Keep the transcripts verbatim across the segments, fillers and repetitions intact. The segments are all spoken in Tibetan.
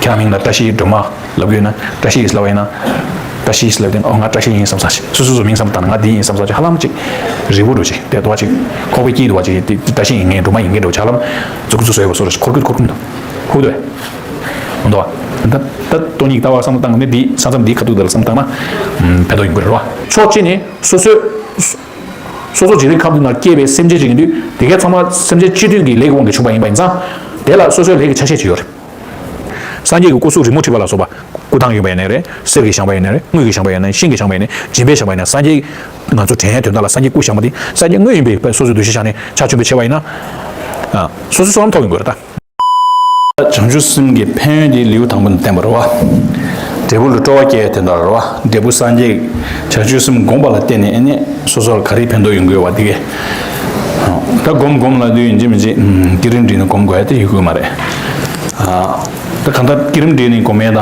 ཁྱེད་རང་མིང་ལ་བཀྲ་ཤིས་སྒྲོལ་མ་ལབ་ཀྱི་ཡོད་ན། བཀྲ་ཤིས་ལབ་པ་ཡིན་ན། བཀྲ་ཤིས་ལབ་དུས། ཨོ་ང་བཀྲ་ཤིས་ཡིན་བསམ་ས་ཞིག་སོ་སོ་སོ་མིང་བསམ་བློ་བཏང་ན། ང་འདི་ཡིན་བསམ་ས་ཞིག་ཧ་ལམ་ཅིག་རིལ་བོ་འདྲ་ཞིག་དེ་འདྲ་ཅིག་ཁོག་པའི་དཀྱིལ་དུ་བ་ཅིག་དེ་བཀྲ་ཤིས་ཡིན་མཁན་སྒྲོལ་མ་ཡིན་མཁན་འདྲ་བོ་ཅིག་ཧ་ལམ་འཛུགས་འཛུགས་བཟོས་པ་སོ་ར་ཞིག་འཁོར་ཁུར་འཁོར་ཁུར་འདུག་ཧུ་དོ། འོ་འདུག་བ། ད་ད་སྟོང་ཉིད་ལྟ་བ་བསམ་བློ་བཏང་ནས་འདི་ས་མཚམས་འདིའི་ཁ་ཐུག་དེ་ལ་བསམ་བློ་བཏང་ན་ཕན་ཐོགས་ཡོང་གི་རེད་བ། ཕྱོགས་གཅིག་ནས་སོ་སོའི་སོ་སོ་འཇིག་རྟེན་ཁམས་འདི་ནང་སྐྱེས་པའི་སེམས་ཅན་ཅིག་ཡིན་དུས། དེ་གའི་ཚང་མ་སེམས་ཅན་སྤྱི་མཐུན་གྱི་ལས་ཀྱི་དབང་གིས་བྱུང་བ་ཡིན་པ་ཡིན་ཙང་། དེ་ལ་སོ་སོའི་ལས་ཀྱི་ཆ་ཤས་ཅིག་ཡོད་རེད། སངས་རྒྱས་ཀྱི་སྐུ་གཟུགས་རི་མོ་བྲིས་པ་ལ་སོགས་པ། སྐུ་ཐང་ཡིན་པ་ཡིན་ནའི་རེད། གསེར་གྱིས་བཞེངས་པ་ཡིན་ནའི་རེད། དངུལ་གྱིས་བཞེངས་པ་ཡིན་ནའི། ཤིང་གིས་བཞེངས་པ་ཡིན་ནའི། སྦྱིན་པས་བཞེངས་པ་ཡིན་ནའི། སངས་རྒྱས་ང་ཚོ་དྲན་ཡའི་དོན་དག་ལ་སངས་རྒྱས་སྐུ་བཞེངས་པ་དེ་སངས་རྒྱས་དངོས་ཡིན་པའི་སོ་སོའི་འདུ་ཤེས་བཞག་ནས་ཕྱག་མཆོད་པ་བྱས་པ་ཡིན་ན། ཨ། སོ་སོའི་བསོད་ནམས་ཐོབ་ཡོང་གི་རེད་ད། བྱང་ཆུབ་སེམས་ཀྱི་ཕན་ཡོན་དེ་ལེའུ་དང་པོ་ནས་བསྟན་པ་རེད་བ། འབྲས་བུ་ལ་སྤྲོ་བ་སྐྱེ་ཡ་དེ་འདྲ་རེད་བ། འབྲས་བུ་སངས་རྒྱས། བྱང་ཆུབ་སེམས་བསྒོམ་པ་ལ་བརྟེན་ནས་ཨ་ནི་སོ་སོ་ལ་ག་རེ་ཕན་ཐོགས་ཡོང་གི་ཡོད་བ་དེ་གས། ད་སྒོམ་སྒོམ་ལབ་དུས་ཡིན་གཅིག་མིན་གཅིག་བསྐྱེད་རིམ་བསྒྲིལ་ནས་སྒོམ་དགོས་ཡ་དེ་ཡོད་དགོས་མ་རེད། ད་གང་ལྟར་བསྐྱེད་རིམ་བསྒྲིལ་ནས་སྒོམ་ཡ་དང་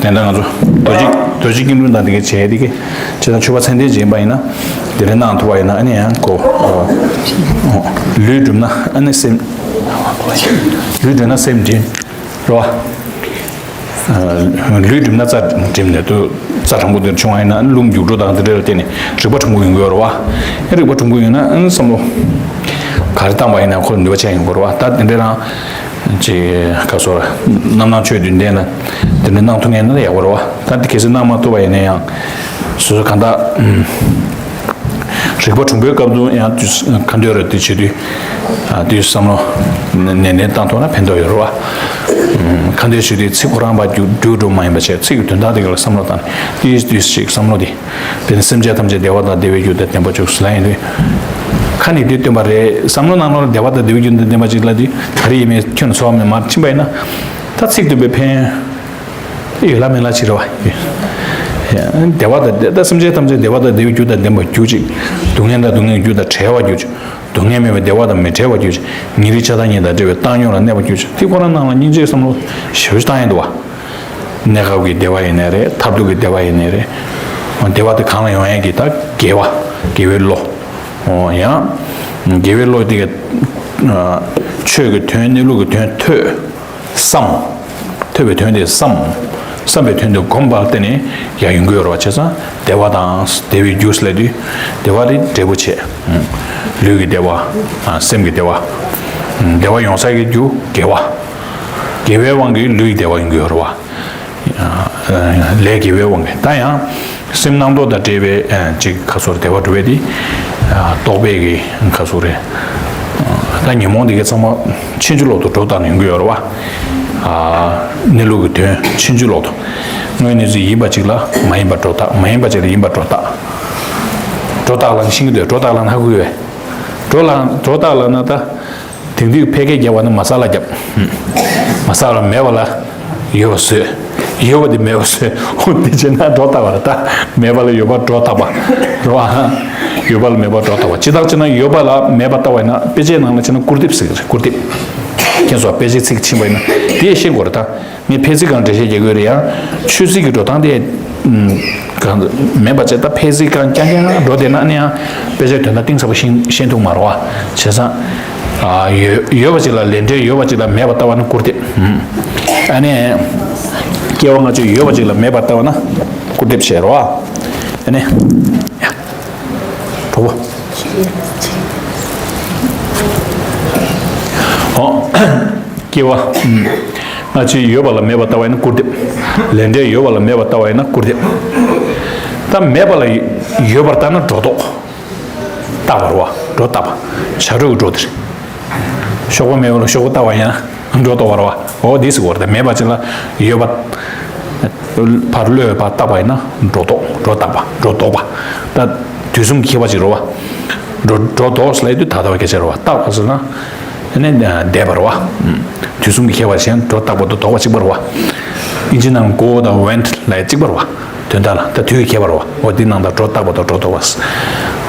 དེ་འདྲ་ང་ཚོ་རྡོ་རྗེ་རྡོ་རྗེ་སྐྱིལ་ཀྲུང་དང་དེ་གས་བྱས་དེ་གས་བྱས་ཙང་མཆོད་པ་ཚད་ལྡན་བྱས་པ་ཡིན་ན་དེ་འདྲ་གནང་ཐུབ་པ་ཡིན་ན་ཨ་ནི་ཡང་གོ། ལུས་གྲིམ་ན་ཨ་ནི་སེམས། ལུས་གྲིམ་ན་སེམས་གྲིམ། རེད་བ། ལུས་གྲིམ་ན་རྩ་གྲིམ་ནས་དུ་རྩ་དྲང་པོ་དེར་བྱུང་བ་ཡིན་ན་རླུང་རྒྱུག་འགྲོ་དང་དེ་འདྲ་ལ་བརྟེན་ནས་རིག་པ་གྲུང་པོ་ཡོང་གི་ཡོད་རེད་བ། རིག་པ་གྲུང་པོ་ཡོང་ན་བསམ་བློ་ག་རེ་བཏང་བ་ཡིན་ན་ཁོ་ལ་ནུས་པ་ཆེ་ཡོང་གི་རེད་བ། ད་དེ་འདྲ་རང་ཅིག་ག་སོ་ར་རྣམ་སྣང་ཆོས་བདུན་ལྡན་ལ་དེ་འདྲ་གནང་ཐུབ་མཁན་ན་ཡག་པོ་རེད་བ། ད་དེ་གལ་སྲིད་གནང་མ་ཐུབ་པ་ཡིན་ན་ཡང་སོ་སོ་གང་ལྟར། རིག་པ་གྲུང་པོའི་སྐབས་དུ་ཡང་དུས་ག་འདོད་རེད་དེ་བྱེད་དུས། དུས་བསམ་བློ་ནན་ཏན་བཏང་ཐུབ་ན་ཕན་ཐོགས་ཡོད་རེད་བ། ག་འདོད་བྱེད་དུས་ཚིག་ཁོ་རང་པ་རྒྱུག་རྒྱུག་འགྲོ་མ་ཡིན་པ་བྱས་ཚིག་གི་དོན་དག་དེ་ག་ལ་བསམ་བློ་བཏང་ནས་དུས་དུས་ཤིག་བསམ་བློ་དེ། དེ་ནི་སེམས་ཅན་ཐམས་ཅད་བདེ་བ་དང་བདེ་བའི་རྒྱུ་དང་ལྡན་པར་གྱུར་ལ་ཡིན་དུས། ཁ་ནས་དེ་སྟོན་པ་རེད། བསམ་བློ་ནང་ལོགས་ལ་བདེ་བ་དང་བདེ་བའི་རྒྱུ་དང་ལྡན་པ་ཅིག་ལ་དུས་ག་རེ་ཡིན་མིན་ཁྱོན་ནས་ཚོར་བ་མེད་མར་ཕྱིན་པ་ཡིན་ན། ད་ཚིག་དུམ་པའི་ཕན་ཡོད་ལ་མེད་ལ་ཅི་རེད་བ། བདེ་བ་དང་བདེ་ད་སེམས་ཅན་ཐམས་ཅད་བདེ་བ་དང་བདེ་བའི་རྒྱུ་དང་ལྡན་པར་གྱུར་ཅིག་སྡུག་བསྔལ་དང་སྡུག་བསྔལ་གྱི་རྒྱུ་དང་བྲལ་བར་གྱུར་ཅིག་སྡུག་བསྔལ་མེད་པའི་བདེ་བ་དང་མི་བྲལ་བར་གྱུར་ཅིག་ཉེ་རིང་ཆགས་སྡང་གཉིས་དང་བྲལ་བའི་བཏང་སྙོམས་ལ་གནས་པར་གྱུར་ཅིག་དེ་ཁོ་རང་ནང་ལ་སྙིང་རྗེའི་བསམ་བློ་ཞེ་པོ་ཞིག་བཏང་ཡས་འདུག་བ། གནས་སྐབས་ཀྱི་བདེ་བ་ཡིན་ནའི་རེད། མཐར་ཐུག་གི་བདེ་བ་ཡིན་ནའི་རེད། བདེ་བ་དེ་གང་ལ་ཡོང་ཡས་ཀྱི་ད་དགེ་བ། དགེ་བའི་བློ། ཡང་དགེ་བའི་བློ་དེ་ག་ཆོས་ཀྱི་དོན་གནས་ལུགས་ཀྱི་དོན་ཐོས། བསམ། ཐོས་པའི་དོན་དེ་བསམ། བསམ་པའི་དོན་དེ་བསྒོམ་པར་བརྟེན་ནས་ཡར་ཡོང་གི་ཡོད་རེད་བ། བྱས་ཙང་བདེ་བ་དང་བདེ་བའི་རྒྱུ་ལབ་དུས་བདེ་བ་དེ་འབྲས་བུ་བྱས། ལུས་ཀྱི་བདེ་བ། སེམས་ཀྱི་བདེ་བ། བདེ་བ་ཡོང་ས་ཀྱི་རྒྱུ་དགེ་བ། དགེ་བའི་དབང་གིས་ལུས་ཀྱི་བདེ་བ་ཡོང་གི་ཡོད་རེད་བ། ལས་དགེ་བའི་དབང་གིས་ད་ཡང་། སེམས་རྣམ་རྟོག་དང་བྲལ་བའི་ཅིག་ཁ་སོར་བདེ་བ་སྒྲུབ་པའི་དེ། རྟོག་པའི་གི་ཁ་སོར་རེད། ད་ཉོན་མོངས་དེ་གའི་ཚང་མ་ཕྱིན་ཅི་ལོག་ཏུ་སྒྲོ་བཏགས་ནས་ཡོང་གི་ཡོད་རེད་བ། གནས་ལུགས་ཀྱི་དོན་ཕྱིན་ཅི་ལོག་ཏུ། དངོས་གནས་ཚུལ་ཡིན་པ་ཅིག་ལ་མ་ཡིན་པ་སྒྲོ་བཏགས། མ་ཡིན་པ་ཅིག་ལ་ཡིན་པ་སྒྲོ་བཏགས། སྒྲོ་བཏགས་ལབ་ཤེས་ཀྱི་འདུག་སྒྲོ་བཏགས་ལབ་ན་ཧ་གོ་གི་བས། སྒྲོ་ལ་སྒྲོ་བཏགས་ལབ་ན་ད། དེང་དུས་ཕལ་སྐད་རྒྱབ་པ་ནི་མ་རྩ་ལ་རྒྱབ། མ་རྩ་ལ་མེད་པ་ལ་ཡོད་པ་བཟོས། ཡོད་པ་དེ་མེད་པ་བཟོས། འོ་དེ་བྱས་ན་སྒྲོ་བཏགས་པ་རེད་ད། མེད་པ་ལ་ཡོད་པ་སྒྲོ་བཏགས་པ་རེད་བ། ཡོད་པ་ལ་མེད་པ་སྒྲོ་བཏགས་པ། ཇི་ལྟར་བྱས་ན་ཡོད་པ་ལ་མེད་པ་ལྟ་བ་ཡིན་ན་དཔེ་ཆའི་ནང་ལ་བྱས་ན་སྐུར་འདེབས་ཟེར་གྱི་རེད། སྐུར་འདེབས། ཁྱེད་ཚོ་དཔེ་ཆའི་ཚིག་ཕྱིན་པ་ཡིན་ན་དེ་ཤེས་དགོས་རེད་ད། ངས་ཕལ་ཆེར་གང་འགྲེལ་བཤད་རྒྱག་གི་ཡོད་རེད། ཡང་ཆོས་ཚིག་གི་འགྲོ་སྟངས་དེ་གང་མེད་པ་བྱས། ད་ཕལ་ཆེར་གང་རྐྱང་རྐྱང་འགྲོ་བསྡད་ན་ནི་ཡང་དཔེ་ཆའི་དོན་དག་གཏིང་ཟབ་པོ་ཤེས་ཤེས་ཐུབ་མ་རེད་བ། བྱས་ཙང་། ཡོད་ཡོད་པ་ཅིག་ལ་ལས་འབྲས་ཡོད་པ་ཅིག་ལ་མེད་པ་ལྟ་བ་ནི་སྐུར་འདེབས། ཨ་ནི། སྐྱེ་བ་སྔ་ཕྱི་ཡོད་པ་ཅིག་ལ་མེད་པ་ལྟ་བ་ན་སྐུར་འདེབས་བྱས་རེད་བ། ཨ་ནི། གྲོགས་པོ། ཨོ། སྐྱེ་བ། སྔ་ཕྱི་ཡོད་པ་ལ་མེད་པ་ལྟ་བ་ཡིན་ན་སྐུར་འདེབས། ལས་འབྲས་ཡོད་པ་ལ་མེད་པ་ལྟ་བ་ཡིན་ན་སྐུར་འདེབས། ད་མེད་པ་ལ་ཡོད་པར་ལྟ་ན་སྒྲོ་འདོགས། བཏགས་པ་རེད་བ། སྒྲོ་བཏགས་པ། བྱ་སྒྲོ་གི་སྒྲོ་དེ་རེད། གཤོག་པ་མེད་པ་ལ་གཤོག་པ་བཏགས་པ་ཡིན་ན་སྒྲོ་འདོགས་པ་རེད་བ། འོ་འདི་ཟེར་གོ་རེད། མེད་པ་ཅིག་ལ་ཡོད་པ། ཕར་བློས་ཕར་བཏགས་པ་ཡིན་ན་སྒྲོ་འདོགས། སྒྲོ་བཏགས་པ། སྒྲོ་འདོགས་པ། ད་དུས་གསུམ་གྱི་ཁྱད་པར་ཅིག་རེད་བ། སྒྲོ་སྒྲོ་འདོགས་ལབ་དུས་ད་ལྟ་བ་སྐད་ཆ་རེད་བ། བཏགས་པ་ཟེར་ན། ཨ་ནི་འདས་པ་རེད་བ། དུས་གསུམ་གྱི་ཁྱད་པར་གཞན་སྒྲོ་བཏགས་པ་དང་འདོགས་པ་གཅིག་པ་རེད་བ། ཨིན་ཇི་ནང་go དང་went ལབ་གཅིག་པ་རེད་བ། དོན་དག་ལ་ད་དུས་ཀྱི་ཁྱད་པར་རེད་བ། འོ་འདི་ནང་ད་སྒྲོ་བཏགས་པ་དང་སྒྲོ་འདོགས་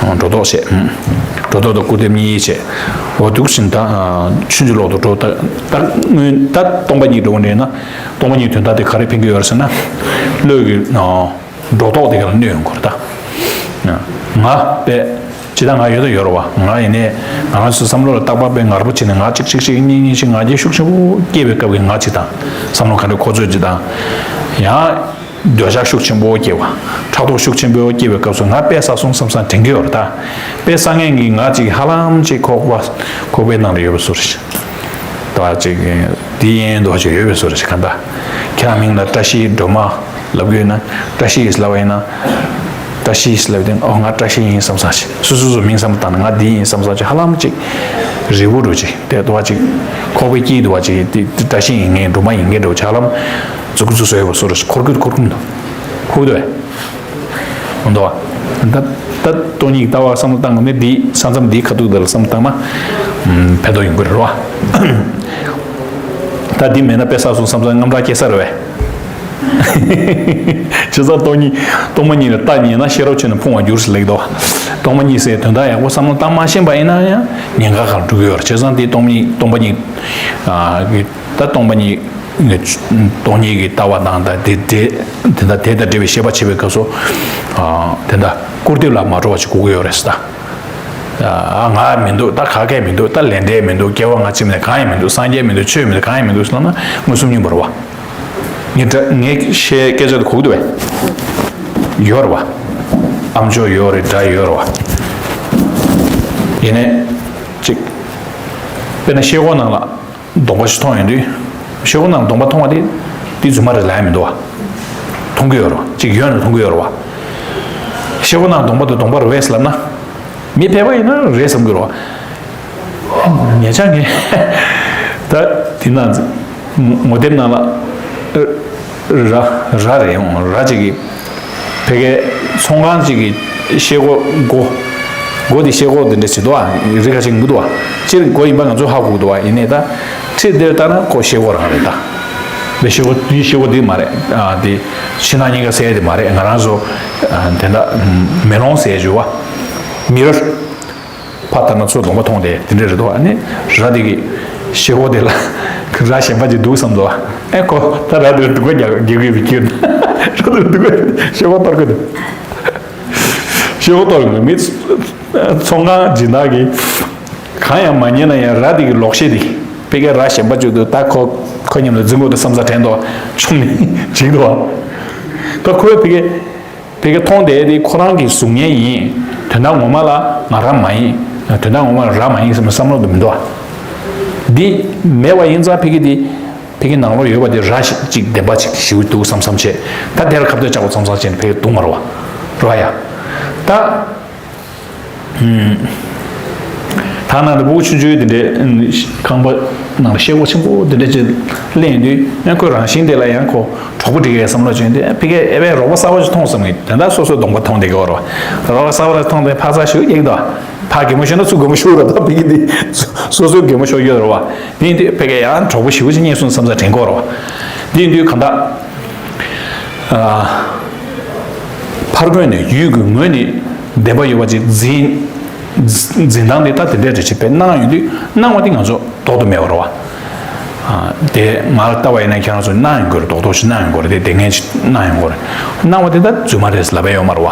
པ། སྒྲོ་འདོགས་བྱས། སྒྲོ་འདོགས་དང་སྐུར་འདེབས་གཉིས་བྱས། འོ་འདུག་ཕྱིན་ད། ཕྱིན་ཅི་ལོག་ཏུ་སྒྲོ་བཏགས། ད་སྔོན་ད་སྟོང་པ་ཉིད་འགྲོ་བ་འདྲེན་ན། སྟོང་པ་ཉིད་དོན་དག་དེ་ག་རེ་ཕན་གྱི་ཡོད་རེད་ཟེར་ན། བློས་ཀྱི་སྒྲོ་འདོགས་དེ་ག་ལ་གནོད་ཡོང་གི་རེད་ད། ང་པས། ཇི་ལྟར་ང་ཡོད་དོ་ཡོད་རེད་བ། ང་ཡིན་ནའི་ང་རང་ཚོའི་བསམ་བློ་ལ་རྟག་པར་དཔེ་ངར་པོ་བྱས་ནས་ང་གཅིག་གཅིག་གཅིག་གཉིས་གཉིས་ཤིག་ང་རྒྱལ་ཤུགས་ཆེན་པོ་སྐྱེས་པའི་སྐབས་ཀྱི་ང་གཅིག་དང་། བསམ་བློ་ག་འདྲ་འཁོར་ཚོད་ཅིག་དང་། ཡང་འདོད་ཆགས་ཤུགས་ཆེན་པོ་སྐྱེ་བ། ཕྲག་དོག་ཤུགས་ཆེན་པོ་སྐྱེ་བའི་སྐབས་སུ་ང་དཔེ་བསགས་སོང་བསམ་བསམ་དྲན་གྱི་ཡོད་རེད་ད། དཔེ་བསགས་མཁན་གྱི་ང་གཅིག་ཧ་ལམ་གཅིག་ཁོག་པ་ཁོག་པའི་ནང་ལ་ཡོད་པ་བཟོ་རེད། ད་གཅིག་འདི་ཡན་འདུག་ཅིག་ཡོད་པའི་བཟོ་རེད་གང་ལྟར། ཁྱེད་རང་མིང་ལ་བཀྲ་ཤིས་སྒྲོལ་མ་ལབ་གི་ཡོད་ན། བཀྲ་ཤིས་ལབ་པ་ཡིན་ན། བཀྲ་ཤིས་ལབ་དུས་ཨོ་ང་བཀྲ་ཤིས་ཡིན་བསམ་བསམ་ཞིག་སོ་སོ་སོ་མིང་བསམ་བློ་བཏང་ན་ང་འདི་ཡིན་བསམ་བསམ་ཞིག་ཧ་ལམ་ཅིག་རི་བོ་འདྲ་ཅིག་དེ་འདུག་བ་ཅིག་ཁོག་པའི་དཀྱིལ་འདུག་བ་ཅིག་དེ་བཀྲ་ཤིས་ཡིན་ངེས་སྒྲོལ་མ་ཡིན་ངེས་འདྲ་ཅིག་ཧ་ལམ་མཛུབ་གུ་ཚུ་བཟོས་པ་བཟོ་འདྲ་ཅིག་འཁོར་གི་འཁོར་གི་འདུག་འཁོར་གི་འདུག་བས། འདུག་བ། ད་ད་སྟོང་ཉིད་ལྟ་བ་བསམ་བློ་བཏང་གི་ནི་འདི་ས་མཚམས་འདིའི་ཁ་ཐུག་འདི་ལ་བསམ་བློ་བཏང་ན་ཕན་ཐོགས་ཡོང་གི་རེད་བ། ད་འདི་མེད་ན་དཔེ་བསགས་སོང་བསམ་བསམ་དངངས་སྐྲག་སྐྱེ་ས་རེད་བས། བྱས་ཙང་སྟོང་ཉིད་སྟོང་པ་ཉིད་ལ་རྟག་ཉལ་ན་ཤེས་རབ་ཆོས་ནི་ཕུང་བར་འགྱུར་ཟེར་ལེགས་དོ། སྟོང་པ་ཉིད་ཟེར་དོན་དག་ཡག་པོ་བསམ་བློ་བཏང་མ་ཤེས་པ་ཡིན་ན་ཡང་ཉེན་ཁ་ཁག་འགྲོ་གི་ཡོད་རེད། བྱས་ཙང་འདི་སྟོང་པ་ཉིད་སྟོང་པ་ཉིད་ཨ་གི་ད་སྟོང་པ་ཉིད་སྟོང་ཉིད་ཀྱི་ལྟ་བ་དང་ད་དེ་དེ་དེ་འདྲ་དེ་དང་འབྲེལ་བའི་བཤད་པ་བྱེད་པའི་སྐབས་སུ་ཨ་དེ་འདྲ་སྐུར་འདེབས་ལ་མ་འགྲོ་བ་ཞིག་དགོས་ཀྱི་ཡོད་རེད་ཟེར་ད། ཨ་ང་མི་འདུག་ད་ག་གས་མི་འདུག་ད་ལས་འབྲས་མི་འདུག་སྐྱེ་བ་སྔ་ཕྱི་མེད་གང་ཡང་མི་འདུག་སངས་རྒྱས་མི་འདུག་ཆོས་མི་འདུག་གང་ཡང་མི་འདུག་ཟེར་ན་མངོན་སུམ་སྙིང་པོ་རེད་བ། ངས་དྲ་ངས་བཤད་སྐད་ཆ་དེ་གོ་གི་འདུག་བས། ཡོད་རེད་བ། ཨ་མཆོག་ཡོད་རེད་དགྲ་ཡོད་རེད་བ། ཡིན་ནའི། གཅིག་དཔེར་ན་ཤེལ་སྒོ་ནང་ལ་གདོང་པ་ཞིག་མཐོང་ཡོང་དུས། ཤེལ་སྒོ་ནང་གདོང་པ་མཐོང་བ་དེ་དེ་རྫུན་མ་རེད་ལབ་ཡ་མི་འདུག་བ། མཐོང་གི་ཡོད་རེད་བ། གཅིག་ཡོད་ན་མཐོང་གི་ཡོད་རེད་བ། ཤེལ་སྒོ་ནང་གདོང་པ་དེ་གདོང་པ་རེད་བས་ལབ་ན། མི་ཕལ་པ་ཡིན་ན་རེད་བསམ་གི་རེད་བ། ཉེ་ཆར་ངས་ད་དེ་ན་ངོ་དེབ་ནང་ལ་ར་ར་རེད་ཡོང་ར་ཅིག་གི་ཕ་གིའི་ཚོང་ཁང་ཅིག་གི་ཤེལ་སྒོ་སྒོ་སྒོ་དེ་ཤེལ་སྒོ་དེ་འདྲ་ཞིག་འདུག་ཨ། རི་ཁ་ཅིག་མི་འདུག་ཨ། སྤྱིར་སྒོ་ཡིན་པ་ང་ཚོ་ཧ་གོ་གི་འདུག་ཨ། ཡིན་ནའི་ད་ཁྲིད་དེར་ལྟ་ན་ཁོ་ཤེལ་སྒོ་རང་རེད་ད། དེ་ཤེལ་སྒོ་དེ་ཤེལ་སྒོ་དེ་མ་རེད་ཨ། དེ་ཕྱི་ནང་གཉིས་ཀ་ཟེར་ཡ་དེ་མ་རེད། ང་རང་ཚོ་དེ་འདྲ་མེ་ལོང་ཟེར་ཡ་བརྗོད་བ། མི་ར། ཕར་ལྟ་ན་ཚུར་གདོང་པ་མཐོང་དེ་དེ་འདྲ་རེད་དོ། ཨ་ནི་ར་དེ་གི་ཤེལ་སྒོ་དེ་ལ་ར་གཞན་པ་ཅིག་འདུག་བསམ་དོ། ཨེ་ཁོ་ད་ར་དེར་སྡུག་པ་རྒྱག་རྒྱག་གི་ཡོད་པའི་ཁྱེར་ན་ར་དེར་སྡུག་པ་ཤེལ་སྒོ་གཏོར་གི་འདུག་ཤེལ་སྒོ་གཏོར་གི་འདུག་མི་ཚོང་ཁང་སྦྱིན་བདག་གིས་གང་ཡང་མ་ཉན་ན་ཡང་ར་དེ་གི་ལོག་ཤེས་དེ་ཕ་གིའི་ར་གཞན་པ་ཅིག་འདུག་ད་ཁོ་ཁོ་མཉམ་ལ་འཛིང་དགོས་འདུག་བསམ་ས་དྲན་དོ། ཆུང་ནས་འཇིགས་དོ། ད་ཁོའི་ཕ་གི་ཕ་གི་མཐོང་བསྡད་དེ་ཁོ་རང་གི་གཟུགས་བརྙན་ཡིན། དོན་དག་ངོ་མ་ལ་ང་རང་མ་ཡིན། དོན་དག་ངོ་མ་ལ་ར་མ་ཡིན་ཟེར་ན་བསམ་བློ་དུ་མི་འདུག་ཨ། འདི་མེད་པ་ཡིན་ཙང་ཕ་གི་འདི་ཕ་གི་ནང་ལོགས་ཡོད་པ་འདི་ར་ཞིག་ཅིག་བདེན་པ་ཅིག་ཞིག་འདུག་བསམ་བསམ་བྱས། ད་དེ་ལ་ཁ་གཏད་བཅག་པ་ཙམ་ཙམ་བྱས་ནས་ཕ་གི་འདུག་མ་རེད་བ། རེད་བ་ཡ། ད། ད་ནང་དུ་ཕྲུ་གུ་ཆུང་ཆུང་དེ་འདྲའི་ཁང་པ་ནང་ལ་ཤེལ་སྒོ་ཆེན་པོ་དེ་འདྲ་ཅིག་གླེང་དུས་ཡང་ཁོའི་རང་བཞིན་དེ་ལ་ཡང་ཁོ་གྲོགས་པོ་སྒྲིག་ཡའི་བསམ་བློ་བྱུང་དུས་ཕ་གིའི་ཨེ་བས་རོགས་པ་གསར་པ་ཞིག་མཐོང་བསམ་གི། དེ་འདྲ་སོ་སོའི་གདོང་པ་མཐོང་བསྡད་ཀྱི་ཡོད་རེད་བ། རོགས་པ་གསར་པ་ཞིག་མཐོང་དུས་ཕར་ཚུར་ཞུ་ཡག་འདུག་ཕར་གད་མོ་ཤོར་ན་ཚུར་གད་མོ་ཤོར་ར། ད་ཕ་གི་འདི་སོ་སོའི་གད་མོ་ཤོར་ཡོད་རེད་བ། དེ་ཡིན་དུས་ཕ་གིའི་ཡང་གྲོགས་པོ་ཞེ་པོ་ཅིག་རྙེད་སོང་བསམ་ས་དྲན་གྱི་ཡོད་རེད་བ། དེ་ཡིན་དུས་གང་ལྟར། ཨ། ཕར་ངོས་ནས་ཡུལ་གྱི་ངོས་ནས་བདེན་པ་ཡོད་པ་ཅིག་འཛིན། འཛིན་སྟངས་དེ་ད་དེ་འདྲའི་འདྲ་ཅིག་དཔེ་སྣང་ཡོང་དུས་སྣང་བ་དེ་ང་ཚོ་ལྡོག་ཏུ་མེད་པ་རེད་བ། ཨ། དེ་ང་ལ་ལྟ་བ་ཡིན་ན་ཁྱེད་རང་ཚོ་སྣང་ཡོང་དགོས་རེད། རྡོག་རྡོག་ཅིག་སྣང་ཡོང་དགོས་རེད། དེ་བདེན་ངེས་ཅིག་སྣང་ཡོང་དགོས་རེད། སྣང་བ་དེ་ད་རྫུན་མ་རེད་ལབ་ཡ་ཡོད་མ་རེད་བ།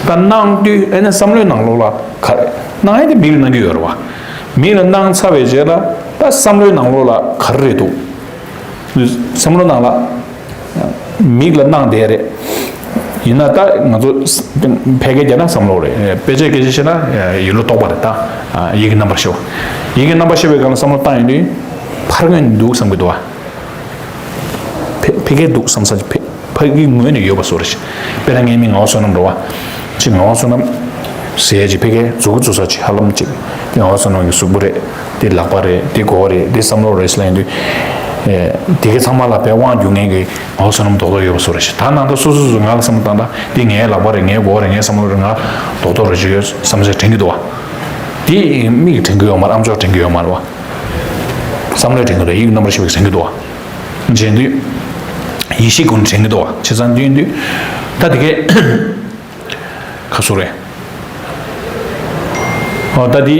ད་སྣང་དུས་ཨེ་ན་བསམ་བློའི་ནང་ལོགས་ལ་ག་རེ་སྣང་ཡ་དེ་མིག་ལ་སྣང་གི་ཡོད་རེད་བ། མིག་ལ་སྣང་ཚར་བའི་རྗེས་ལ་ད་བསམ་བློའི་ནང་ལོགས་ལ་ག་རེ་རེད་འདུག་བསམ་བློ་ནང་ལ་མིག་ལ་སྣང་བསྡད་རེད། ཡིན་ན་ད་ང་ཚོ་ཕལ་སྐད་རྒྱག་ན་བསམ་བློ་རེད། དཔེ་ཆའི་སྐད་ཆ་བཤད་ན་ཡིད་བློ་རྟོག་པ་རེད་ད། ཡིད་ཀྱི་རྣམ་པར་ཤེས་པ། ཡིད་ཀྱི་རྣམ་པར་ཤེས་པའི་སྒང་ལ་བསམ་བློ་བཏང་ཡོང་དུས་ཕར་ངོས་ནས་འདུག་བསམ་གྱི་འདུག་བ། ཕ་ཕ་གིར་འདུག་བསམ་ས་ཕ་ཕ་གིའི་ངོས་ནས་ཡོད་པ་བཟོ་འདྲ་ཞིག་དཔེར་ན་ངའི་མིང་ངག་དབང་བསོད་ནམས་རེད་བ། ཅིག་ངག་དབང་བསོད་ནམས་ཟེར་ཡ་ཅིག་ཕ་གིའི་མཛུབ་གུ་བཙུགས་ས་ཅིག་ཧ་ལམ་ཅིག་དེ་ངག་དབང་བསོད་ནམས་ཀྱི་གཟུགས་པོ་རེད། དེ་ལག་པ་རེད། དེ་མགོ་བོ་རེད། དེ་བསམ་བློ་རེད་ཟེར་ལབ་ཡོང་དུས། ཨེ། དེ་གའི་ཚང་མ་ལ་དཔེ་དབང་སྒྱུར་མཁན་གྱི་ངག་དབང་བསོད་ནམས་རྡོག་རྡོག་ཡོད་པ་བཟོ་འདྲ་ཞིག་ད་ནང་ལྟར་སོ་སོ་སོ་ང་ལ་བསམ་བློ་བཏང་ད་དེ་ངའི་ལག་པ་རེད། ངའི་མགོ་བོ་རེད། ངའི་བསམ་བློ་རེད། ང་རྡོག་རྡོག་རེད་ཅིག་ཡོད་བསམ་ས་དྲན་གྱི་འདུག་བ། དེ་མིག་གིས་དྲན་གྱི་ཡོད་མ་རེད། ཨ་མཆོག་དྲན་གྱི་ཡོད་མ་རེད་བ། བསམ་བློས་དྲན་གྱི་འདུག་ཡིད་ཀྱི་རྣམ་པར་ཤེས་པས་དྲན་གྱི་འདུག་བ། བྱས་དུས། ཡིད་ཤེས་ཀུན་དྲན་གྱི་འདུག་བ། བྱས་ཙང་དུས་དུས། ད་དེ་གས། ཁ་སོ་རེད། ཨོ་ད་དེ།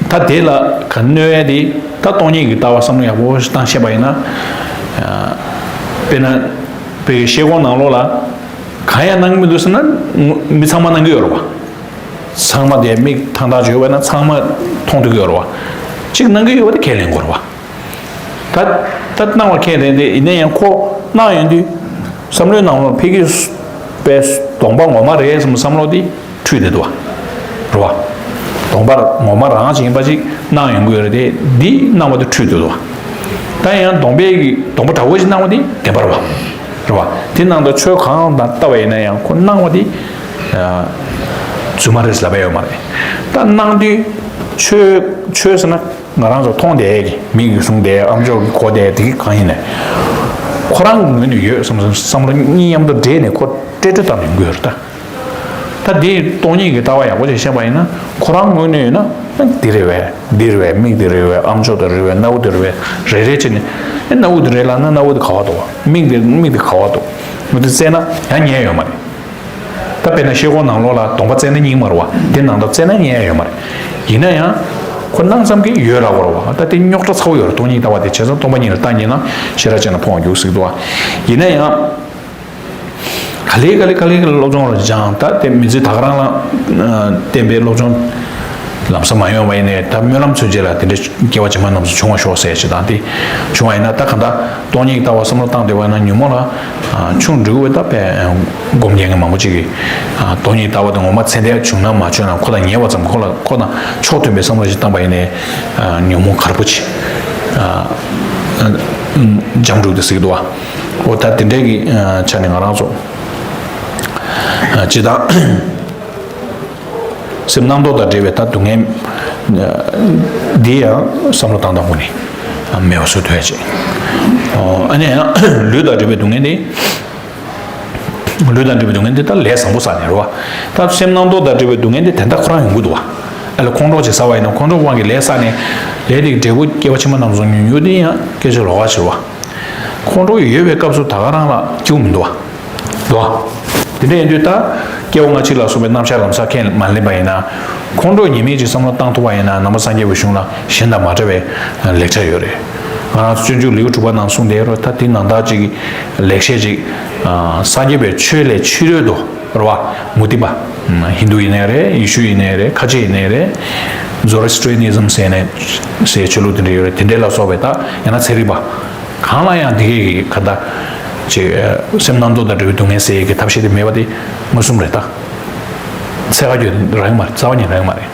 ད་དེ་ལ་ག་གནོད་ཡ་དེ། ད་སྟོང་ཉིད་ཀྱི་ལྟ་བ་བསམ་བློ་ཡག་པོ་ཞིག་བཏང་ཤེས་པ་ཡིན་ན། དཔེར་ན། དཔེ་ཤེལ་སྒོ་ནང་ལོགས་ལ། གང་ཡང་སྣང་གི་མི་འདུག་ཟེར་ན། མི་ཚང་མ་སྣང་གི་ཡོད་རེད་བ། ཚང་མ་དེ་མིག་ཐང་ཐང་བྱོས་པ་ན་ཚང་མ་མཐོང་ཐུབ་ཀྱི་ཡོད་རེད་བ། གཅིག་གནང་གི་ཡོད་པ་དེ་ཁས་ལེན་དགོས་རེད་བ། ད་ད་གནང་བ་ཁས་ལེན་དེ་ཡིན་ན་ཡང་ཁོ་གནང་ཡོང་དུས་བསམ་བློའི་ནང་ལ་ཕ་གི་པའི་གདོང་པ་ངོ་མ་རེད་བསམ་བསམ་བློ་དེ་འཁྲུལ་བསྡད་འདུག་བ། རེད་བ། གདོང་པ་ངོ་མ་རང་ཅིག་ཡིན་པ་ཅིག་གནང་ཡོང་གི་ཡོད་རེད་དེ། འདི་གནང་བ་དེ་འཁྲུལ་བསྡད་འདུག་བ། ད་ཡང་གདོང་པའི་གི་གདོང་པ་དྲག་པོ་ཞིག་གནང་བ་དེ་བདེན་པ་རེད་བ། རེད་བ། དེ་ནང་དུ་ཆོས་གང་དང་ལྟ་བ་ཡིན་ན་ཡང་ཁོ་གནང་བ་དེ་རྫུན་མ་རེད་ལབ་ཡ་ཡོད་མ་རེད། ད་གནང་དུས་ཆོས་ཆོས་ཟེར་ན་ང་རང་ཚོ་མཐོང་བསྡད་ཀྱི་མིག་གིས་བཟུང་བསྡད་ཨ་མཆོག་གིས་གོ་བསྡད་དེ་གི་གང་ཡིན་ནས་ཁོ་རང་གི་ངོས་ནས་ཡོད་བསམ་བསམ་བསམ་བློ་གཉིས་མཉམ་དུ་འདྲེས་ནས་ཁོ་སྤྲོས་བྲལ་བཏང་ནས་དགོས་རེད་ད། ད་དེ་སྟོང་ཉིད་ཀྱི་ལྟ་བ་ཡག་པོ་ཅིག་བཤད་པ་ཡིན་ན་ཁོ་རང་ངོས་ནས་ཡོད་ན་འདི་རེད་བས་འདི་རེད་བས་མིག་འདི་རེད་བས་ཨ་མཆོག་འདི་རེད་བས་སྣ་བུག་འདི་རེད་བས་རེ་རེ་བྱས་ནས་ཨེ་སྣ་བུག་འདི་རེད་ལབ་ན་སྣ་བུག་འདི་ག་བ་འདུག་མིག་འདི་མིག་འདི་ག་བ་འདུག་འོ་དེ་བཙལ་ན་ཡང་རྙེད་ཡོད་མ་རེད། ད་དཔེར་ན་ཤེལ་སྒོང་ནང་ལོགས་ལ་གདོང་པ་བཙལ་ན་རྙེད་མ་རེད་བ། དེ་ནང་དུ་བཙལ་ན་རྙེད་ཡོད་མ་རེད། ཡིན་ན་ཡང་ཁོ་སྣང་ཙམ་གྱིས་ཡོད་ལབ་དགོས་རེད་བ། ད་དེ་རྙོག་དྲ་ཚ་བོ་ཡོད་རེད། སྟོང་ཉིད་ལྟ་བ་དེ་བྱས་ཙང་སྟོང་པ་ཉིད་ལ་བརྟག་ཉིད་ན་ཤེས་རབ་ཅན་ལ་ཕོངས་འགྱུར་སྲིད་འདུག་བ། ཡིན་ན་ཡང་ག་ལེ་ག་ལེ་ག་ལེ་ག་ལེ་སློབ་སྦྱོང་རུ་སྦྱངས། ད་དེ་མི་ཚེ་ད་ག་རང་ལ་ཨ་བརྟེན་པའི་སློབ་སྦྱོང་ལམ་སང་མ་ཡོང་བ་ཡིན་ནའི་ད་སྨོན་ལམ་ཚུན་ཆད་ལ་དེ་འདྲའི་སྐྱེ་བ་ཕྱི་མ་རྣམས་སུ་བྱུང་བར་ཤོག་ཟེར་ཞིག་དང་། དེ་བྱུང་བ་ཡིན་ན་ད་ག་འདྲ་སྟོང་ཉིད་ལྟ་བ་བསམ་བློ་བཏང་བསྡད་པ་ཡིན་ན་ཉོན་མོངས་ལ་ཨ་ཆུང་འགྲིག་པའི་ད་དཔེ་སྒོམ་མཁན་གྱི་མང་པོ་ཅིག་གིས་ཨ་སྟོང་ཉིད་ལྟ་བ་དེ་ངོ་མ་ཚད་ལྡན་བྱུང་ན་མ་བྱུང་ན་ཁོ་དང་ཉེ་བ་ཙམ་ཁོ་ལ་ཁོ་དང་ཕྱོགས་མཐུན་པའི་བསམ་བློ་ཞིག་བཏང་པ་ཡིན་ནའི་ཨ་ཉོན་མོངས་གར་པོ་ཆེ་ཨ་འཇམ་འགྲོ་དེ་ཟེར་གྱི་འདུག་བ། འོ་ད་དེ་འདྲའི་གི་ཆ་ནས་ང་རང་ཚོ་སྤྱི་བཏང་སེམས་རྣམ་རྟོག་དང་འབྲེལ་བའི་ད་སྡུག་བསྔལ་འདི་ཡང་བསམ་བློ་བཏང་སྟངས་ངོས་ནས་མེད་པ་བཟོ་ཐུབ་ཡ་བྱེད། ཨ་ནི་ཡང་ལུས་དང་འབྲེལ་བའི་སྡུག་བསྔལ་འདི། ལུས་དང་འབྲེལ་བའི་སྡུག་བསྔལ་འདི་ད་ལས་བཟང་པོ་བསགས་ནས་རེད་བ། ད་སེམས་རྣམ་རྟོག་དང་འབྲེལ་བའི་སྡུག་བསྔལ་འདི་དེ་འདྲ་ཁོ་རང་ཡོང་གི་འདུག་བ། ཨ་ལ་ཁོང་ཁྲོ་ཅིག་ཟ་བ་ཡིན་ན་ཁོང་ཁྲོ་དབང་གིས་ལས་བསགས་ནས་ལས་དེ་གི་འབྲས་བུ་སྐྱེ་བ་ཕྱི་མ་རྣམས་སུ་མྱོང་རྒྱུ་དེ་ཡང་སྐད་ཆ་ལོགས་ཀ་ཕྱིར་བ། ཁོང་ཁྲོ་ཡོད་པའི་སྐབས་སུ་ད་ག་རང་ལ་སྐྱེ་བོ་མི་འདུག་བ། འདུག་བ། དེ་འདྲ་ཡིན་དུས་ད་སྐྱེ་བོ་སྔ་ཕྱི་ལ་སོགས་པའི་རྣམ་གཞག་ལམ་སང་ཁས་མ་ལེན་པ་ཡིན་ན། ཁོང་ཁྲོ་ཉེས་མེད་ཅིག་བསམ་བློ་བཏང་ཐུབ་པ་ཡིན་ན་ནང་པ་སངས་རྒྱས་པའི་གཞུང་ལ་གཞན་དང་མ་འདྲ་བའི་ལེགས་ཆ་ཡོད་རེད། ང་རང་ཚོ་སྤྱོད་འཇུག་ལེའུ་དྲུག་པ་ནང་གསུངས་བསྡད་རོ། ད་དེ་ནང་ལྟར་ཅིག་ལེགས་བཤད་ཅིག་སངས་རྒྱས་པའི་ཆོས་ལས་ཕྱི་རོལ་དུ་རེད་བ། མུ་སྟེགས་པ། ཧིན་དུ་ཡིན་ནའི་རེད། ཡེ་ཤུ་ཡིན་ནའི་རེད། ཁ་ཆེ་ཡིན་ནའི་རེད། Zoroastrianism་ཟེར་ནས་ཟེར་ཆོས་ལུགས་དེ་འདྲ་ཡོད་རེད། དེ་འདྲའི་ལ་སོགས་པའི་ད་ཡང་ན་ཚན་རིག་པ། གང་ལ་ཡང་དེ་གའི་གི་ག་ད་ཅིག་སེམས་རྣམ་རྟོག་དང་འབྲེལ་བའི་སྡུག་བསྔལ་ཟེར་ཡས་ཀྱི་ཐབས་ཤེས་དེ་མེད་པ་དེ་མངོན་སུམ་རེད་ད། འཚེ་བ་ཡོད་རང་མ་རེད། རྩ་བ་ཉིད་རང་མ་རེད།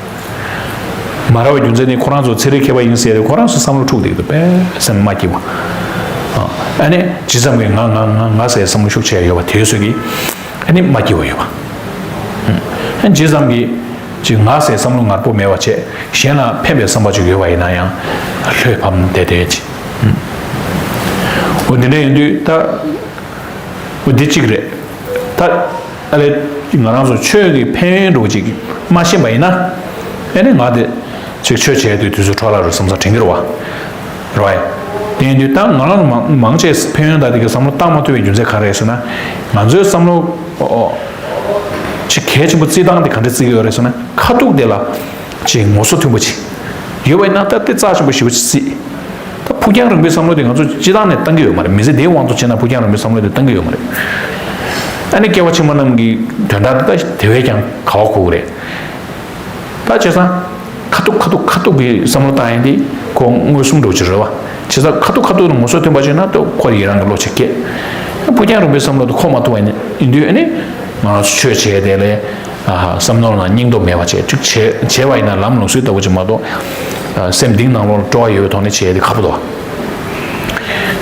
མ་ར་བའི་རྒྱུ་མཚན་ནི་ཁོ་རང་ཚོ་ཚན་རིག་མཁས་པ་ཡིན་ཟེར་རེད། ཁོ་རང་ཚོ་བསམ་བློ་འཁྲུག་བསྡད་ཀྱི་འདུག་པས་སེམས་མ་སྐྱིད་པ། ཨ་ནི་ཇི་ཙམ་གྱི་ང་ང་ང་ང་ཟེར་བསམ་བློ་ཤུགས་ཆེ་ཡོད་པ་དེ་ཚོ་གི་ཨ་ནི་མ་སྐྱིད་པ་ཡོད་པ། ཨ་ཇི་ཙམ་གྱི་ཅིག་ང་ཟེར་བསམ་བློ་ངར་པོ་མེད་པ་བྱས་གཞན་ལ་ཕན་པའི་བསམ་པ་ཅིག་ཡོད་པ་ཡིན་ན་ཡང་ལྷོད་ཕམ་བསྡད་བསྡད་ཅིག་འོ་འདི་འདྲ་ཡིན་དུས་ད་འོ་འདི་གཅིག་རེད། ད་ཨ་ལས་ང་རང་ཚོ་ཆོས་ཀྱི་ཕན་ཡོན་འདྲ་བོ་ཅིག་མ་ཤེས་པ་ཡིན་ན་ཨ་ནི་ང་དེ་ཅིག་ཆོས་བྱས་དུས་དུས་ཚོད་འཕྲོ་བརླག་རེད་བསམ་ས་དྲན་གྱི་རེད་བ། རེད་བ། དེ་ཡིན་དུས་ད་ང་རང་མང་མང་ཆེ་ཕན་ཡོན་དང་དེ་གའི་བསམ་བློ་བཏང་མ་ཐུབ་པའི་རྒྱུ་མཚན་ག་རེ་རེད་ཟེར་ན། ང་ཚོའི་བསམ་བློ་ཨོ་ཨོ་ཅིག་གལ་ཆེན་པོ་བརྩི་སྟངས་དེ་ག་འདྲ་བརྩི་གི་ཡོད་རེད་ཟེར་ན་ཁ་ཐུག་དེ་ལ་ཅིག་ངོ་སོ་མཐུན་པོ་ཅིག་ཡོད་པ་ཡིན་ན་ད་དེ་རྩ་ཆེན་པོ་ཞེ་པོ་ཅིག་བརྩི། ད་ཕུགས་རྒྱང་རིང་པོའི་བསམ་བློ་དེ་ང་ཚོ་སྤྱི་བཏང་ནས་བཏང་གི་ཡོད་མ་རེད། མི་ཚེ་འདིའི་དབང་དུ་བྱས་ན་ཕུགས་རྒྱང་རིང་པོའི་བསམ་བློ་དེ་བཏང་གི་ཡོད་མ་རེད། ཨ་ནི་སྐྱེ་བ་ཕྱི་མ་རྣམས་ཀྱི་དོན་དག་དེ་ད་དེ་བས་ཀྱང་ག་བ་གོ་གི་རེད། ད་བྱས་ཙང་ཁ་ཐུག་ཁ་ཐུག་ཁ་ཐུག་གི་བསམ་བློ་བཏང་ཡིན་དེ་ཁོ་མངོན་སུམ་འགྲོ་གི་རེད་བ། བྱས་ཙང་ཁ་ཐུག་ཁ་ཐུག་ནས་ངོ་སོ་མཐུན་པ་བྱས་ན་ད་ཁོ་ཡི་རང་གི་བློ་ཆེ་སྐྱེ། ཕུགས་རྒྱང་རིང་པོའི་བསམ་བློ་དེ་འཁོར་མ་ཐུབ་པ་ཡིན་དུས་ཨ་ནི་ང་རང་ཚོ་ཆོས་བྱས་དེ་ལས་ཨ་བསམ་བློ་ལ་སྙིང་སྟོབས་མེད་པ་བྱས་ཅིག་བྱས་བྱས་པ་ཡིན་ན་ལམ་ལུགས་སྲོལ་ལྟ་བུ་ཅིག་མ་གཏོགས་སེམས་གཏིང་ནང་ལོགས་ལ་སྤྲོ་བ་ཡོད་པའི་ཐོག་ནས་བྱས་དེ་ཁག་པོ་འདུག་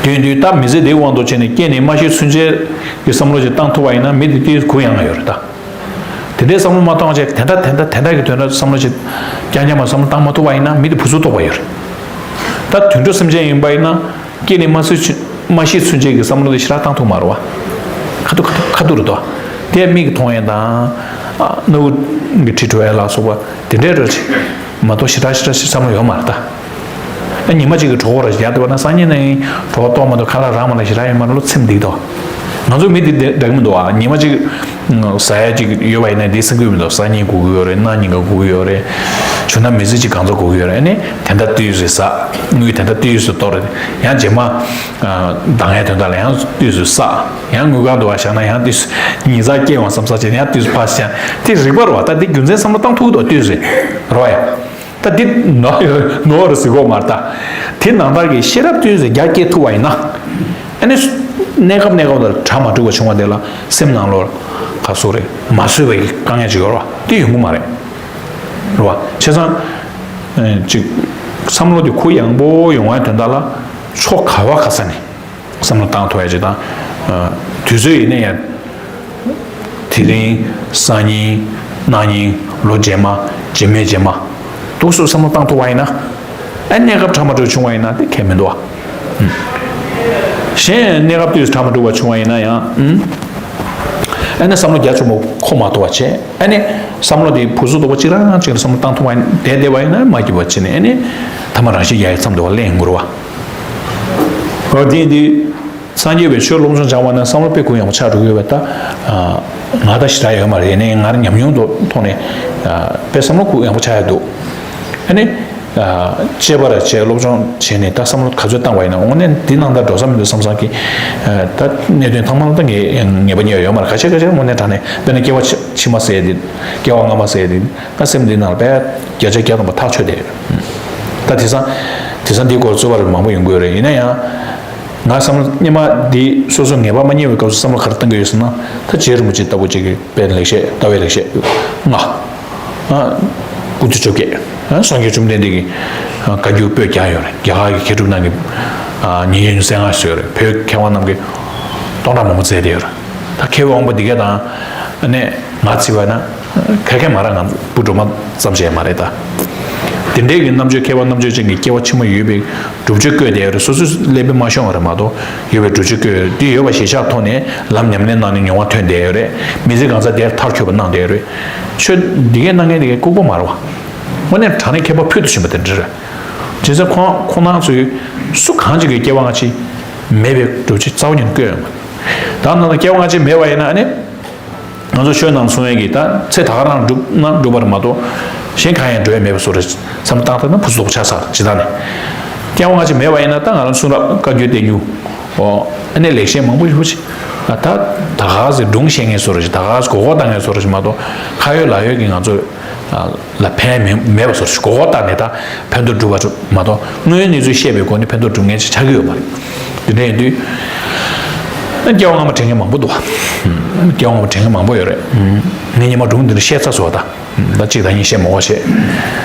དེ་ཡིན་དུས་ད་མི་ཚེ་འདིའི་དབང་དུ་བྱས་ནས་སྐྱེས་ནས་མ་ཤི་ཚུན་ཆད་ཀྱི་བསམ་བློ་ཅིག་བཏང་ཐུབ་པ་ཡིན་ན་མི་དེ་དེའི་གུ་ཡངས་ཡོད་རེད་ད། དེ་འདྲའི་བསམ་བློ་མ་བཏང་བ་བྱས་དེ་འདྲ་དེ་འདྲ་དེ་འདྲ་གི་དོན་དག་བསམ་བློ་ཅིག་རྐྱང་རྐྱང་མ་བསམ་བློ་བཏང་མ་ཐུབ་པ་ཡིན་ན་མི་དེ་བུ་ཚུགས་ཐོགས་པ་ཡོད་རེད། ད་དུད་འགྲོ་སེམས་ཅན་ཡིན་པ་ཡིན་ན་སྐྱེས་ནས་མ་ཤི་ཚུན་མ་ཤི་ཚུན་ཆད་ཀྱི་བསམ་བློ་དེ་ཞེ་དྲག་བཏང་ཐུབ་མ་རེད་བ། ཁ་ཐུག་ཁ་ཐུག་ཁ་ཐུག་རེད་དོ། དེ་མིག་གིས་མཐོང་ཡས་དང་། སྣ་བུག་གིས་འཁྲིད་འགྲོ་ཡས་ལ་སོགས་པ་དེ་འདྲའི་རེད་མ་གཏོགས་ཞེ་དྲག་ཞེ་དྲག་ཞིག་བསམ་བློ་ཡོད་མ་རེད་ད། ཨ་ཉི་མ་གཅིག་གི་གྲོད་ཁོག་ར་ཞིག་ཡར་དེ་བ་ན་སང་ཉིན་ནས་གྲོད་ཁོག་ལྟོགས་མ་ཐུབ་ཁ་ལག་རག་མ་ལ་ཞེ་དྲག་ཡོད་མ་རེད་བློ་ཚིམ་འདུག་དོ། ང་ཚོ་མི་དེ་འདྲ་གི་མི་འདུག་ཨ། ཉི་མ་གཅིག་ཟ་ཡ་གཅིག་ཡོད་པ་ཡིན་ན་དེ་སེམས་ཁུར་མི་འདུག། གཟའ་གཉིས་སྒུག་གི་ཡོད་རེད། གནངས་ཉིན་ག་སྒུག་གི་ཡོད་རེད། བྱུང་ན་མི་ཚེ་གཅིག་གང་ཚོད་སྒུག་གི་ཡོད་རེད། ཨ་ནི་དེ་འདྲ་ཏོག་ཙམ་ཟ། དངུལ་དེ་འདྲ་ཏོག་ཙམ་གཏོར་རེད། ཡང་རྗེས་མ་འདང་ཡ་དོན་དག་ལ་ཡང་ཏོག་ཙམ་ཟ། ཡང་དངུལ་ཁང་དུ་བ་བཞག་ན་ཡང་ཏོག་ཙམ་ཉིན་ཚགས་སྐྱེལ་འོང་བསམ་ས་བྱས་ན་ཡང་ཏོག་ཙམ་ཕར་བཞག། དེ་རིག་པ་རེད་བ། ད་འདི་རྒྱུ་མཚན་བསམ་བློ་བཏང་ཐུབ་འདུག་ཏོག་ཙམ་རེད་བ་ཡ། ད་འདི་ནོར་ནོར་ཟེར་གོ་མ་རེད་ད། དེ་ནང་ལྟར་གྱི་ཤེས་རབ་ཏོག་ཙམ་རྒྱ་སྐྱེད་ཐུབ་པ་ཡིན་ན། ཨ་ནི་གནས་སྐབས་གནས་སྐབས་དང་གྲ་མ་འགྲིག་པ་བྱུང་བ་དེ་ལ་སེམས་ནང་ལོགས་ག་སོ་རེད་མ་བཟོད་པའི་དཀའ་ངལ་ཅིག་ཡོད་རེད་བ། དེ་ཡོང་གི་མ་རེད། རེད་བ། བྱས་ཙང་ཅིག་བསམ་བློ་དེ་གུ་ཡངས་པོ་ཡོང་བའི་དོན་དག་ལ་ཕྱོགས་ག་བ་ག་ས་ནས་བསམ་བློ་བཏང་ཐུབ་ཡ་ཅིག་དང་། དུས་ཚོད་ཡིན་ན་ཡང་། དེ་རིང་སང་ཉིན་གནངས་ཉིན་ལོ་རྗེས་མ་རྗེས་མའི་རྗེས་མ་འདུག་སེ་བསམ་བློ་བཏང་ཐུབ་པ་ཡིན་ན། ཨ་གནས་སྐབས་གྲ་མ་འགྲིག་བྱུང་བ་ཡིན་ན་དེ་ཁྱད་མི་འདུག་བ། གཞན་གནས་སྐབས་དུས་གྲ་མ་འགྲིག་པ་བྱུང་བ་ཡིན་ན་ཡང་། ཨ་ནི་བསམ་བློ་རྒྱ་ཆེན་པོ་འཁོར་མ་ཐུབ་པ་བྱས། ཨ་ནི་བསམ་བློ་དེ་བུ་གཟུགས་ལྟ་བུ་གཅིག་རང་གཅིག་ལ་བསམ་བློ་བཏང་ཐུབ་པ་ཡིན་བསྡད་བསྡད་པ་ཡིན་ན་མ་སྐྱིད་པ་བྱས་ནས། ཨ་ནི་ཐ་མ་རང་ཤི་རྒྱག་ཡའི་མཚམས་དུ་བ་སླེབས་ཡོང་གི་རེད་བ། འོ་དེ་དུས། སངས་རྒྱས་པའི་ཆོས་སློབ་སྦྱོང་སྦྱང་བ་ན་བསམ་བློ་དཔེ་གུ་ཡངས་པོ་ཆགས་འགྲོ་གི་ཡོད་པ་ད། ང་ད་ཞེ་དྲག་ཡོད་མ་རེད། ཡིན་ནའི་ང་རང་ཉམས་མྱོང་ཐོག་ནས་དཔེ་བསམ་བློ་གུ་ཡངས་པོ་ཆགས་ཡ་འདུག། ཨ་ནི། གཅེས་པར་བྱས་སློབ་སྦྱོང་བྱས་ནས་ད་བསམ་བློ་ག་ཚོད་བཏང་བ་ཡིན་ན་དངོས་གནས་འདི་ནང་ལྟར་འགྲོ་ས་མི་འདུག་བསམ་བསམ་གི། ད་གནད་དོན་ཚང་མ་ལ་ད་ངེས་ངེས་པ་རྙེད་ཡོད་མ་རེད། ག་ཚོད་ག་ཚོད་དངོས་གནས་དྲང་གནས་དཔེར་ན་སྐྱེ་བ་ཕྱི་མ་ཟེར་ཡ་དེ། སྐྱེ་བ་སྔ་མ་ཟེར་ཡ་དེ། ང་སེམས་འདི་ནང་ལ་དཔེ་བརྒྱ་ཆ་བརྒྱ་ཐམ་པ་ཐག་ཆོད་དེ་ཡོད། ད་དེང་སང་། དེང་སང་འདིའི་སྐོར་རྩོད་པ་རེ་མང་པོ་ཡོང་གི་ཡོད་རེད། ཡིན་ན་ཡང་། ང་བསམ་བློ་སྔོན་མ་འདི་སོ་སོ་ངེས་པ་མ་རྙེད་པའི་སྐབས་སུ་བསམ་བློ་ག་རེ་བཏང་གི་ཡོད་ཟེར་ན། ད་རྗེ་རིན་པོ་ཆེ་ལྟ་བུ་ཅིག་གི་དཔེ་ལེགས་བཤད་ལྟ་བའི་ལེགས་བཤད་ལྔ། ཨ། དགུ་བཅུ་བཅོ་བརྒྱད། ཨ། སངས་རྒྱས་བཅོམ་ལྡན་འདས་ཀྱིས་བཀའ་འགྱུར་པོད་བརྒྱ་ཡོད་རེད། རྒྱ་གར་གྱི་མཁས་གྲུབ་རྣམས་ཀྱིས་ཉིས་བརྒྱ་ཉི་ཤུ་རྩ་ལྔ་བཟོས་ཡོད་རེད། བོད་མཁས་དབང་རྣམས་ཀྱིས་སྟོང་ཕྲག་མང་པོ་མཛད་བསྡད་ཡོད་རེད། ད་མཁས་པའི་དབང་པོ་འདི་ག་དང་། ཨ་ནི། ང་བརྩིས་པ་ན། ག་གེ་མ་ར་ང་བུ་སྒྲོལ་མ་ཙམ་ཞིག་མ་རེད་ད། དེ་འདྲའི་གི་རྣམ་དཔྱོད་མཁས་པ་རྣམ་དཔྱོད་ཅན་གྱི་སྐྱེ་བ་ཕྱི་མ་ཡོད་པའི་སྒྲུབ་བརྗོད་བཀོད་བསྡད་ཡོད་རེད། སོ་སོའི་ཀླད་པས་མ་ཤོང་བ་རེད་མ་གཏོགས་ཡོད་པའི་སྒྲུབ་བརྗོད་བཀོད་ཡོད་རེད། དེ་ཡོད་པ་ཞེ་ཆགས་ཐོག་ནས་ལམ་ཉམས་ལེན་གནང་ནས་མྱོང་བ་ཐོན་བསྡད་ཡོད་རེད། མི་ཚེ་གང་ཚ་དེར་མཐར་འཁྱོལ་བ་གནང་བསྡད་ཡོད་རེད། ཆོས་འདི་གའི་གནང་མཁན་དེ་གའི་ལྐུགས་པ་མ་རེད་བ། དངོས་གནས་དྲང་གནས་མཁས་པ་ཕུལ་དུ་ཕྱིན་པ་དེ་འདྲ་རེད། བྱས་ཙང་ཁོང་ཁོང་རྣམ་ཚོས་སུ་གང་ཅིག་གི་སྐྱེ་བ་སྔ་ཕྱི་མེད་པའི་སྒྲུབ་བྱེད་རྩ་བ་ཉིད་ནས་བཀོད་ཡོད་མ་རེད། ད་ནང་ལ་སྐྱེ་བ་སྔ་ཕྱི་མེད་པ་ཡིན་ན་ཨ་ནི། ང་ཚོ་ཆོས་ནང་གསུང་ཡས་ཀྱི་ད་ཚེ་ད་ག་རང་སྒྲུབ་ན་སྒྲུབ་པ་རེད་མ་གཏོགས་གཞན་གང་ཡང་འགྲོ་ཡས་མེད་པ་བཟོ་འདྲ་བསམ་བློ་བཏང་ཐུབ་ན་བུ་སྡུག་ཆགས་ས་རེད། ཇི་ལྟར་ནས་སྐྱེ་བ་སྔ་ཕྱི་མེད་པ་ཡིན་ན་ད་ང་རང་གསུང་རབ་བཀའ་བརྒྱུད་བསྟན་འགྱུར། ཨོ། ཨ་ནི་ལེགས་བཤད་མང་པོ་ཞིག་ད་ད་ག་ཟེ་སྒྲུང་བཤད་མཁན་བཟོ་འདྲ་ཞིག་ད་ག་ཟེ་མགོ་སྐོར་བཏང་མཁན་བཟོ་འདྲ་ཞིག་མ་གཏོགས་ཁ་ཡོད་ལག་ཡོད་ཀྱི་ང་ཚོ་ལ་ཕན་མེད་མེད་པ་བཟོ་འདྲ་ཞིག་མགོ་སྐོར་བཏང་ནས་ད་ཕན་ཐོགས་སྒྲུབ་པ་མ་གཏོགས་དངོས་ཡོད་གནས་ཚུལ་བཤད་པའི་སྒོ་ནས་ཕན་ཐོགས་སྒྲུབ་མཁན་ཅིག་ཆགས་ཀྱི་ཡོད་མ་རེད། དེ་འདྲ་ཡིན་དུས། ཨ། སྐྱེ་བ་སྔ་མ་དྲན་མཁན་མང་པོ་འདུག་བ། སྐྱེ་བ་སྔ་མ་དྲན་མཁན་མང་པོ་ཡོད་རེད། ངས་ཉི་མ་སྒྲུང་འདི་འདྲ་བཤད་ཚར་སོང་བ་ད། ད་གཅིག་དང་གཉིས་བཤད་མ་དགོས་བཤད།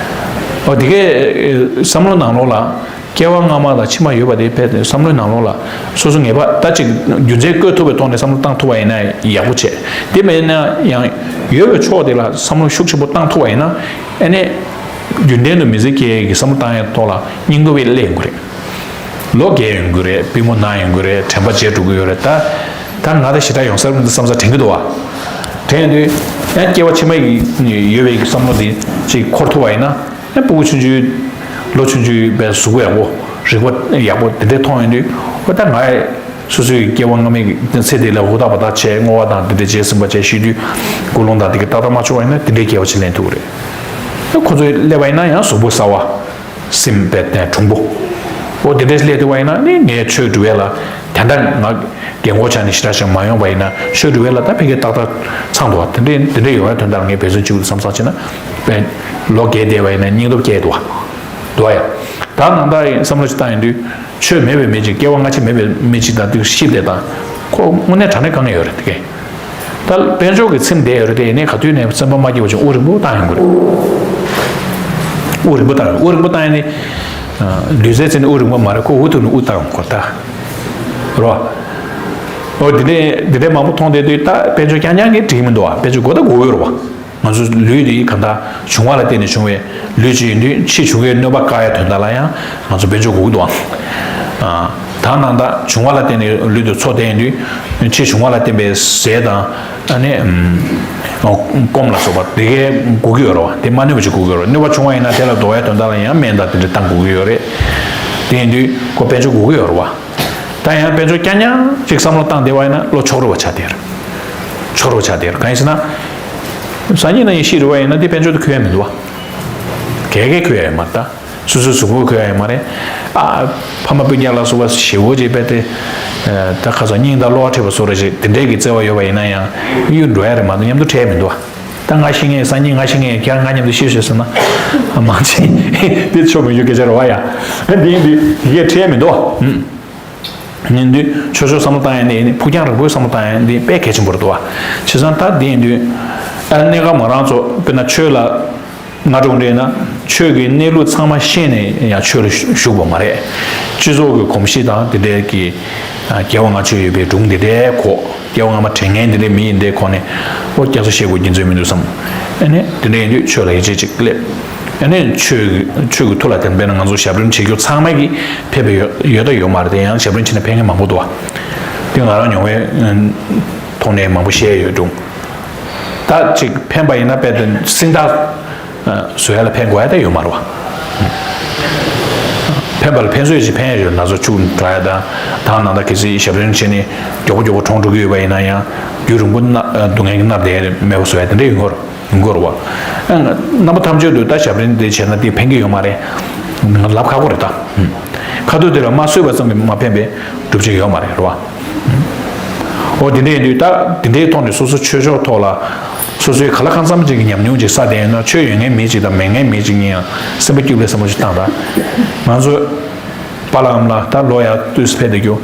ཨོ་དེ་གའི་བསམ་བློ་ནང་ལོགས་ལ་སྐྱེ་བ་སྔ་མ་དང་ཕྱི་མ་ཡོད་པ་དེ་བས་བསམ་བློའི་ནང་ལོགས་ལ་སོ་སོ་ངེས་པ་ད་ཅིག་རྒྱུ་མཚན་བཀོད་ཐུབ་པའི་ཐོག་ནས་བསམ་བློ་བཏང་ཐུབ་པ་ཡིན་ན་ཡག་པོ་བྱས། དེ་མེད་ན་ཡང་ཡོད་པའི་ཕྱོགས་དེ་ལ་བསམ་བློ་ཤུགས་ཆེན་པོ་བཏང་ཐུབ་པ་ཡིན་ན་ཨ་ནི་རྒྱུན་ལྡན་དུ་མི་ཚེ་སྐྱེལ་ཡས་ཀྱི་བསམ་བློ་བཏང་ཡས་ཐོག་ལ་སྙིང་སྟོབས་སླེབས་ཡོང་གི་རེད། ལོ་རྒས་ཡོང་གི་རེད། པུས་མོ་ན་ཡོང་གི་རེད། དྲན་པ་བརྗེད་འགྲོ་གི་ཡོད་རེད། ད་ད་ང་ད་ཞེ་དྲག་ཡོང་ས་རེད་བསམ་ས་དྲན་གི་འདུག་བ། དྲན་དུས་ཡང་སྐྱེ་བ་ཕྱི་མ་ཡི་ཡོད་པའི་བསམ་བློ་དེ་ཅིག་འཁོར་ཐུབ་པ་ཡིན་ན་ཡང་སྤུ་གུ་ཆུང་ཆུང་ལོ་ཆུང་ཆུང་བའི་གཟུགས་པོ་ཡག་པོ་རིག་པ་ཡག་པོ་དེ་འདྲས་མཐོང་ཡོང་དུས་ཨོ་ད་ང་སོ་སོའི་སྐྱེ་བ་སྔ་མའི་ཚེ་དེ་ལ་ཧུར་ཐག་པ་ཐག་བྱས་བསྔོ་བ་དང་དེ་འདྲས་བྱས་ཟིན་པ་བྱས་ཤི་དུས་ཀུན་སློང་དང་དེ་གི་ཏག་ཏག་མ་བྱུང་བ་ཡིན་ན་དེ་འདྲས་སྐྱེ་བ་ཅིག་ལེན་ཐུབ་ཀྱི་རེད། ཁོ་ཚོའི་སླེབས་པ་ཡིན་ན་ཡང་གཟུགས་པོ་གསར་བ། སེམས་པའི་གྲུང་པོ། ཨོ་དེ་འདྲས་སླེབས་ཐུབ་པ་ཡིན་ན་ནི་ངའི་ཆོས་སྒྲུབ་ཡས་ལ་དེ་འདྲ་ང་རྒན་གོག་ཆགས་ནས་ཞེ་དྲག་ཞིག་མ་ཡོང་པ་ཡིན་ན་ཆོས་སྒྲུབ་ཡས་ལ་ད་ཕན་ཁེ་ཏག་ཏག་ཚང་འདུག་བ། དེ་འདྲས་དེ་འདྲས་ཡོང་བའི་དོན་དག་ངས་འབད་བརྩོན་བྱེད་དགོས་བསམ་བསམ་བྱས་ན་དཔེ་ལོ་རྒས་བསྡད་པ་ཡིན་ན་སྙིང་སྟོབས་སྐྱེ་འདུག་བ། འདུག་བ་ཡ། ད་ནང་ལྟར་ཡིན་བསམ་བློ་ཞིག་བཏང་ཡོང་དུས་ཆོས་མེད་པའི་མི་ཅིག་སྐྱེ་བ་སྔ་ཕྱི་མེད་པའི་མི་ཅིག་དང་དུས་ཤིབ་བསྡད་དང་ཁོ་དངོས་གནས་དྲང་གནས་དཀའ་ངལ་ཡོད་རེད་དེ་གས། ད་དཔལ་འབྱོར་གྱི་ཚིམ་བསྡད་ཡོད་རེད་དེ་ཡིན་ནའི་ག་དུས་ནས་སེམས་པ་མ་སྐྱིད་པ་བྱུང་དབུགས་རིང་པོ་བཏང་ཡོང་གི་རེད། དབུགས་རིང་པོ་བཏང་ཡོང་དབུགས་རིང་པོ་བཏང་ཡོང་ནི། ལུས་རྩལ་རྩེ་ནས་དབུགས་རིང་པོ་མ་རེད་ཁོ་འུ་ཐུག་ནས་དབུགས་བཏང་ཡོང་གོ་ད། རོ། ཨོ་དེ་འདྲས་དེ་འདྲས་མང་པོ་མཐོང་བསྡད་དུས་ད་དཔལ་འབྱོར་རྐྱང་རྐྱང་གིས་འགྲིག་མི་འདུག་ཨ། དཔལ་འབྱོར་དགོས་ད་དགོས་ཀྱི་རེད་བ། ང་ཚོ་ལུས་འདི་གང་ལྟར་བྱུང་བ་ལ་བརྟེན་ནས་བྱུང་བའི་ལུས་ཅིག་ཡིན་དུས་ཕྱིས་འབྱུང་བའི་གནོད་པ་བཀག་ཡ་དོན་དག་ལ་ཡང་ང་ཚོ་དཔལ་འབྱོར་དགོས་ཀྱི་འདུག་ཨ། ད་ནང་ལྟར་བྱུང་བ་ལ་བརྟེན་ནས་ལུས་འདི་འཚོ་བསྡད་ཡིན་དུས་ཕྱིས་འབྱུང་བ་ལ་བརྟེན་པའི་ཟས་དང་ཨ་ནི་སྐོམ་ལ་སོགས་པ་དེ་གའི་དགོས་ཀྱི་ཡོད་རེད་བ། དེ་མ་གནོད་པ་ཅིག་དགོས་ཀྱི་ཡོད་རེད། གནོད་པ་བྱུང་བ་ཡིན་ན་དེ་ལ་ཟློག་ཡ་དོན་དག་ལ་ཡང་སྨན་དང་དེ་འདྲ་བཏང་དགོས་ཀྱི་ཡོད་རེད། དེ་ཡིན་དུས་ཁོ་དཔལ་འབྱོར་དགོས་ཀྱི་ཡོད་རེད་བ། ད་ཡང་དཔལ་འབྱོར་རྐྱང་རྐྱང་ཅིག་བསམ་བློ་བཏང་བསྡད་པ་ཡིན་ན་བློ་ཕྱོགས་རིས་པ་ཆགས་བསྡད་རེད། ཕྱོགས་རིས་པ་ཆགས་བསྡད་རེད། གང་ཡིན་ཟེར་ན། སང་ཉིན་གནངས་ཉིན་ཤི་རུ་བ་ཡིན་ན་དེ་དཔལ་འབྱོར་དེ་ཁུར་ཡ་མི་འདུག་བ། གས་གས་ཁུར་ཡ་ཡོད་མ་རེད་ད། སོ་སོའི་གཟུགས་པོ་ཁུར་ཡ་ཡོད་མ་རེད། ཨ། ཕ་མ་སྤུན་ཀྱག་ལ་སོགས་པ་ཞེ་བོ་ཅིག་དཔེ་དེ། ད་ཁ་སང་སྙིང་དང་བློ་ཁ་འཕྲད་པ་སོགས་རེ་ཞིག་དེ་འདྲས་ཀྱི་བརྩེ་བ་ཡོད་པ་ཡིན་ན་ཡང་གཡུག་འགྲོ་ཡ་རེད་མ་གཏོགས་མཉམ་དུ་འཕྲད་ཡ་མི་འདུག་བ། ད་ང་ཤི་ངེས་སང་ཉིན་ང་ཤི་ངེས་ཁྱེད་རང་ང་མཉམ་དུ་ཤི་ཤོག་ཟེར་ན། མང་ཆེ་དེ་ཆོ་མི་ཡོད་སྐད་ཆ་རེད་བ་ཡ། ཨ་འདི་ཡིན་འདི་ཡི་གེ་འཕྲད་ཡ་མི་འདུག་བ། ནི་འདི་ཆོས་ཕྱོགས་བསམ་བློ་བཏང་ཡ་འདི་ནི་ཕུགས་རྒྱང་རིང་པོའི་བསམ་བློ་བཏང་ཡ་འདི་དཔེ་གལ་ཆེན་པོ་རེད་འདུག་བ། བྱས་ཙང་ད་འདི་ཡིན་དུས། ཨ་གནད་འགག་མ་རང་ཚོ་དཔེར་ན་ཆོས་ལ། ང་གྲོང་འདྲེན་ན་ཆོས་ཀྱི་གནས་ལུགས་ཚང་མ་ཤེས་ནས་ཡང་ཆོས་ལ་ཞུགས་པ་མ་རེད། སྤྱི་ཚོགས་ཀྱི་གོམས་གཤིས་དང་དེ་འདྲའི་གི། སྐྱེ་བ་སྔ་ཕྱི་ཡོད་པའི་སྒྲུང་དེ་འདྲའི་གོ། སྐྱེ་བ་སྔ་མ་དྲན་མཁན་དེ་འདྲའི་མི་ཡིན་དེ་གོ་ནས། ཨོ་སྐྱག་རྫུན་བཤད་དགོས་རྒྱུ་མཚན་མི་འདུག་བསམ། ཨ་ནི་དེ་འདྲ་ཡིན་དུས་ཆོས་ལ་ཡིད་ཆེས་ཅིག་སླེབས། ཨ་ནི་ཆོས་ཀྱི་ཆོས་ཀྱི་མཐུ་ལ་བརྟེན་པས་ན་ང་ཚོ་ཞབས་རིམ་བྱེད་རྒྱུ་ཚང་མ་གི་ཕན་པ་ཡོད་ཡོད་ད་ཡོད་མ་རེད་དེ་ཡང་ཞབས་རིམ་བྱེད་ན་ཕན་མཁན་མང་པོ་འདུག་བ། དེ་ང་རང་མྱོང་བའི་ཐོག་ནས་མང་པོ་བཤད་ཡོད་འགྲོ། ད་ཅིག་ཕན་པ་ཡིན་ན་དཔེ་དེ་སེམས་ཐག་བཟོ་ཡ་ལ་ཕན་དགོས་ཡ་ད་ཡོད་མ་རེད་བ། ཕན་པ་ལ་ཕན་ཚུན་ཞིག་ཕན་ཡ་ཡོད་ན་ཚོ་ཆུ་འདྲ་ཡ་དང་དང་ནང་ད་གལ་སྲིད་ཞབས་རིམ་བྱས་ནས་མགྱོགས་པོ་མགྱོགས་པོ་གྲོངས་འགྲོ་གི་ཡོད་པ་ཡིན་ན་ཡང་རྒྱུན་རིང་པོ་ན་སྡུག་བསྔལ་གྱི་མནར་བསྡད་ཡ་མེད་པ་བཟོ་ཡ་དེ་འདྲ་ཡོད་མཁན་རེད། ཡོང་གི་རེད་བ། རྣམ་པ་ཐམས་ཅད་དུ་ད་ཞབས་རིམ་འདི་བྱས་ན་འདི་ཕན་གྱི་ཡོད་མ་རེད། ལབ་ཁག་པོ་རེད་ད། ཁ་ཐུག་དེ་ལ་མ་གསོས་པ་ཙམ་གྱིས་མ་ཕན་པའི་སྒྲུབ་བྱེད་ཡོད་མ་རེད་རེད་བ། འོ་དེ་འདྲ་ཡིན་དུས་ད་དེ་འདྲའི་ཐོག་ནས་སོ་སོ་ཆོས་ཕྱོགས་ཐོག་ལ་སོ་སོའི་ག་ལ་གང་འཚམ་ཅིག་གི་ཉམས་མྱོང་ཅིག་བསགས་བསྡད་ཡོད་ན་ཆོས་ཡོད་མཁན་མི་ཅིག་དང་མེད་མཁན་མི་ཅིག་ཡིན་ཡང་སེམས་པ་སྐྱིད་པོའི་བསམ་བློ་ཞིག་བཏང་དང་། ང་ཚོ་པཱ་ལགས་ཨ་མ་ལགས་ད་ལོ་ཡར་དུས་སུ་ཕེབས་བསྡད་རྒྱུ།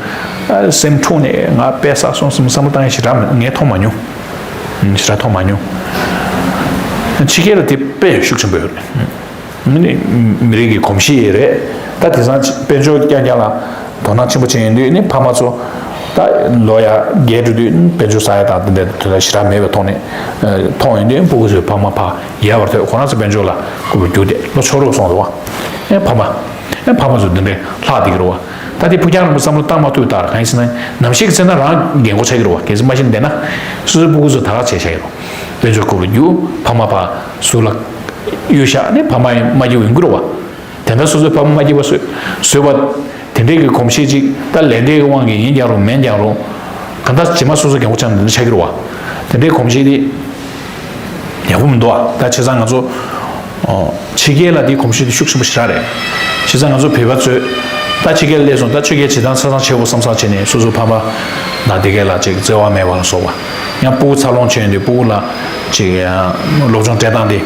སེམས་འཁྲུགས་ནས་ང་དཔེ་བསགས་སོང་བསམ་བསམ་བློ་བཏང་ཡ་ཞེ་དྲག་མེད་ངས་མཐོང་མ་མྱོང་། ཞེ་དྲག་མཐོང་མ་མྱོང་། ཕྱི་རྒྱལ་ལ་དེ་དཔེ་ཤུགས་ཆེན་པོ་ཡོད་རེད། མི་ནི་མི་རིགས་ཀྱི་གོམས་གཤིས་རེད། ད་དེང་སང་དཔལ་འབྱོར་རྐྱང་རྐྱང་ལ་དོ་སྣང་ཆེན་པོ་བྱས་ཡོང་དུས་ནི་ཕ་མ་ཚོ་ད་ལོ་ཡ་རྒས་འགྲོ་དུས་དཔལ་འབྱོར་ཟ་ཡ་དང་དེ་འདྲ་དེ་འདྲ་ཞེ་དྲག་མེད་པའི་ཐོག་ནས་མཐོང་ཡོང་དུས་སྤུ་གུ་ཚོའི་ཕ་མ་ཕ་ཡལ་བར་ཐོས་ཁོ་རང་ཚོ་དཔལ་འབྱོར་ལ་རྐུབ་རྒྱུག་དེ་ལོ་ཆོག་རོགས་སོང་རེད་བ། ཨེ་ཕ་མ། ཨེ་ཕ་མ་ཚོ་འདི་འདྲའི་ལྷག་བསྡད་ཀྱི་རེད་བ། ད་དེ་ཕུགས་རྒྱང་རིང་པོ་བསམ་བློ་བཏང་མ་ཐུབ་ལྟར་གང་ཡིན་ཟེར་ན་ནམ་ཞིག་ཚེ་ན་རང་རྒན་གོག་ཆགས་ཀྱི་རེད་བ། གལ་སྲིད་མ་ཤི་ན་བསྡད་ན་སོ་སོའི་སྤུ་གུ་ཚོ་ད་ག་བྱས་བཞག་ཡོད་རེད། དཔལ་འབྱོར་རྐུབ་ལ་རྒྱུག་ཕ་མ་ཕ་ཟུར་ལ་གཡུག་བཞག་ནས་ཕ་མ་ཡང་མ་སྐྱིད་པ་ཡོང་གི་རེད་བ། དེ་འདྲ་སོ་སོའི་ཕ་མ་མ་སྐྱིད་པ་བཟོས་བཟོས་པ། དེ་འདྲའི་གི་གོམས་གཤིས་ཅིག་ད་ལས་འབྲས་ཀྱི་དབང་གིས་ཡིན་ཀྱང་རུང་མིན་ཀྱང་རུང་། གང་ལྟར་རྗེས་མ་སོ་སོ་རྒན་གོག་ཆགས་ན་འདི་འདྲ་ཆགས་ཀྱི་རེད་བ། དེ་འདྲའི་གོམས་གཤིས་དེ་ཡག་པོ་མི་འདུག་བ། ད་བྱས་ཙང་ང་ཚོ་ཕྱི་རྒྱལ་ལ་དེའི་གོམས་གཤིས་དེ་ཤུགས་ཆེན་པོ་ཞེ་དྲག་རེད། བྱས་ཙང་ང་ཚོ་བོད་པ་ཚོས་ད་ཕྱི་རྒྱལ་སླེབས་སོང་ད་ཆོས་རྒྱལ་བྱེད་སྟངས་ཆ་ཚང་བྱེད་དགོས་བསམ་བསམ་བྱས་ནས་སོ་སོའི་ཕ་མ་ན་དེ་གས་ལ་ཅིག་བརྩེ་བ་མེད་པ་ལ་སོགས་པ། ཡང་སྤུ་གུ་འཚར་ལོངས་བྱས་ཡོང་དུས་སྤུ་གུ་ལ་ཅིག་སློབ་སྦྱོང་སྤྲད་སྟངས་དེ།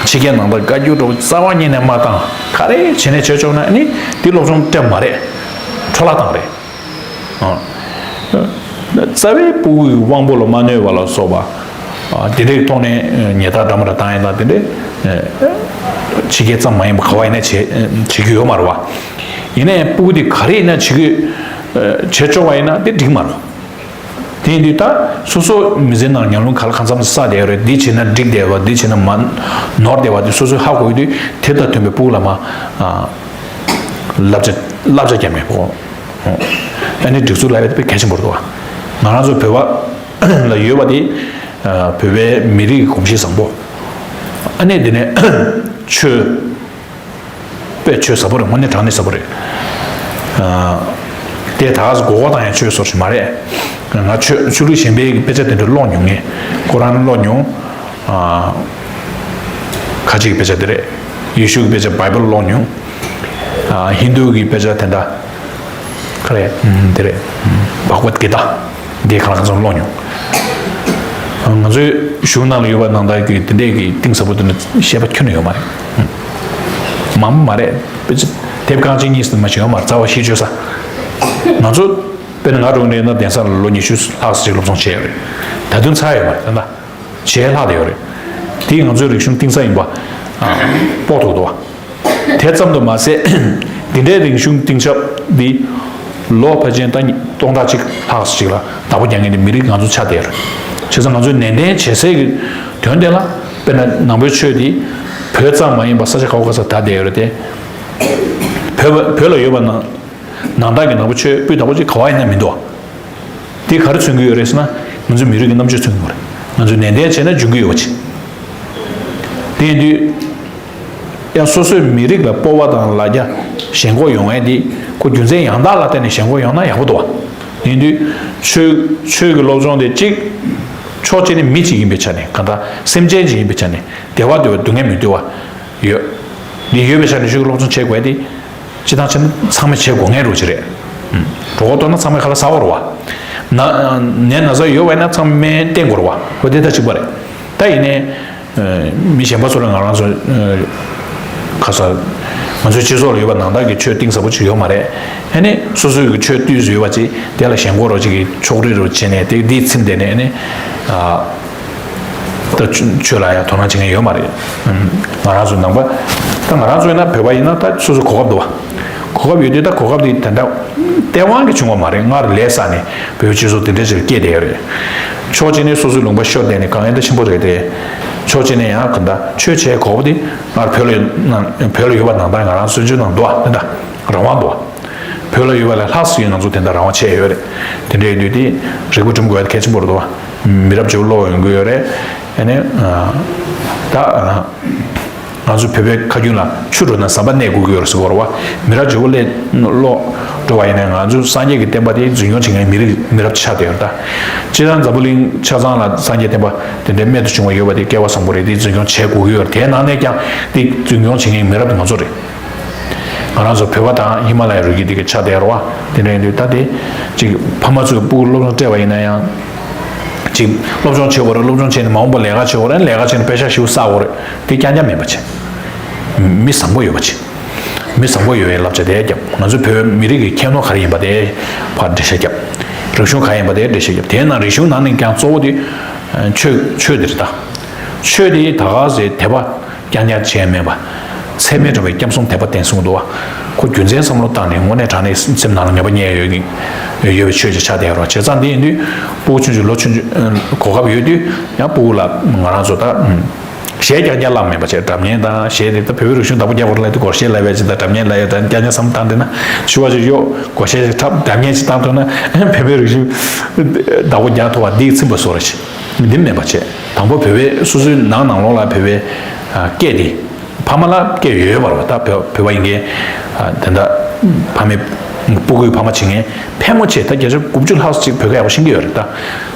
ཕྱི་རྒྱལ་ནང་ལྟར་བཀའ་བཀྱོན་འདྲ་བོ་རྩ་བ་ཉིད་ནས་མ་བཏང་། ག་རེ་བྱས་ནས་བྱེད་ཆོག་ན་ནི་དེ་སློབ་སྦྱོང་སྤྲད་མ་རེད། འཕྲོ་བརླག་བཏང་རེད། རྩ་བའི་སྤུ་གུ་ཡི་དབང་པོ་ལ་མ་གནོད་པ་ལ་སོགས་པ། དེ་འདྲའི་ཐོག་ནས་ཉེས་རྡུང་འདྲ་མི་འདྲ་བཏང་ཡིན་ན་དེ་འདྲའི་ཕྱི་རྒྱལ་ཙམ་མ་ཡིན་པ་ག་བ་ཡིན་ན་བྱེད་བྱེད་རྒྱུ་ཡོད་མ་རེད་བ། ཡིན་ནའི་སྤུ་གུ་དེ་ག་རེ་ཡིན་ན་བྱེད་རྒྱུ་བྱེད་ཆོག་པ་ཡིན་ན་དེ་འགྲིག་མ་རེད། དེ་ཡིན་དུས་ད་སོ་སོ་མི་ཚེའི་ནང་ཉམས་མྱོང་ག་ལ་གང་འཚམ་བསགས་བསྡད་ཡོད་རེད། འདི་བྱས་ན་འགྲིག་བསྡད་པ་འདི་བྱས་ན་མ་ནོར་བསྡད་པ་དེ་སོ་སོས་ཧ་གོ་ཡོད་དུས་དེ་དང་མཐུན་པའི་སྤུ་གུ་ལ་མ་བསླབ་བྱ་བསླབ་བྱ་རྒྱབ་ནས་གོ། ཨ་ནི་སྒྲིག་འཛུགས་ལབ་ཡ་དེ་དཔེ་གལ་ཆེན་པོ་རེད་འདུག་ང་རང་ཚོ་བོད་པ་ལ་ཡོད་པ་དེ་བོད་པའི་མི་རིགས་ཀྱི་གོམས་གཤིས་བཟང་པོ། ཨ་ནི་དེ་ནས་ཆོས་དཔེ་ཆོས་ཟབ་པོ་རེད། དངོས་གནས་དྲང་གནས་ཟབ་པོ་རེད། དེ་ད་ག་སེ་མགོ་སྐོར་བཏང་ཡ་ཆོས་སོགས་ཤིག་མ་རེད། ང་ཆོས་ཆོས་ལུགས་གཞན་པའི་དཔེ་ཆ་དེ་འདྲ་ཀློག་མྱོང་ངས་ཁོ་རང་ཀློག་མྱོང་། ཁ་ཅིག་གི་དཔེ་ཆ་དེ་རེད། ཡེ་ཤུ་གི་དཔེ་ཆ་བྷའི་བྷལ་ཀློག་མྱོང་། ཧིན་རྡུ་གི་དཔེ་ཆ་དེ་འདྲ། ག་རེ། ཨུམ། དེ་རེད། ཨུམ། བྷ་ག་བད་གི་ཏཱ། འདི་གང་ལ་གང་འཚམ་ཀློག་མྱོང་། ང་ཚོའི་གཞུང་ནང་ལ་ཡོད་པ་ནང་ལྟར་གྱི་དེ་འདྲས་ཀྱི་གཏིང་ཟབ་པོ་དེ་འདྲ་བཤད་པ་ཁྱོན་ནས་ཡོད་མ་རེད། ཨུམ། མང་པོ་མ་རེད། དཔེ་ཆ་དེབ་རྐང་གཅིག་གཉིས་ཙམ་མ་ཞིག་ཡོད་མ་རེད། རྩ་བ་ཤེས་བརྗོད་ས། ང་ཚོ་དཔེར་ན་ང་རང་ནས་ན་གདན་ས་ལ་ལོ་ཉི་ཤུ་ལྷག་ཙམ་ཞིག་སློབ་སྦྱོང་བྱས་ཡོད་རེད། ད་དུང་ཚར་ཡོད་མ་རེད་ད་ལྟ། བྱས་ལྷག་བསྡད་ཡོད་རེད། དེས་ང་ཚོའི་རིག་གཞུང་གཏིང་ཟབ་ཡིན་པ་དཔོག་ཐུབ་འདུག་བ། དེ་ཙམ་དུ་མ་ཟད། འདི་འདྲའི་རིག་གཞུང་གཏིང་ཟབ་འདི་ལོ་ཕལ་ཆེན་ད་སྟོང་ཕྲག་གཅིག་ལྷག་ཅིག་ལ་བདག་པོ་རྒྱག་མཁན་དེ་མི་རིགས་ང་ཚོ་ཆགས་བསྡད་ཡོད་རེད། བྱས་ཙང་ང་ཚོའི་ནན་ཏན་བྱེད་སའི་གི་དོན་དེ་ལ་དཔེར་ན་ནང་པའི་ཆོས་འདི་བོད་ཙམ་མ་ཡིན་པ་ས་ཆ་ག་བ་ག་ས་དར་བསྡད་ཡོད་རེད་དེ། བོད་བོད་ལ་ཡོད་པ་ན། ནང་བདག་གི་ནང་པ་ཆོས་སྤུས་དག་པོ་ཅིག་ག་བ་ཡིན་ན་མི་འདུག་དེ་ག་རེ་མཚོན་གྱི་ཡོད་རེད་ཟེར་ན། ང་ཚོའི་མི་རིགས་ཀྱི་རྣམ་དཔྱོད་མཚོན་གྱི་ཡོད་རེད། ང་ཚོས་ནན་ཏན་བྱས་ན་འབྱུང་གི་ཡོད་པ་ཅིག་དེ་ཡིན་དུས། ཡང་སོ་སོའི་མི་རིགས་ལ་སྤོབས་པ་དང་ལ་རྒྱ་ཞེན་ཁོག་ཡོང་ཡས་དེ་ཁོ་རྒྱུ་མཚན་ཡང་དག་ལ་བརྟེན་ནས་ཞེན་ཁོག་ཡོང་ན་ཡག་པོ་འདུག་ཡིན་དུས་ཆོས་ཆོས་ཀྱི་སློབ་སྦྱོང་དེ་གཅིག་ཕྱོགས་གཅིག་ནས་མི་གཅིག་ཡིན་པའི་ཆ་ནས་གང་ལྟར་སེམས་ཅན་གཅིག་ཡིན་པའི་ཆ་ནས་བདེ་བ་འདོད་པ་སྡུག་བསྔལ་མི་འདོད་པ་ཡོད། འདི་ཡོད་པའི་ཆ་ནས་ཆོས་ཀྱི་སློབ་སྦྱོང་བྱེད་དགོས་ཏེ། སྤྱིར་བཏང་བྱས་ན་ཚང་མས་བྱེད་དགོས་ངེས་རེད་ཅེས་རེད། གྲོད་ཁོག་ལྟོགས་ན་ཚང་མས་ཁ་ལག་ཟ་དགོས་རེད་བ། ན་ནད་ན་ཚ་ཡོད་པ་ཡིན་ན་ཚང་མས་བསྟེན་དགོས་རེད་བ། འོ་དེ་ལྟ་གཅིག་པ་རེད། ད་ཡིན་ནའི་མི་གཞན་པ་ཚོ་ལ་ང་རང་ཚོ་ཁ་ས་ང་ཚོའི་སྤྱི་ཚོགས་ལ་ཡོད་པ་ནང་ལྟར་གྱི་ཆོས་གཏིང་ཟབ་པོ་ཅིག་ཡོད་མ་རེད། ཨ་ནི་སོ་སོའི་གི་ཆོས་བཏུས་སུ་ཡོད་པ་ཅིག་དེ་ལ་ཞེན་ཁོག་རོ་ཅིག་གི་ཕྱོགས་རིས་རོ་བྱས་ནས་དེ་འདིའི་ཚིམ་བསྡད་ནས་ཨ་ནི། ད་ཆོས་ལ་ཡང་དོ་སྣང་བྱེད་མཁན་ཡོད་མ་རེད། ང་རང་ཚོའི་ནང་པ། ད་ང་རང་ཚོ་ཡིན་ན་བོད་པ་ཡིན་ན་ད་སོ་སོ་གོ་སྐབས་འདུག་བ། གོ་སྐབས་ཡོད་དུས་ད་གོ་སྐབས་དེ་ད་ལྟ་སྟེས་དབང་གིས་བྱུང་བ་མ་རེད། སྔར་ལས་བསགས་ནས་བོད་སྤྱི་ཚོགས་དེ་འདྲ་ཞིག་སྐྱེས་བསྡད་ཡོད་རེད། ཕྱོགས་གཅིག་ནས་སོ་སོའི་ལུང་པ་ཤོར་བསྡད་ནས་དཀའ་ངལ་ད་ཆེན་པོ་རེད་དེ། ཕྱོགས་གཅིག་ནས་ཡང་གང་ལྟར་ཆོས་བྱེད་དགོས་པ་དེ་སྔར་བོད་ལ་ཡོད་ན་བོད་ལ་ཡོད་པ་ནང་ལྟར་ང་རང་སུན་ཆོས་ནང་འདུག་བ་དེ་འདྲ་རང་དབང་འདུག་བ། བོད་ལ་ཡོད་པ་ལས་ལྷག་ཙམ་ང་ཚོ་དེ་འདྲ་རང་དབང་ཆེ་ཡོད་རེད། དེ་འདྲ་ཡིན་དུས་དེ་རིག་པ་སྒྲིམ་དགོས་ཡ་གལ་ཆེན་པོ་རེད་འདུག་བ། མི་རབས་བརྗེ་པོ་སློབ་ཡོང་གི་ཡོད་རེད། ཨ་ནི། ད། ང་ཚོ་བོད་པའི་ཁ་རྒྱུན་ལ་ཆུ་འགྲོ་ན་ཟམ་པ་གནས་དགོས་ཀྱི་ཡོད་རེད་ཟེར་གྱི་ཡོད་རེད་བ། མི་རབས་བརྗེ་པོ་སླེབས་ལོག་འགྲོ་བ་ཡིན་ན་ང་ཚོ་སངས་རྒྱས་ཀྱི་བསྟན་པ་དེ་འཛིན་སྐྱོང་བྱེད་མཁན་མི་རིགས་མི་རབས་ཆགས་བསྡད་ཡོད་རེད་ད། སྤྱིར་བཏང་འཛམ་བུ་གླིང་ཆ་ཚང་ལ་སངས་རྒྱས་བསྟན་པ་དེ་འདྲའི་རྨད་དུ་བྱུང་བ་ཡོད་པ་དེ་སྐལ་བ་བཟང་པོ་རེད། དེ་འཛིན་སྐྱོང་བྱེད་དགོས་ཀྱི་ཡོད་རེད། དེའི་ནང་ནས་ཀྱང་དེ་འཛིན་སྐྱོང་བྱེད་མཁན་མི་རབས་དེ་ང་ཚོ་རེད། ང་རང་ཚོ་བོད་པ་དང་ཧི་མ་ལ་ཡའི་རི་རྒྱུད་དེ་གི་ཆ་དེ་རེད་བ། དེ་འདྲ་ཡིན་དུས་ད་དེ་ཅིག་ཕ་མ་ཚོས་སྤུ་གུ་སློབ་སྦྱོང་སྤྲད་པ་ཡིན་ན་ཡང་། ཅིག་སློབ་སྦྱོང་བྱེད་དགོས་རེད། སློབ་སྦྱོང་བྱས་ནས་མ་འོངས་པ་ལས་ཀ་བྱེད་དགོས་རེད། ལས་ཀ་བྱས་ནས་པེ་ཤག་ཞེ་པོ་བསགས་དགོས་རེད། དེ་རྐྱང་རྐྱང་མིན་པ་བྱས། མི་བཟང་པོ་ཡོད་པ་བྱས། མི་བཟང་པོ་ཡོད་པའི་བསླབ་བྱ་དེ་རྒྱབ། ང་ཚོ་བོད་མི་རིགས་ཀྱི་ཁྱད་ནོར་ག་རེ་ཡིན་པ་དེ་ཕར་འགྲེལ་བཤད་རྒྱབ། རིག་གཞུང་ག་རེ་ཡིན་པ་དེ་འགྲེལ་བཤད་རྒྱབ། དེའི་ནང་རིག་གཞུང་ནང་ནས་ཀྱང་གཙོ་བོ་དེ་ཆོས་ཆོས་དེ་རེད་ད། ཆོས་དེ་ད་ག་ཟེ་དད་པ། རྐྱང་རྐྱང་བྱས་མེད་པ། ཚད་མེད་འགྲོ་བའི་སྐྱབས་གསུམ་དད་པ་བསྟེན་གསུངས་འདུག་བ། ཁོ་རྒྱུ་མཚན་བསམ་བློ་བཏང་ནས་དངོས་གནས་དྲང་གནས་སེམས་ནང་ལ་ངེས་པ་རྙེད་ཡོད་ཀྱི་ཡོད་པའི་ཆོས་ཅིག་ཆགས་བསྡད་ཡོད་རེད་བ། བྱས་ཙང་འདི་ཡིན་དུས་སྤུ་གུ་ཆུང་ཆུང་ལོ་ཆུང་ཆུང་གོ་སྐབས་ཡོད་དུས་ཡང་སྤུ་གུ་ལ་ང་རང་ཚོ་ད་གཞས་རྐྱང་རྐྱང་བསླབ་མེད་པ་བྱས། སྒྲ་སྙན་དང་གཞས་དེ་ད་བོད་པའི་རིག་གཞུང་བདག་པོ་རྒྱག་དགོས་རེད་ལབ་དུས་སྒོར་གཞས་བསླབ་ཡ་ཅིག་དང་སྒྲ་སྙན་བསླབ་ཡ་དང་རྐྱང་རྐྱང་བསམ་བློ་བཏང་བསྡད་ན་ཞུ་བ་ཞིག་གཡོག་སྒོར་གཞས་ཞིག་འཁྲབ་སྒྲ་སྙན་ཞིག་བཏང་ཐུབ་ན་བོད་པའི་རིག་གཞུང་བདག་པོ་རྒྱག་ཐུབ་པ་འདི་ཚིམ་པ་བཟོ་རེད། འདི་མེད་པ་བྱས། དང་པོ་བོད་པའི་སོ་སོའི་ནང་ནང་ལོགས་ལ་བོད་པའི་ཨ་སྐད་དེ། ཕ་མ་ལ་སྐད་ཡོད་ཡོད་པ་རེད་བ། ད་བོད་བོད་པ་ཡིན་མཁན་ཨ་དེ་འདྲ་ཕ་མའི་སྤུ་གུའི་ཕ་མ་བྱེད་མཁན་ཕལ་མོ་ཆེ་ད་བརྒྱ་ཆ་དགུ་བཅུ་ལྷག་ཅིག་བོད་སྐད་ཡག་པོ་ཤེས་ཀྱི་ཡོད་རེད་ད།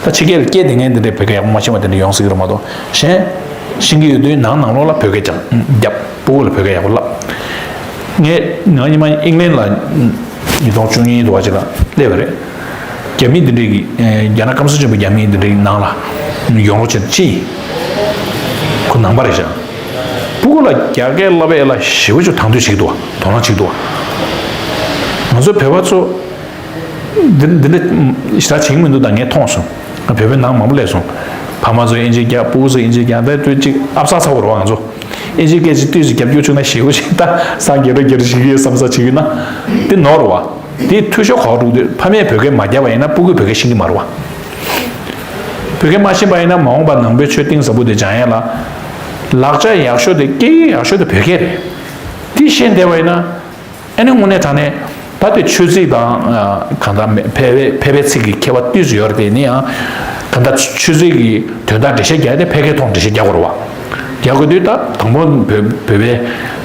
ད་ཕྱི་རྒྱལ་ལ་སྐད་དེ་ངན་དེ་འདྲའི་བོད་སྐད་ཡག་པོ་མ་ཤེས་པ་དེ་འདྲ་ཡོང་སྲིད་ཀྱི་རེད་མ་གཏོགས། གཞན་ཤེས་ཀྱི་ཡོད་དུས་ནང་ནང་ལོགས་ལ་བོད་སྐད་ཀྱང་རྒྱབ། སྤུ་གུ་ལ་བོད་སྐད་ཡག་པོ་བསླབ། ངས་ང་ཉི་མ་ཨིང་ལན་ལ་ཉིས་སྟོང་བཅུ་གཉིས་དུ་བ་ཅིག་ལ་སླེབས་པ་རེད། རྒྱ་མི་འདི་འདྲའི་གི་ཨེ་རྒྱ་ནག་སྐམ་ས་ཆེན་པོའི་རྒྱ་མི་འདི་འདྲའི་ནང་ལ་ཡོང་རོགས་བྱས་ཅི་ཡིན། ཁོ་ནང་པ་རེད་ཤག་སྤུ་གུ་ལ་རྒྱ་སྐད་བསླབ་ཡས་ལ་ཞེ་པོ་ཅིག་དང་དོད་བྱེད་ཀྱི་འདུག་བ། དོ་སྣང་བྱེད་ཀྱི་འདུག་བ། ང་ཚོ་བོད་པ་ཚོ་འདི་འདི་འདྲ་ཞེ་དྲག་བྱེད་ཀྱི་མི་འདུག་ད་ངས་མཐོང་སོང་། ང་བོད་པའི་ནང་མང་པོ་སླེབས་སོང་། ཕ་མ་ཚོ་ཨིན་ཇི་རྒྱག་སྤུ་གུ་ཚོ་ཨིན་ཇི་རྒྱག་ད་དུས་གཅིག་ཨབ་སག་ཚ་བོ་རེད་བ་ང་ཚོ། ཨིན་ཇི་སྐད་ཅིག་ཏོག་ཙམ་རྒྱབ་སྐྱོར་བྱུང་ན་ཞེ་པོ་ཞིག་ད་སངས་རྒྱས་རོ་རྒྱ་རི་ཞིག་ཡོད་བསམ་ས་ཅིག་ཡོད་ན། དེ་ནོར་བ། དེ་འཐུས་ཤོར་གོ་འགྲོ་དུས་ཕ་མས་བོད་སྐད་མ་རྒྱབ་པ་ཡིན་ན་སྤུ་གུས་བོད་སྐད་ཤེས་ཀྱི་མ་རེད་བ། བོད་སྐད་མ་ཤེས་པ་ཡིན་ན་མ་འོངས་པ་ནང་པའི་ཆོས་གཏིང་ཟབ་པོ་དེ་སྦྱང་ཡས་ལ། ལག་ཆ་ཡག་ཤོས་དེ་སྐད་ཡིག་ཡག་ཤོས་དེ་བོད་སྐད་རེད། དེ་ཤེས་བསྡད་པ་ཡིན་ན། ཨ་ནི་དངོས་གནས་དྲང་གནས་ད་དེ་ཆོས་ཚིག་དང་ཨ་གང་ལྟར་མེད་ཕལ་པའི་ཕལ་པའི་ཚིག་གི་ཁྱད་པར་ཏོག་ཙམ་ཡོད་རེད་དེ་ནི་ཡང་གང་ལྟར་ཆོས་ཚིག་གི་དོན་དག་འགྲེལ་བཤད་རྒྱག་དེ་ཕལ་སྐད་ཐོག་འགྲེལ་བཤད་རྒྱག་དགོས་རེད་བ། རྒྱག་དགོས་དུས་ད་དང་པོ་བོད་བོད་པའི་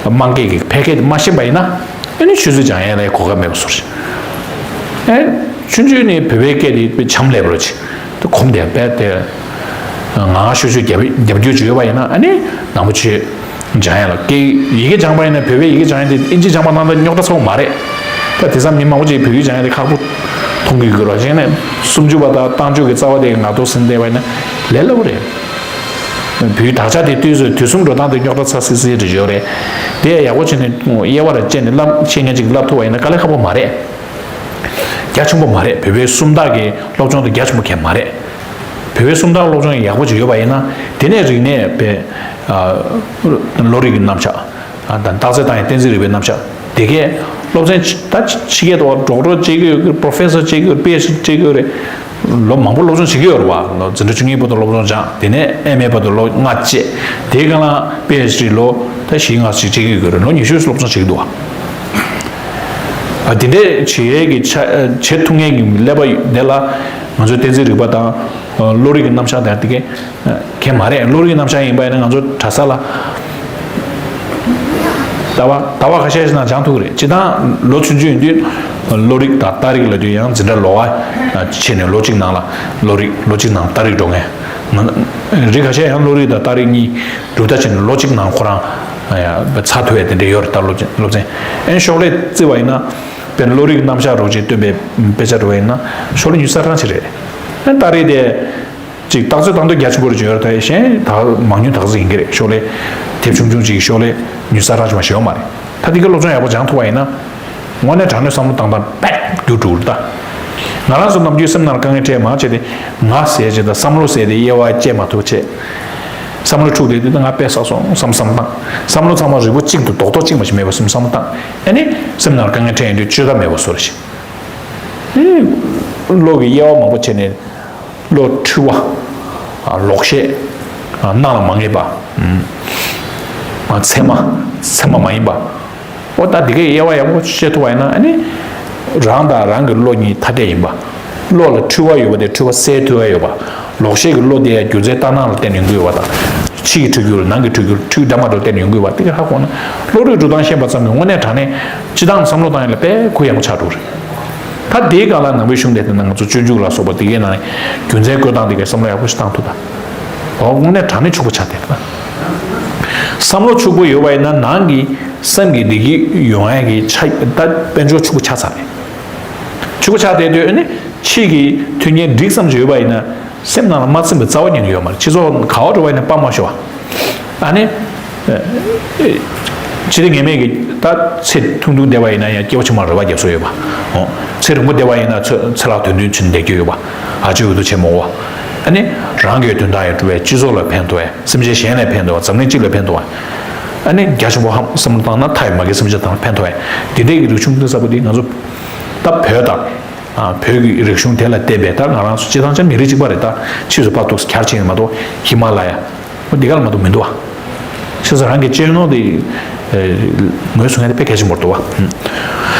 དམངས་སྐད་ཀྱི་ཕལ་སྐད་དེ་མ་ཤེས་པ་ཡིན་ན་ཨ་ནི་ཆོས་ཚིག་སྦྱང་ཡས་ལ་གོ་སྐབས་མེད་པ་བཟོ་རེད། ཨེ་ཆུང་ཆུང་ནས་བོད་པའི་སྐད་དེ་བྱམས་ལེ་བར་ཅིག་ད་གོམས་དེ་དཔེ་དེ་ང་ང་ཤོད་ཤོད་རྒྱབ་རྒྱབ་སྐྱོར་བྱེད་ཡོད་པ་ཡིན་ན་ཨ་ནི་ནང་པ་ཆོས། སྦྱང་ཡ་ལ་སྐད་ཡི་གེ་སྦྱང་པ་ཡིན་ན་བོད་པའི་ཡི་གེ་སྦྱང་ཡ་དེ་ཨིན་ཇི་སྦྱང་པ་ནང་ལྟར་རྙོག་དྲ་ཚ་པོ་མ་རེད། ད་དེང་སང་མི་མང་པོ་ཅིག་བོད་ཡིག་སྦྱང་ཡ་དེ་ཁག་པོ་མཐོང་གི་ཡོད་རེད་བ། བྱས་ནས་སུམ་ཅུ་པ་དང་རྟགས་འཇུག་གི་རྩ་བ་དེ་ངག་ཐོག་ཟིན་བསྡད་པ་ཡིན་ན་ལས་སླ་པོ་རེད། བོད་ཡིག་དག་ཆ་དེ་ལྟོས་ཚོད་དུས་གསུམ་འགྲོ་སྟངས་དེ་རྙོག་དྲ་ཚ་སི་སི་རེ་ཡོད་རེད། དེ་ཡག་པོ་བྱས་ནས་དབྱེ་བ་ར་བཅད་ནས་བསླབ་ཤེས་མཁན་ཅིག་བསླབ་ཐུབ་པ་ཡིན་ན་དཀའ་ལས་ཁག་པོ་མ་རེད། རྒྱ་ཆེན་པོ་མ་རེད། བོད་པའི་སུམ་རྟགས་ཀྱི་སློབ་སྦྱོང་དེ་རྒྱ་ཆེན་པོ་གང་ཡང་མ་རེད། བོད་པའི་སུམ་རྟགས་སློབ་སྦྱོང་ཡག་པོ་ཅིག་ཡོད་པ་ཡིན་ན་དེ་ནས་རིག་གནས་པའི་ཨ་བློ་རིག་གི་རྣམ་གཞག་ཨ་དང་རྟགས་གསལ་དང་ཡང་གཏན་ཚིགས་རིག་པའི་རྣམ་གཞག་དེ་གས་སློབ་ཚན་ཆ་ད་ཕྱི་རྒྱལ་དུ་ཌོག་ཊར་བྱེད་ཀྱི་ཡོད་ཀྱི་པྲོ་ཕེ་སར་བྱེད་ཀྱི་ཡོད་པི་ཨེཆ་ཌི་བྱེད་ཀྱི་ཡོད་རེད། ལོ་མང་པོ་སློབ་སྦྱོང་བྱེད་ཀྱི་ཡོད་རེད་བ། ལོ་འཛིན་གྲྭ་བཅུ་གཉིས་བར་དུ་སློབ་སྦྱོང་སྦྱངས་དེ་ནས་ཨེམ་ཨེ་བར་དུ་ལོ་ལྔ་བྱས་དེའི་སྒང་ལ་པི་ཨེཆ་ཌི་ལོ་ད་བཞི་ལྔ་ཞིག་བྱེད་ཀྱི་ཡོད་ཀྱི་རེད། ལོ་ཉི་ཤུ་སློབ་སྦྱོང་བྱེད་ཀྱི་འདུག་བ། ཨ་དེ་འདྲའི་བྱེད་ཡས་ཀྱི་ཆ་བྱེད་ཐུབ་མཁན་གྱི་ཀླད་པ་དེ་ལ་ང་ཚོའི་གཏན་ཚིགས་རིག་པ་དང་བློ་རིག་གི་རྣམ་གཞག་དང་དེ་གའི་གལ་མ་རེད། བློ་རིག་གི་རྣམ་གཞག་ཡིན་པ་ཡིན་ན་ང་ཚོ་གྲྭ་ས་ལ་ཟླ་བ་ཟླ་བ་ཁ་ཤས་ཤིག་ནང་སྦྱང་ཐུབ་ཀྱི་རེད། སྤྱིར་བཏང་ལོ་ཆུང་ཆུང་ཡིན་དུས་བློ་རིག་དང་རྟགས་རིག་ལབ་དུས་ཡང་འཛིན་གྲྭ་ལོགས་ཀ་ བྱས་ནས་ལོ་གཅིག་ནང་ལ་བློ་རིག་ལོ་གཅིག་ནང་རྟ་རིག་འགྲོ་མཁན། རིགས་ཁ་ཤས་ཡང་བློ་རིག་དང་རྟ་རིག་གཉིས་གྲུབ་མཐའ་བྱས་ནས་ལོ་གཅིག་ནང་ཁོ་རང་ཚར་ཐུབ་ཡ་དེ་འདྲ་ཡོད་རེད། ད་སློབ་ཚན་སློབ་ཚན་ཨེ་ཤོག་ལེ་བརྩི་བ་ཡིན་ན། དཔེར་ན་བློ་རིག་རྣམ་གཞག་རོགས་ཅེས་སྟོན་པའི་དཔེ་ཆ་འགྲོ་བ་ཡིན་ན་ཤོག་ལེ་ཉུལ་ས་རང་ཞིག་རེད། ཨེ་རྟ་རིག་དེ། ཅིག་རྟགས་ཚོད་བཏང་དུས་རྒྱ་ཆེན་པོ་རེ་བྱུང་ཡོད་རེད། ད་གཞན་ད་མང་ཉུང་དག་ཙིག་ཡིན་གྱི་རེད། ཤོག་ལེ་དེབ་ཆུང་ཆུང་ཅིག་ཤོག་ལེ་ཉུལ་ས་རག་ཅིག་མ་ཞིག་ཡོད་མ་རེད། ད་དེ་ག་སློབ་སྦྱོང་ཡག་པོ་སྦྱང་ཐུབ་པ་ཡིན་ན། དངོས་གནས་དྲང་གནས་བསམ་བློ་བཏང་སྟངས་དཔེ་འགྱུར་འགྲོ་གི་རེད་ད། ང་རང་ཚོ་ནམ་རྒྱུན་སེམས་ནང་དཀའ་ངལ་འཕྲད་མང་ཆེ་དེ་ང་ཟེར་བྱས་དང་བསམ་བློ་ཟེར་དེ་དབྱེ་བ་བཅད་མ་ཐུབ་བྱས། བསམ་བློ་འཁྲུག་དེ་དུས་ད་ང་དཔེ་བསགས་སོང་བསམ་བསམ་བཏང་། བསམ་བློ་ཚང་མ་རིལ་པོ་གཅིག་ཏུ་རྡོག་རྡོག་གཅིག་མ་ཞིག་མེད་པ་བསམ་བསམ་བཏང་། ཨ་ནི་སེམས་ནང་དཀའ་ངལ་འཕྲད་ཡོང་དུས་བཅོས་ཐབས་མེད་པ་བཟོ་རེ་བྱེད། ཨེ། བློ་གི་དབྱེ་བ་མང་པོ་བྱས་ནས། བློ་འཁྲུལ་བ། ལོག་ཤེས། སྣང་ལ་མ་ངེས་པ། ཚད་མ། ཚད་མ་མ་ཡིན་པ། འོ་ད་འདི་གའི་དབྱེ་བ་ཡག་པོ་ཤེས་ཐུབ་པ་ཡིན་ན་ཨ་ནི། རང་དང་རང་གི་བློ་གཉིས་ཐ་དད་ཡིན་པ། བློ་ལ་འཁྲུལ་བ་ཡོད་པ་དེ་འཁྲུལ་བ་སེལ་ཐུབ་ཡ་ཡོད་པ། ལོག་ཤེས་ཀྱི་བློ་དེ་ཡང་རྒྱུ་མཚན་ལྟར་སྣང་ལ་བརྟེན་ནས་ཡོང་གི་ཡོད་པ་དང་། ཕྱི་ཡི་འཁྲུལ་རྒྱུ་ལ་ནང་གི་འཁྲུལ་རྒྱུ་འཁྲུལ་འདྲ་མ་འདྲ་བརྟེན་ནས་ཡོང་གི་ཡོད་པ་དེ་ག་ཧ་གོ་ན། བློ་རིག་སྒྲུབ་སྟངས་ཤེས་པ་ཙམ་གྱིས་དངོས་གནས་དྲང་གནས་སྤྱི་བཏང་བསམ་བློ་བཏང་ཡ་ལ་དཔེ་གུ་ཡངས་པོ་ཆགས་འགྲོ་གི་རེད། ད་དེའི་སྒང་ལ་ནང་པའི་གཞུང་དེ་ལྟར་ན་ང་ཚོ་སྤྱོད་འཇུག་ལ་སོགས་པ་དེ་གའི་ནང་རྒྱུ་མཚན་བཀོད་སྟངས་དེ་གའི་བསམ་བློ་ཡག་པོ་ཞིག་བཏང་ཐུབ་ད། འོ་དངོས་གནས་དྲང་གནས་ཕྱུག་པོ་ཆགས་བསྡད་ད། བསམ་བློ་ཕྱུག་པོ་ཡོད་པ་ཡིན་ན་ནང་གི་སེམས་ཀྱི་བདེ་སྐྱིད་ཡོང་ཡ་གི་ཆ་ད་དཔལ་འབྱོར་ཕྱུག་པོ་ཆགས་ཚར་རེད། ཕྱུག་པོ་ཆགས་བསྡད་དུས་ཨ་ནི་ཕྱི་གི་མཐུན་རྐྱེན་འགྲིག་ཙམ་ཞིག་ཡོད་པ་ཡིན་ན། སེམས་ནང་ལ་མ་ཚིམ་པའི་རྩ་བ་ཉིད་ནས་ཡོད་མ་རེད། སྤྱི་ཚོགས་ག་བ་འགྲོ་བ་ཡིན་ན་སྤང་མ་ཤོར་བ། ཨ་ནི། ཨེ། ཨེ། ཕྱི་དེ་ངེས་མེད་ཀྱི་ད་ཚེ་ཐུང་ཐུང་བསྡད་པ་ཡིན་ན་ཡང་སྐྱེ་བ་ཕྱི་མར་རེ་བ་རྒྱབ་སྲོལ་ཡོད་པ། འོ། ཚེ་རིང་པོ་བསྡད་པ་ཡིན་ན་ཚེ་ཚེ་ལྷག་དོན་མཐུན་ཕྱིན་བསྡད་རྒྱུ་ཡོད་པ། ཨ་ཅེ་འོས་བསྡུ་བྱེད་མ་དགོས་པ། ཨ་ནི། རང་གི་དོན་དག་ཡང་འགྲུབ་པའི་སྤྱི་ཚོགས་ལ་ཕན་ཐོགས་ཡ། སེམས་ཅན་གཞན་ལ་ཕན་ཐོགས་པ། འཛམ་གླིང་སྤྱི་ལ་ཕན་ཐོགས་པ། ཨ་ནི་རྒྱ་ཆེན་པོ་ཧམ་བསམ་བློ་བཏང་ན་མཐའ་ཡས་མ་གི་སེམས་ཅན་དང་ཕན་ཐོགས་ཡ། འདི་འདྲའི་གི་རིག་གཞུང་གཏིང་ཟབ་པོ་འདི་ང་ཚོ་ད་བོད་དང་། ཨ། བོད་ཀྱི་རིག་གཞུང་དེ་ལ་བརྟེན་པའི་ད་ང་རང་ཚོ་སྤྱིར་བཏང་ཅང་མི་རིགས་གཅིག་པ་རེད། ད་ཕྱིས་སུ་ཕར་ཐུག་གྱར་ཕྱིན་ཡོད་མ་གཏོགས་ཧི་མ་ལ་ཡ། འོ་འདི་ག་ལ་མ་གཏོགས་མི་འདུག་ཨ། ཤེས་ས་རང་གི་གཅེས་ནོར་དེ་ངོས་བཟུང་ཡ་དེ་དཔེ་གལ་ཆེན་པོ་འདུག་བ།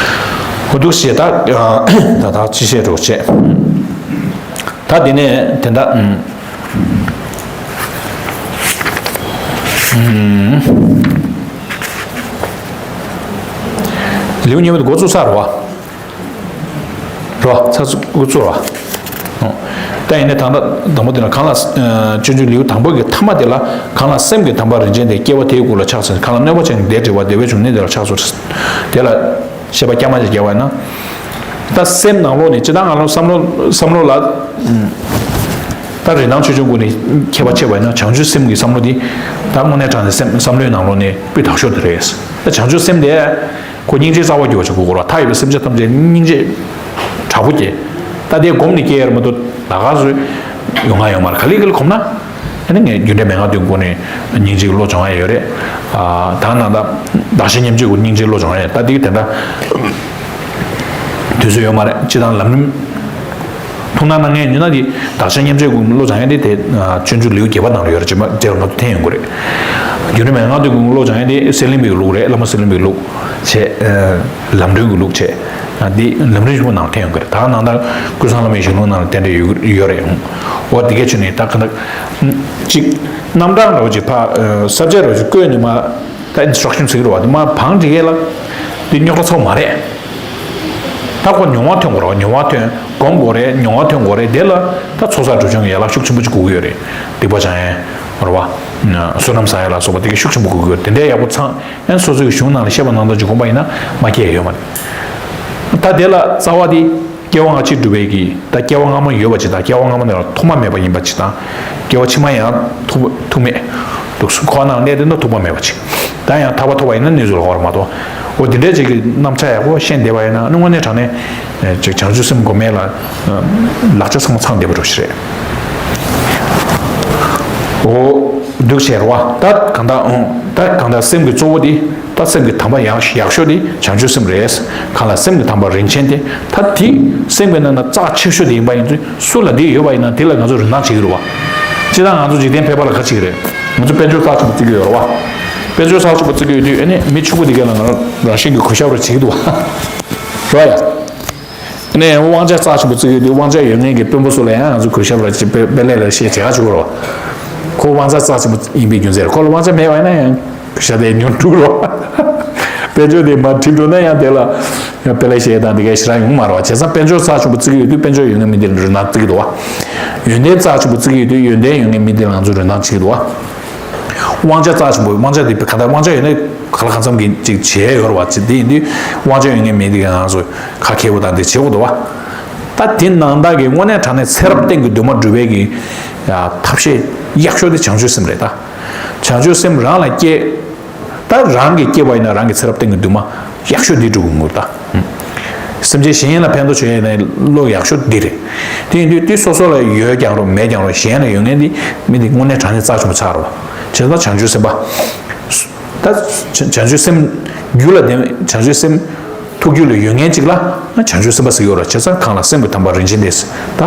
འོ་འདུག་ཞེས་ད་ད་ད་ཅི་བཤད་འགྲོ་བྱས། ད་དེ་ནས་དེ་འདྲ། ལེའུ་གཉིས་པ་དེ་འགོ་བཙུགས་ཚར་བ། རོ། ཚ་ཚུ་འགོ་བཙུགས་རོ། ད་ཡིན་ནའི་ད་ལྟ་དང་པོ་དེ་ལ་གང་ལ། སྤྱོད་འཇུག་ལེའུ་དང་པོ་གི་ཐ་མ་དེ་ལ། གང་ལ་སེམས་ཀྱི་དམ་པ་རིན་ཆེན་དེ། སྐྱེ་བ་དེའི་གུར་ལ་ཆགས་ཟིན། གང་ལ་གནོད་པ་ཅན་གྱི་བདེ་འབྲེལ་བ། བདེ་བའི་འབྱུང་གནས་དེ་ལ་ཆགས་སོ། དེ་ལ་བཤད་པ་རྐྱང་མ་ཅིག་བརྒྱབ་པ་ཡིན་ན། ད་སེམས་ནང་ལོགས་ནས་ཅི་ལྟར་ང་ལ་བསམ་བློ་བསམ་བློ་ལ། ད་རིན་ཐང་ཆོས་འབྱུང་སྒོ་ནས་ཁྱད་པར་ཕྱེ་བ་ཡིན་ན་བྱང་ཆུབ་སེམས་ཀྱི་བསམ་བློ་འདི། ད་དངོས་གནས་དྲང་གནས་སེམས་བསམ་བློའི་ནང་ལོགས་ནས་སྤུས་དག་ཤོས་དེ་རེད། ད་བྱང་ཆུབ་སེམས་དེ། ཁོ་སྙིང་རྗེའི་རྩ་བ་རྒྱུ་བ་ཞིག་དགོས་ཀྱི་རེད། མཐའ་ཡས་པའི་སེམས་ཅན་ཐམས་ཅད་སྙིང་རྗེ་དྲག་པོ་སྐྱེ། ད་དེ་སྒོམ་ནས་སྐྱེ་ཡ་རེད་མ་གཏོགས་ད་ག་ཚོད་ཡོང་ང་ཡོང་མ་རེད། ག་ལེ་ག་ལེ་གོམས་ན། ཨ་ནི་ངས་རྒྱུ་འབྲས་མན་ངག་བདུན་སྒོ་ནས་སྙིང་རྗེ་གི་བློ་སྦྱོང་ཡ་ཡོད་རེད། ཨ། ད་ནང་ད་བདག་གཞན་མཉམ་བརྗེ་སྒོ་ནས་སྙིང་རྗེའི་བློ་སྦྱོང་ཡ་ཡོད། ད་དེ་གི་དེ་འདྲ་དུས་ཚོད་ཡོད་མ་རེད། སྤྱིར་བཏང་ལམ་རིམ་ཐུགས་སྣང་གནང་མཁན་ཡིན་ན་དེ་བདག་གཞན་མཉམ་བརྗེ་སྒོ་ནས་བློ་སྦྱོང་ཡ་དེ་དེ་སྤྱོད་འཇུག་ལེའུ་བརྒྱད་པ་ནང་ལ་ཡོད་རེད། རྗེས་མ་རྗེས་ལ་མ་གཏོགས་འཐེན་ཡོང་གི་རེད། རྒྱུ་འབྲས་མན་ངག་བདུན་སྒོ་ནས་བློ་སྦྱོང་ཡ་དེ་གསེར་གླིང་པའི་ལུགས་རེད། བླ་མ་གསེར་གླིང་པའི་ལུགས། བྱས། ལམ་སྒྲོན་གྱི་ལུགས་བྱས། འདི་ལམ་རིམ་ཆེན་པོ་ནང་ཐོན་ཡོང་གི་རེད། ད་ནང་ལྟར་ཀུན་བཟང་བླ་མའི་གཞུང་ལུགས་ནང་ལ་རྟེན་འབྲེལ་ཡོད་ཡོད་རེད། འོ་དེ་གས་བྱུང་ནས་ད་ག་འདྲ། གཅིག་རྣམ་གྲངས་འདྲ་བོ་ཅིག་ཕ་ས་བཅད་འདྲ་བོ་ཅིག་བཀོད་ནས་མ། ད་ཨིན་སི་ཊྲག་ཤན་ཟེར་གི་རེད་བ། དེ་མ་བང་སྒྲིག་ཡས་ལ། འདི་རྙོག་དྲ་ཚ་བོ་མ་རེད། ད་ཁོ་མྱོང་བ་ཐོན་དགོས་རེད་བ། མྱོང་བ་ཐོན། སྒོམ་དགོས་རེད། མྱོང་བ་ཐོན་དགོས་རེད། དེ་ལ་ད་ཚོགས་བསགས་སྒྲིབ་སྦྱོང་གི་ཡན་ལག་ཤུགས་ཆེན་པོ་ཅིག་དགོས་ཀྱི་ཡོད་རེད། སྡིག་པ་སྦྱང་ཡས་རེད་བ། བསོད་ནམས་བསགས་ཡས་ལ་སོགས་པ་དེ་གས་ཤུགས་ཆེན་པོ་དགོས་ཀྱི་ཡོད་རེད། དེ་འདྲའི་ཡག་པོ་ཚང་། ཡང་སོ་སོའི་གཞུང་ནང་ལ་བཤད་པ་ནང་ལྟར་ཅིག་སྒོམ་པ་ཡིན་ན་མ་སྐྱེ་ཡ་ཡོད་མ་རེད། ད་དེ་ལ་རྩ་བ་དེ་སྐྱེ་བ་སྔ་ཕྱི་སྒྲུབ་པའི་གི། ད་སྐྱེ་བ་སྔ་མ་ཡོད་པ་ཅིག་དང་། སྐྱེ་བ་སྔ་མ་ནས་ལ་ཐོག་མ་མེད་པ་ཡིན་པ་ཅིག་དང་། སྐྱེ་བ་ཕྱི་མ་ཡང་ཐུག་ཐུག་མེད་འདུག་སོ། འཁོར་བ་ནང་གནས་དེ་ན་ཐུག་པ་མེད་པ་ཅིག་ད་ཡང་ཐར་པ་ཐོབ་པ་ཡིན་ན་གནས་ཚུལ་ལ་འོར་མ་གཏོགས། འོ་དེ་འདྲའི་ཅིག་གི་རྣམ་གཞག་ཡག་པོ་ཤེས་བསྡད་པ་ཡིན་ན་དངོས་གནས་དྲང་གནས་ཅིག་བྱང་ཆུབ་སེམས་སྒོམ་ཡས་ལ་ལག་ཆ་ཚང་མ་ཚང་བསྡད་པ་འདྲ་ཞིག་རེད། འོ། འདུག་བྱས་རེད་བ། ད་གང་ལྟར་ཨང་། ད་གང་ལྟར་སེམས་ཀྱི་གཙོ་བོ་དེ། ད་སེམས་ཀྱི་དམ་པ་ཡག་ཡག་ཤོས་དེ་བྱང་ཆུབ་སེམས་རེད། གང་ལ་སེམས་ཀྱི་དམ་པ་རིན་ཆེན་དེ། ད་དེ་སེམས་ཀྱི་ནང་ན་རྩ་ཆེ་ཤོས་དེ་ཡིན་པ་ཡིན་དུས་སུ་ལ་དེ་ཡོད་པ་ཡིན་ན་དེ་ལ་ང་ཚོ་རིན་ཐང་བྱེད་ཀྱི་རེད་བ། སྤྱིར་བཏང་ང་ཚོ་འཇིག་རྟེན་ཕལ་པ་ལ་ག་བྱེད་ཀྱི་རེད། ང་ཚོ་དཔལ་འབྱོར་རྩ་ཆེན་པོ་བརྩི་གི་ཡོད་རེད་བ། དཔལ་འབྱོར་རྩ་ཆེན་པོ་བརྩི་གི་ཡོད་དུས་ཨ་ནི་མི་ཕྱུག་པོ་དེ་གས་ལ་ང་རང་བཞིན་གྱི་གུས་ཞབས་རེ་བྱེད་ཀྱི་འདུག་བ། རེད་བ་ཡ། ནས་དབང་ཆ་རྩ་ཆེན་པོ་བརྩི་ཡོད་དུས་དབང་ཆ་ཡོད་མཁན་གྱི་དཔོན་པོ་ཚོ་ལ་ཡང་ང་ཚོ་གུས་ཞབས་ལ་ཅིག་དཔེ་དཔེ་ལས་ལ་བཤད་བྱེད་ག་ཆོག་རོགས། ཁོ་དབང་ཆ་རྩ་ཆེན་པོ་ཡིན་པའི་རྒྱུ་མཚན་རེད། ཁོ་ལ་དབང་ཆ་མེད་པ་ཡིན་ན་ཡང་གུས་ཞབས་དེ་ཉུང་འགྲོ་རོགས། དཔལ་འབྱོར་དེ་མར་འགྲིབ་འགྲོ་ན་ཡང་དེ་ལ་ཡང་དཔེ་ལེགས་བཤད་དང་དེ་ག་ཞེ་དྲག་ཡོང་མ་རེད་བ། བྱས་ཙང་དཔལ་འབྱོར་རྩ་ཆེན་པོ་བརྩི་གི་ཡོད་དུས་དཔལ་འབྱོར་ཡོད་མཁན་མི་དེ་ལ་རིན་ཐང་བརྩི་གི་འདུག་བ། ཡོན་ཏན་རྩ་ཆེན་པོ་བརྩི་གི་ཡོད་དུས་ཡོན་ཏན་ཡོད་མཁན་མི་དེ་ལ་ང་ཚོ་རིན་ཐང་བརྩི་གི་འདུག་བ། དབང་ཆ་རྩ་ཆེན་པོ། དབང་ཆ་དེ་ག་ད་དབང་ཆ་ཡོད་ན་ག་ལ་གང་འཚམ་གྱི་ཅིག་བྱས་ཡོད་རེད་བ། ཅིག་དེ་ཡིན་དུས་དབང་ཆ་ཡོད་མཁན་མི་དེ་ག་ང་ཚོ་ཁ་མཁས་པོ་དང་དེ་བྱེད་དགོས་འདུག་བ། ད་དེ་ནང་ལྟར་གྱི་དངོས་གནས་དྲང་གནས་ཚེ་རབས་གཏན་གྱི་འདུན་མ་འགྲུབ་པའི་གི་ཐབས་ཤེས་ཡག་ཤོས་དེ་བྱང་ཆུབ་སེམས་རེད་ད། བྱང་ཆུབ་སེམས་རང་ལ་སྐྱེས། ད་རང་གིས་སྐྱེས་པ་ཡིན་ན་རང་གི་ཚེ་རབས་གཏན་གྱི་འདུན་མ་ཡག་ཤོས་འདི་སྒྲུབ་དགོས་ད། སེམས་ཅན་གཞན་ལ་ཕན་ཐོགས་བྱེད་ཡས་ནས་བློ་ཡག་ཤོས་འདི་རེད། དེ་ཡིན་དུས་དེ་སོ་སོ་ལ་ཡོད་ཀྱང་རུང་མེད་ཀྱང་རུང་གཞན་ལ་ཡོད་མཁན་འདི་མི་འདི་དངོས་གནས་དྲང་གནས་རྩ་ཆེན་པོ་ཆགས་རེད་བ། བྱས་ཙང་བྱང་ཆུབ་སེམས་དཔའ། ད་བྱང་ཆུབ་སེམས་རྒྱུད་ལ་ལྡན་བྱང་ཆུབ་སེམས་ཐུགས་རྒྱུད་ལ་ཡོད་མཁན་གཅིག་ལ་བྱང་ཆུབ་སེམས་དཔའ་ཟེར་གྱི་ཡོད་རེད། བྱས་ཙང་གང་ལ་སེམས་ཀྱི་དམ་པ་རིན་ཆེན་ལྡན་ཟེར། ད་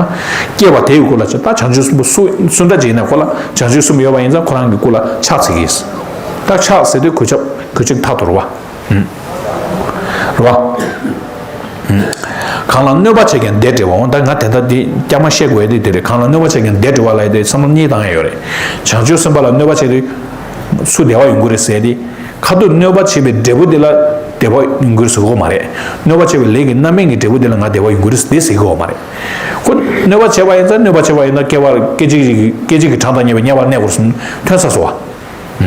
སྐྱེ་བ་དེ་ཡི་སྐུ་ལ་ད་བྱང་ཆུབ་སེམས་དཔའ་སུ་སུ་འདྲ་ཅིག་ཡིན་ན་ཁོ་ལ་བྱང་ཆུབ་སེམས་ཡོད་པ་ཡིན་ཙང་ཁོ་རང་གི་སྐུ་ལ་ཕྱག་འཚལ་གྱི་ཡིན། ད་ཕྱག་ཟེར་དུས་གུས་ཞབས་གུས་ཞབས་མཐའ་དོར་བ། རེད་བ། གང་ལ་གནོད་པ་བྱས་ཀྱང་བདེ་འབྲེལ་བ། འོ་ད་ང་དེ་ལྟ་འདི་བསྐྱར་མ་བཤད་དགོས་ཡ་དེ་དེ་རེད། གང་ལ་གནོད་པ་བྱས་ཀྱང་བདེ་འབྲེལ་བ་ལབ་ཡ་དེ་བསམ་བློ་གཉིས་བཏང་ཡ་ཡོད་རེད། བྱང་ཆུབ་སེམས་དཔའ་ལ་གནོད་པ་བྱས་དུས་སུ་བདེ་བ་ཡོང་གི་རེད་ཟེར་ཏེ། ཁ་ཐུག་གནོད་པ་བྱས་པའི་འབྲས་བུ་དེ་ལ་བདེ་བ་ཡོང་གི་རེད་ཟེར་གྱི་ཡོད་མ་རེད། གནོད་པ་བྱས་པའི་ལས་ཀྱི་རྣམ་སྨིན་གྱི་འབྲས་བུ་དེ་ལ་ང་བདེ་བ་ཡོང་གི་རེད་དེ་ཟེར་གྱི་ཡོད་མ་རེད། ཁོ་གནོད་པ་བྱས་པ་ཡིན་ཙང་གནོད་པ་བྱས་པ་ཡིན་ན་སྐྱེ་བ་སྐད་ཅིག་སྐད་ཅིག་གི་གྲངས་དང་ཉེ་བའི་དམྱལ་བར་གནས་དགོས་སོང་ཐོན་ས་སོ་བ།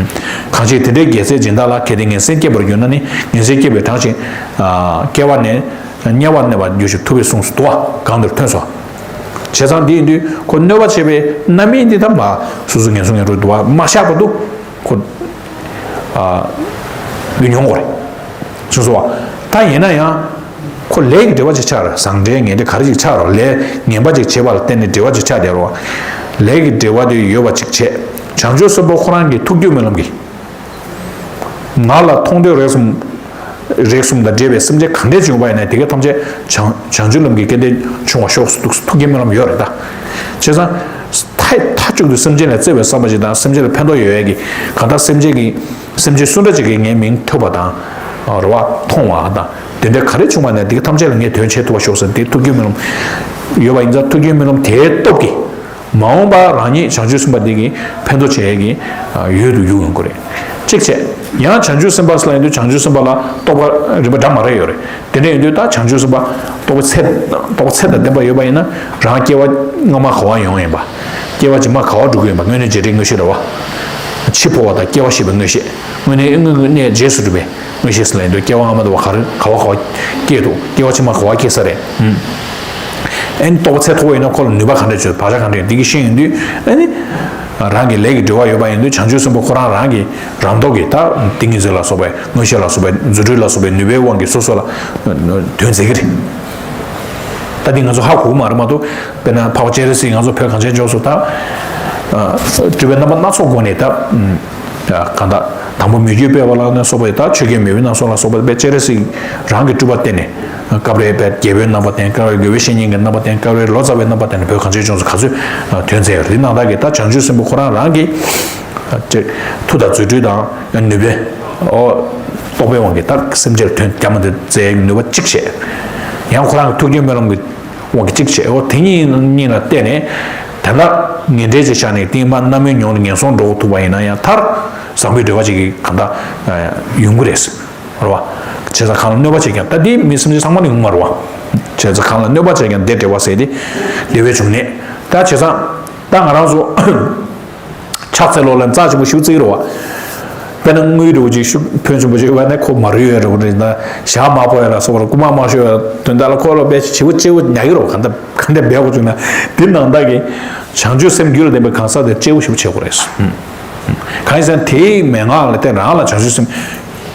གང་ཕྱིར་དེ་འདྲའི་རྒྱལ་སྲས་སྦྱིན་བདག་ལ། གལ་ཏེ་ངན་སེམས་སྐྱེས་པར་གྱུར་ན་ནི། ངན་སེམས་སྐྱེས་པའི་གྲངས་ཕྱིར། སྐྱེ་བ་ནས་དམྱལ་བར་གནས་པར་འགྱུར་ཞེས་ཐུབ་པས་གསུངས་སོ། དུ་བ་གང་དེར་ཐོན་སོ། བྱས་ཙང་འདི་ཡིན་དུས་ཁོ་གནོད་པ་བྱས་པའི་རྣམ་སྨིན་འདི་ད་མ་སོ་སོ་ངན་སོང་ངན་འགྲོ་དུ་བ་མ་བཞག་པར་དུ་ཁོ་མི་མྱོང་གོ་རེད། གསུངས་སོ། ད་ཡིན་ན་ཡང་། ཁོ་ལས་ཀྱི་འབྲེལ་བ་ཅིག་ཆགས་རེད། བཟང་འབྲེལ་ངན་འབྲེལ་ག་རེ་ཅིག་ཆགས་རེད། ལས་ངན་པ་ཅིག་བྱེད་པ་ལ་བརྟེན་ནས་འབྲེལ་བ་ཅིག་ཆགས་བསྡད་རེད་བ། ལས་ཀྱི་འབྲེལ་བ་དེ་ཡོད་པ་ཅིག་བྱས། བྱང་ཆུབ་སེམས་དཔའ་ཁོ་རང་གི་ཐུགས་རྒྱུད་སྨོན་ལམ་གྱིས། ང་ལ་མཐོང་ཐོས་རེག་གསུམ། རེག་གསུམ་དང་འབྲེལ་བའི་སེམས་ཅན་ག་འདྲས་བྱུང་བ་ཡིན་ན་དེ་ག་ཐམས་ཅད་བྱང་བྱང་ཆུབ་ལམ་གྱི་སྐལ་ལྡན་བྱུང་བར་ཤོག་ཟེར་འདུག་ཐུགས་རྒྱུད་སྨོན་ལམ་ཡོད་རེད་ད། བྱས་ཙང་། མཐའ་མཐའ་གཅིག་ཏུ་སེམས་ཅན་ལ་བརྩེ་བའི་བསམ་པ་ཅིག་དང་སེམས་ཅན་ལ་ཕན་ཐོགས་ཡོད་ཡས་ཀྱི་གང་ལྟར་སེམས་ཅན་གྱི། སེམས་ཅན་སུ་འདྲ་ཅིག་གིས་ངའི་མིང་ཐོས་པ་དང་། རེ་བ་མཐོང་བ་དང་། དེ་འདྲ་ག་རེ་བྱུང་བ་ནས་དེ་ག་ཐམས་ཅད་ལ་ངས་དོན་བྱེད་ཐུབ་པ་ཤོག་ཟེར་དེ་ཐུགས་རྒྱུད་སྨོན་ལམ་ཡོད་པ་ཡིན་ཙང་ཐུགས་རྒྱུད་སྨོན་ལམ་དེའི་སྟོབས་ཀྱིས་མ་འོངས་པ་རང་ཉིད་བྱང་ཆུབ་སེམས་དཔའ་དེ་གི་ཕན་ཐོགས་བྱེད་ཡས་ཀྱི་ཡུལ་དུ་འགྱུར་ཡོང་གི་རེད། གཅིག་བྱས། ཡང་བྱང་ཆུབ་སེམས་དཔའ་ཟེར་ལ་ཡིན་དུས་བྱང་ཆུབ་སེམས་དཔའ་ལ་རྟོགས་པ་རིམ་པ་འདྲ་མ་འདྲ་ཡོད་རེད། དེ་འདྲ་ཡིན་དུས་ད་བྱང་ཆུབ་སེམས་དཔའ་རྟོགས་པ་ཚད་རྟོགས་པ་ཚད་དང་ལྡན་པ་ཡོད་པ་ཡིན་ན་རང་སྐྱེ་བ་སྔ་མ་ག་བ་ཡོང་ཡིན་པ། སྐྱེ་བ་རྗེས་མ་ག་བ་འགྲོ་གི་ཡིན་པ་དངོས་གནས་རྗེས་དྲན་མངོན་ཤེས་རེད་བ། འཆི་འཕོ་བ་དང་སྐྱེ་བ་ཤེས་པའི་མངོན་ཤེས། དངོས་གནས་དངོས་གནས་རྗེས་སུ་གྲུབ་པའི་མངོན་ཤེས་ཟེར་ལ་ཡིན་དུས་སྐྱེ་བ་སྔ་མ་དང་བ་ག་རེ་ག་བ་ག་བ་སྐྱེས་འདུག་སྐྱེ་བ་ཕྱི་མ་ག་བ་སྐྱེས་ས་རེད། ཨ་ནི་རྟོགས་པ་ཚད་མཐོ་བོ་ཡིན་ན་ཁོ་ལ་ནུས་པ་ག་འདྲ་བྱོས་བག་ཆགས་ག་འདྲ་ཡོད་འདི་གི་ཤེས་ཡོང་དུས་ཨ་ནི། རང་གི་ལས་ཀྱི་འབྲེལ་བ་ཡོད་པ་ཡིན་དུས་བྱང་ཆུབ་སེམས་དཔའ་ཁོ་རང་རང་གི་རང་ལྡོག་གི་ད་ཏིང་ངེ་འཛིན་ལ་སོགས་པའི་མངོན་ཤེས་ལ་སོགས་པའི་རྫུ་འཕྲུལ་ལ་སོགས་པའི་ནུས་པའི་དབང་གིས་སོ་སོ་ལ་དོན་མཛད་ཀྱི་རེད། ད་འདི་ང་ཚོ་ཧ་གོ་གི་མ་རེད་མ་གཏོགས་དཔེར་ན་འཕགས་པ་སྤྱན་རས་གཟིགས་ང་ཚོ་བོད་གངས་ཅན་ལྗོངས་སུ་ད་སྤྲུལ་པའི་རྣམ་པ་སྣ་ཚོགས་སྒོ་ནས་ད། གང་ལྟར་དང་པོ་མི་བསྐྱོད་དཔལ་བ་ལ་ནི་སོགས་པ་ཡི་ད་ཆོས་རྒྱལ་མེས་དབོན་རྣམ་གསུམ་ལ་སོགས་པ་དཔེ་སྤྱན་རས་གཟིགས་རང་གི་སྤྲུལ་པ་བསྟན་ནས་སྐབས་རེ་དཔེ་རྒྱལ་པོའི་རྣམ་པ་བསྟན་སྐབས་རེ་རྒོད་པོའི་བཤེས་གཉེན་གྱི་རྣམ་པ་བསྟན་སྐབས་རེ་ལོ་ཙཱ་བའི་རྣམ་པ་བསྟན་ནས་བོད་གངས་ཅན་ལྗོངས་སུ་ག་ཚོད་དོན་མཛད་ཡོད་རེད། འདི་ནང་ལྟར་གྱི་ད་བྱང་ཆུབ་སེམས་དཔའ་ཁོ་རང་རང་གི་ཅིག་མཐུ་དང་རྫུ་འཕྲུལ་དང་ནུས་པའི་ཨོ་རྟོགས་པའི་དབང་གིས་ད་སེམས་ཅན་ལ་དོན་རྒྱ་མ་དེ་མཛད་ནུས་པ་གཅིག་བྱས། ཡང་ཁོ་རང་གི་ཐུགས་རྒྱུད་སྨོན་ལམ་གྱི་དབང་གིས་གཅིག་བྱས། འོ་དེ་གཉིས་གཉིས་ལ་བརྟེན་ནས་དེ་འདྲ་ངན་འབྲེལ་ཅིག་བཞག་ནས་དེ་མ་རྣམ་སྨིན་མྱོང་ནས་ངན་སོང་འགྲོ་ཐུབ་པ་ཡིན་ན་ཡང་མཐར་བཟང་པོའི་འབྲེལ་བ་ཅིག་གི་གང་ལྟར་ཡོང་གི་རེད། རེད་བ། བྱས་ཙང་གང་ལ་གནོད་པ་བྱས་ཀྱང་ད་དེ་མི་སེམས་ཅན་ཚང་མ་ལ་ཡོང་མ་རེད་བ། བྱས་ཙང་གང་ལ་གནོད་པ་བྱས་ཀྱང་བདེ་འབྲེལ་བ་ཟེར་ཏེ་བདེ་བའི་འབྱུང་གནས། ད་བྱས་ཙང་ད་ང་རང་ཚོ། ཕྱག་འཚལ་ལོ་ལ་རྩ་ཆེན་པོ་ཞིག་བརྩི་གི་རེད་བ། དཔེར་ན་དངུལ་འདྲ་བོ་ཅིག་ཤུགས་ཕོན་ཆེན་པོ་ཅིག་ཡོད་པ་ན་ཁོ་མ་རུལ་ཡོད་རེད་བ་རེད་ན་ཞྭ་དམར་པོ་ཡོད་ལ་སོགས་པ་རྐུ་མ་མ་ཤོར་ཡོད་དོན་དག་ལ་ཁོ་ལ་དཔེ་ཆེ་བོ་གཅེས་པོ་ཉར་གི་རེད་བ། གང་ལྟར་གང་ལྟར་འབད་དགོས་བྱུང་ན་འདི་ནང་ལྟར་གྱི་བྱང་ཆུབ་སེམས་རྒྱུད་ལ་ལྡན་པའི་གང་ཟག་དེ་གཅེས་པོ་ཞིག་བྱེད་དགོས་རེད། གང་ཡིན་ཟེར་ན་དེའི་མན་ངག་ལ་བརྟེན་རང་ལ་བྱང་ཆུབ་སེམས་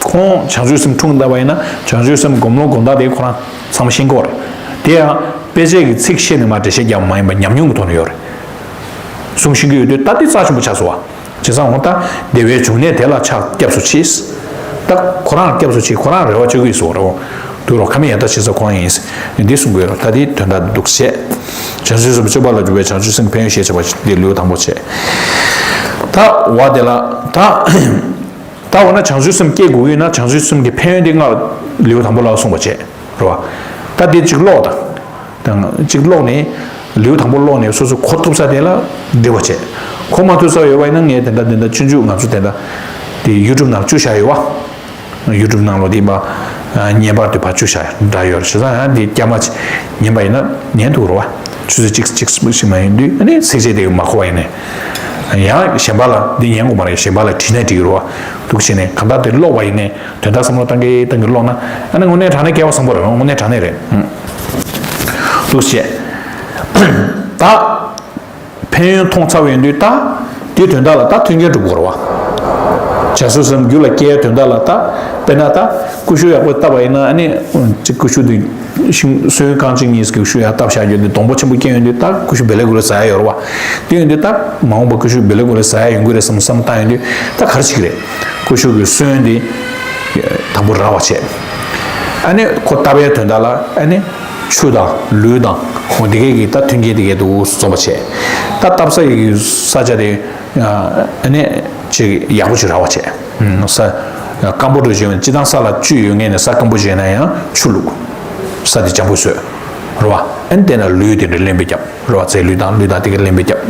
ཁོང་བྱང་ཆུབ་སེམས་འཁྲུངས་བསྡད་པ་ཡིན་ན་བྱང་ཆུབ་སེམས་སྒོམ་ལུགས་སྒོམ་སྟངས་དེ་ཁོ་རང་ཚང་མ་ཤེས་ཀྱི་ཡོད་རེད། དེ་ཡང་དཔེ་ཆའི་གི་ཚིག་ཤེས་ནས་མ་འགྲེལ་བཤད་རྒྱག་པ་མ་ཡིན་པ་ཉམས་མྱོང་གི་ཐོག་ནས་ཡོད་རེད། གསུང་ཤེས་ཀྱི་ཡོད་དུས་ད་འདི་རྩ་ཆེན་པོ་ཆགས་སོང་བ། བྱས་ཙང་འོ་ད་བདེ་བའི་འབྱུང་གནས་དེ་ལ་ཕྱག་སྐྱབས་སུ་མཆི། ད་ཁོ་རང་ལ་སྐྱབས་སུ་མཆི། ཁོ་རང་རེ་བ་བཅོལ་གྱི་ཡིན་ཟེར་བ་རེད། འདུག་རོགས་ཁ་མི་ཡ་ད་བྱེད་ས་ཁོ་རང་ཡིན། འདི་གསུང་གི་ཡོད་རེད། ད་འདི་དོན་དག་འདུག་བྱས། བྱང་ཆུབ་སེམས་དཔའ་སྤྱོད་པ་ལ་འཇུག་པའི་བྱང་ཆུབ་སེམས་ཕན་ཡོན་ཤེས་བྱ་བ་འདི་ལེའུ་དང་པོ་བྱས། ད་བ་དེ་ལ་ད། ད་འོ་ན་བྱང་ཆུབ་སེམས་སྐྱེ་དགོས་ཀྱི་ཡོད་ན་བྱང་ཆུབ་སེམས་ཀྱི་ཕན་ཡོན་འདི་སྔར་ལེའུ་དང་པོ་ལ་གསུངས་པ་བྱས། རེད་བ། ད་འདི་གཅིག་ཀློག་དང་། དང་གཅིག་ཀློག་ནས་ལེའུ་དང་པོ་ཀློག་ནས་སོ་སོ་གོ་ཐུབ་ས་དེ་ལ་འབྲི་བ་བྱས། གོ་མ་ཐུབ་ས་ཡོད་པ་ཡིན་ན་ངས་དེ་འདྲ་དེ་འདྲ་སྤྱོད་འཇུག་ང་ཚོ་དེ་འདྲ་དེ་ཡུ་ཊུབ་ནང་བཅུག་བཞག་ཡོད་བ། ཡུ་ཊུབ་ནང་ལོགས་དེ་མ་ཉན་པར་དུ་ཕར་བཅུག་བཞག་འདྲ་ཡོད་རེད། བྱས་ཙང་ཡང་དེ་རྐྱང་མ་ཉན་པ་ཡིན་ན་ཉན་ཐུབ་རེད་བ། ཆུ་ཚོད་གཅིག་གཅིག་ཞིག་མ་ཡིན་དུས་ཨ་ནི་ཚིགས་བཅད་དེ་མ་གོ་བ་ཡིན་ནའི། ཡང་གཞན་པ་ལ་འདི་ཉན་དགོས་མ་རེད། གཞན་པ་ལ་དྲིས་ནའི་འགྲིག་གི་རེད་བ། འདུག་བྱས་ནས་གང་ལྟར་དེ་ཀློག་པ་ཡིན་ནའི་དོན་དག་བསམ་བློ་བཏང་གི་བཏང་གི་ཀློག་ན་ཨ་ནི་དངོས་གནས་དྲང་གནས་སྐལ་བ་བཟང་པོ་རེད། དངོས་གནས་དྲང་གནས་རེད། འདུག་བྱས། ད། ཕན་ཡོན་མཐོང་ཚར་བའི་དུས་ད། དེའི་དོན་དག་ལ་ད་མཐུན་རྐྱེན་སྒྲུབ་དགོས་རེད་བ། བྱང་ཆུབ་སེམས་རྒྱུད་ལ་སྐྱེའི་དོན་དག་ལ་ད། དཔེར་ན་ད། ཀུ་ཤུ་ཡག་པོ་བཏབ་པ་ཡིན་ན་ཨ་ནི། ཅིག་ཀུ་ཤུ་དེ། ཤིང་སོན་རྐང་གཅིག་གཉིས་ཀྱི་ཀུ་ཤུ་ཡག་བཏབ་བཞག་རྒྱུ་དེ་སྡོང་པོ་ཆེན་པོ་སྐྱེ་ཡོང་དུས་ད་ཀུ་ཤུ་བེ་ལེ་གུ་ལེ་ཟ་ཡ་ཡོད་རེད་བ། དེ་ཡོང་དུས་ད་མ་འོངས་པ་ཀུ་ཤུ་བེ་ལེ་གུ་ལེ་ཟ་ཡ་ཡོང་གི་རེད་བསམ་བསམ་བཏང་ཡོང་དུས་ད་ག་རེ་བྱེད་ཀྱི་རེད། ཀུ་ཤུ་གི་སོན་དེ། དང་པོ་རག་པ་བྱས། ཨ་ནི་ཁོ་བཏབ་པའི་དོན་དག་ལ་ཨ་ནི། ཆུ་དང་ལུད་དང་འོ་དེ་གས་ཀྱི་ད་མཐུན་རྐྱེན་དེ་གས་འདུག་འཛོམས་པ་བྱས། ད་བཏབ་ས་ཡི་ས་ཆ་དེ་ཨ་ནི་ཅིག་ཡག་པོ་ཅིག་རག་པ་བྱས། ས་སྐམ་པོ་འགྲོ་བྱས་ན་སྤྱིར་བཏང་ས་ལ་བཅུད་ཡོད་མཁན་ནས་ས་སྐམ་པོ་བྱས་ན་ཡང་ཆུ་བླུགས། ས་དེ་འཇམ་པོ་བཟོས། རེད་བ། ཨ་ནི་དེ་ན་ལུད་དེ་འདྲ་ལེན་པའི་རྒྱབ་རེད་བ། རྫས་ལུད་དང་ལུད་དང་དེ་གས་ལེན་པའི་རྒྱབ།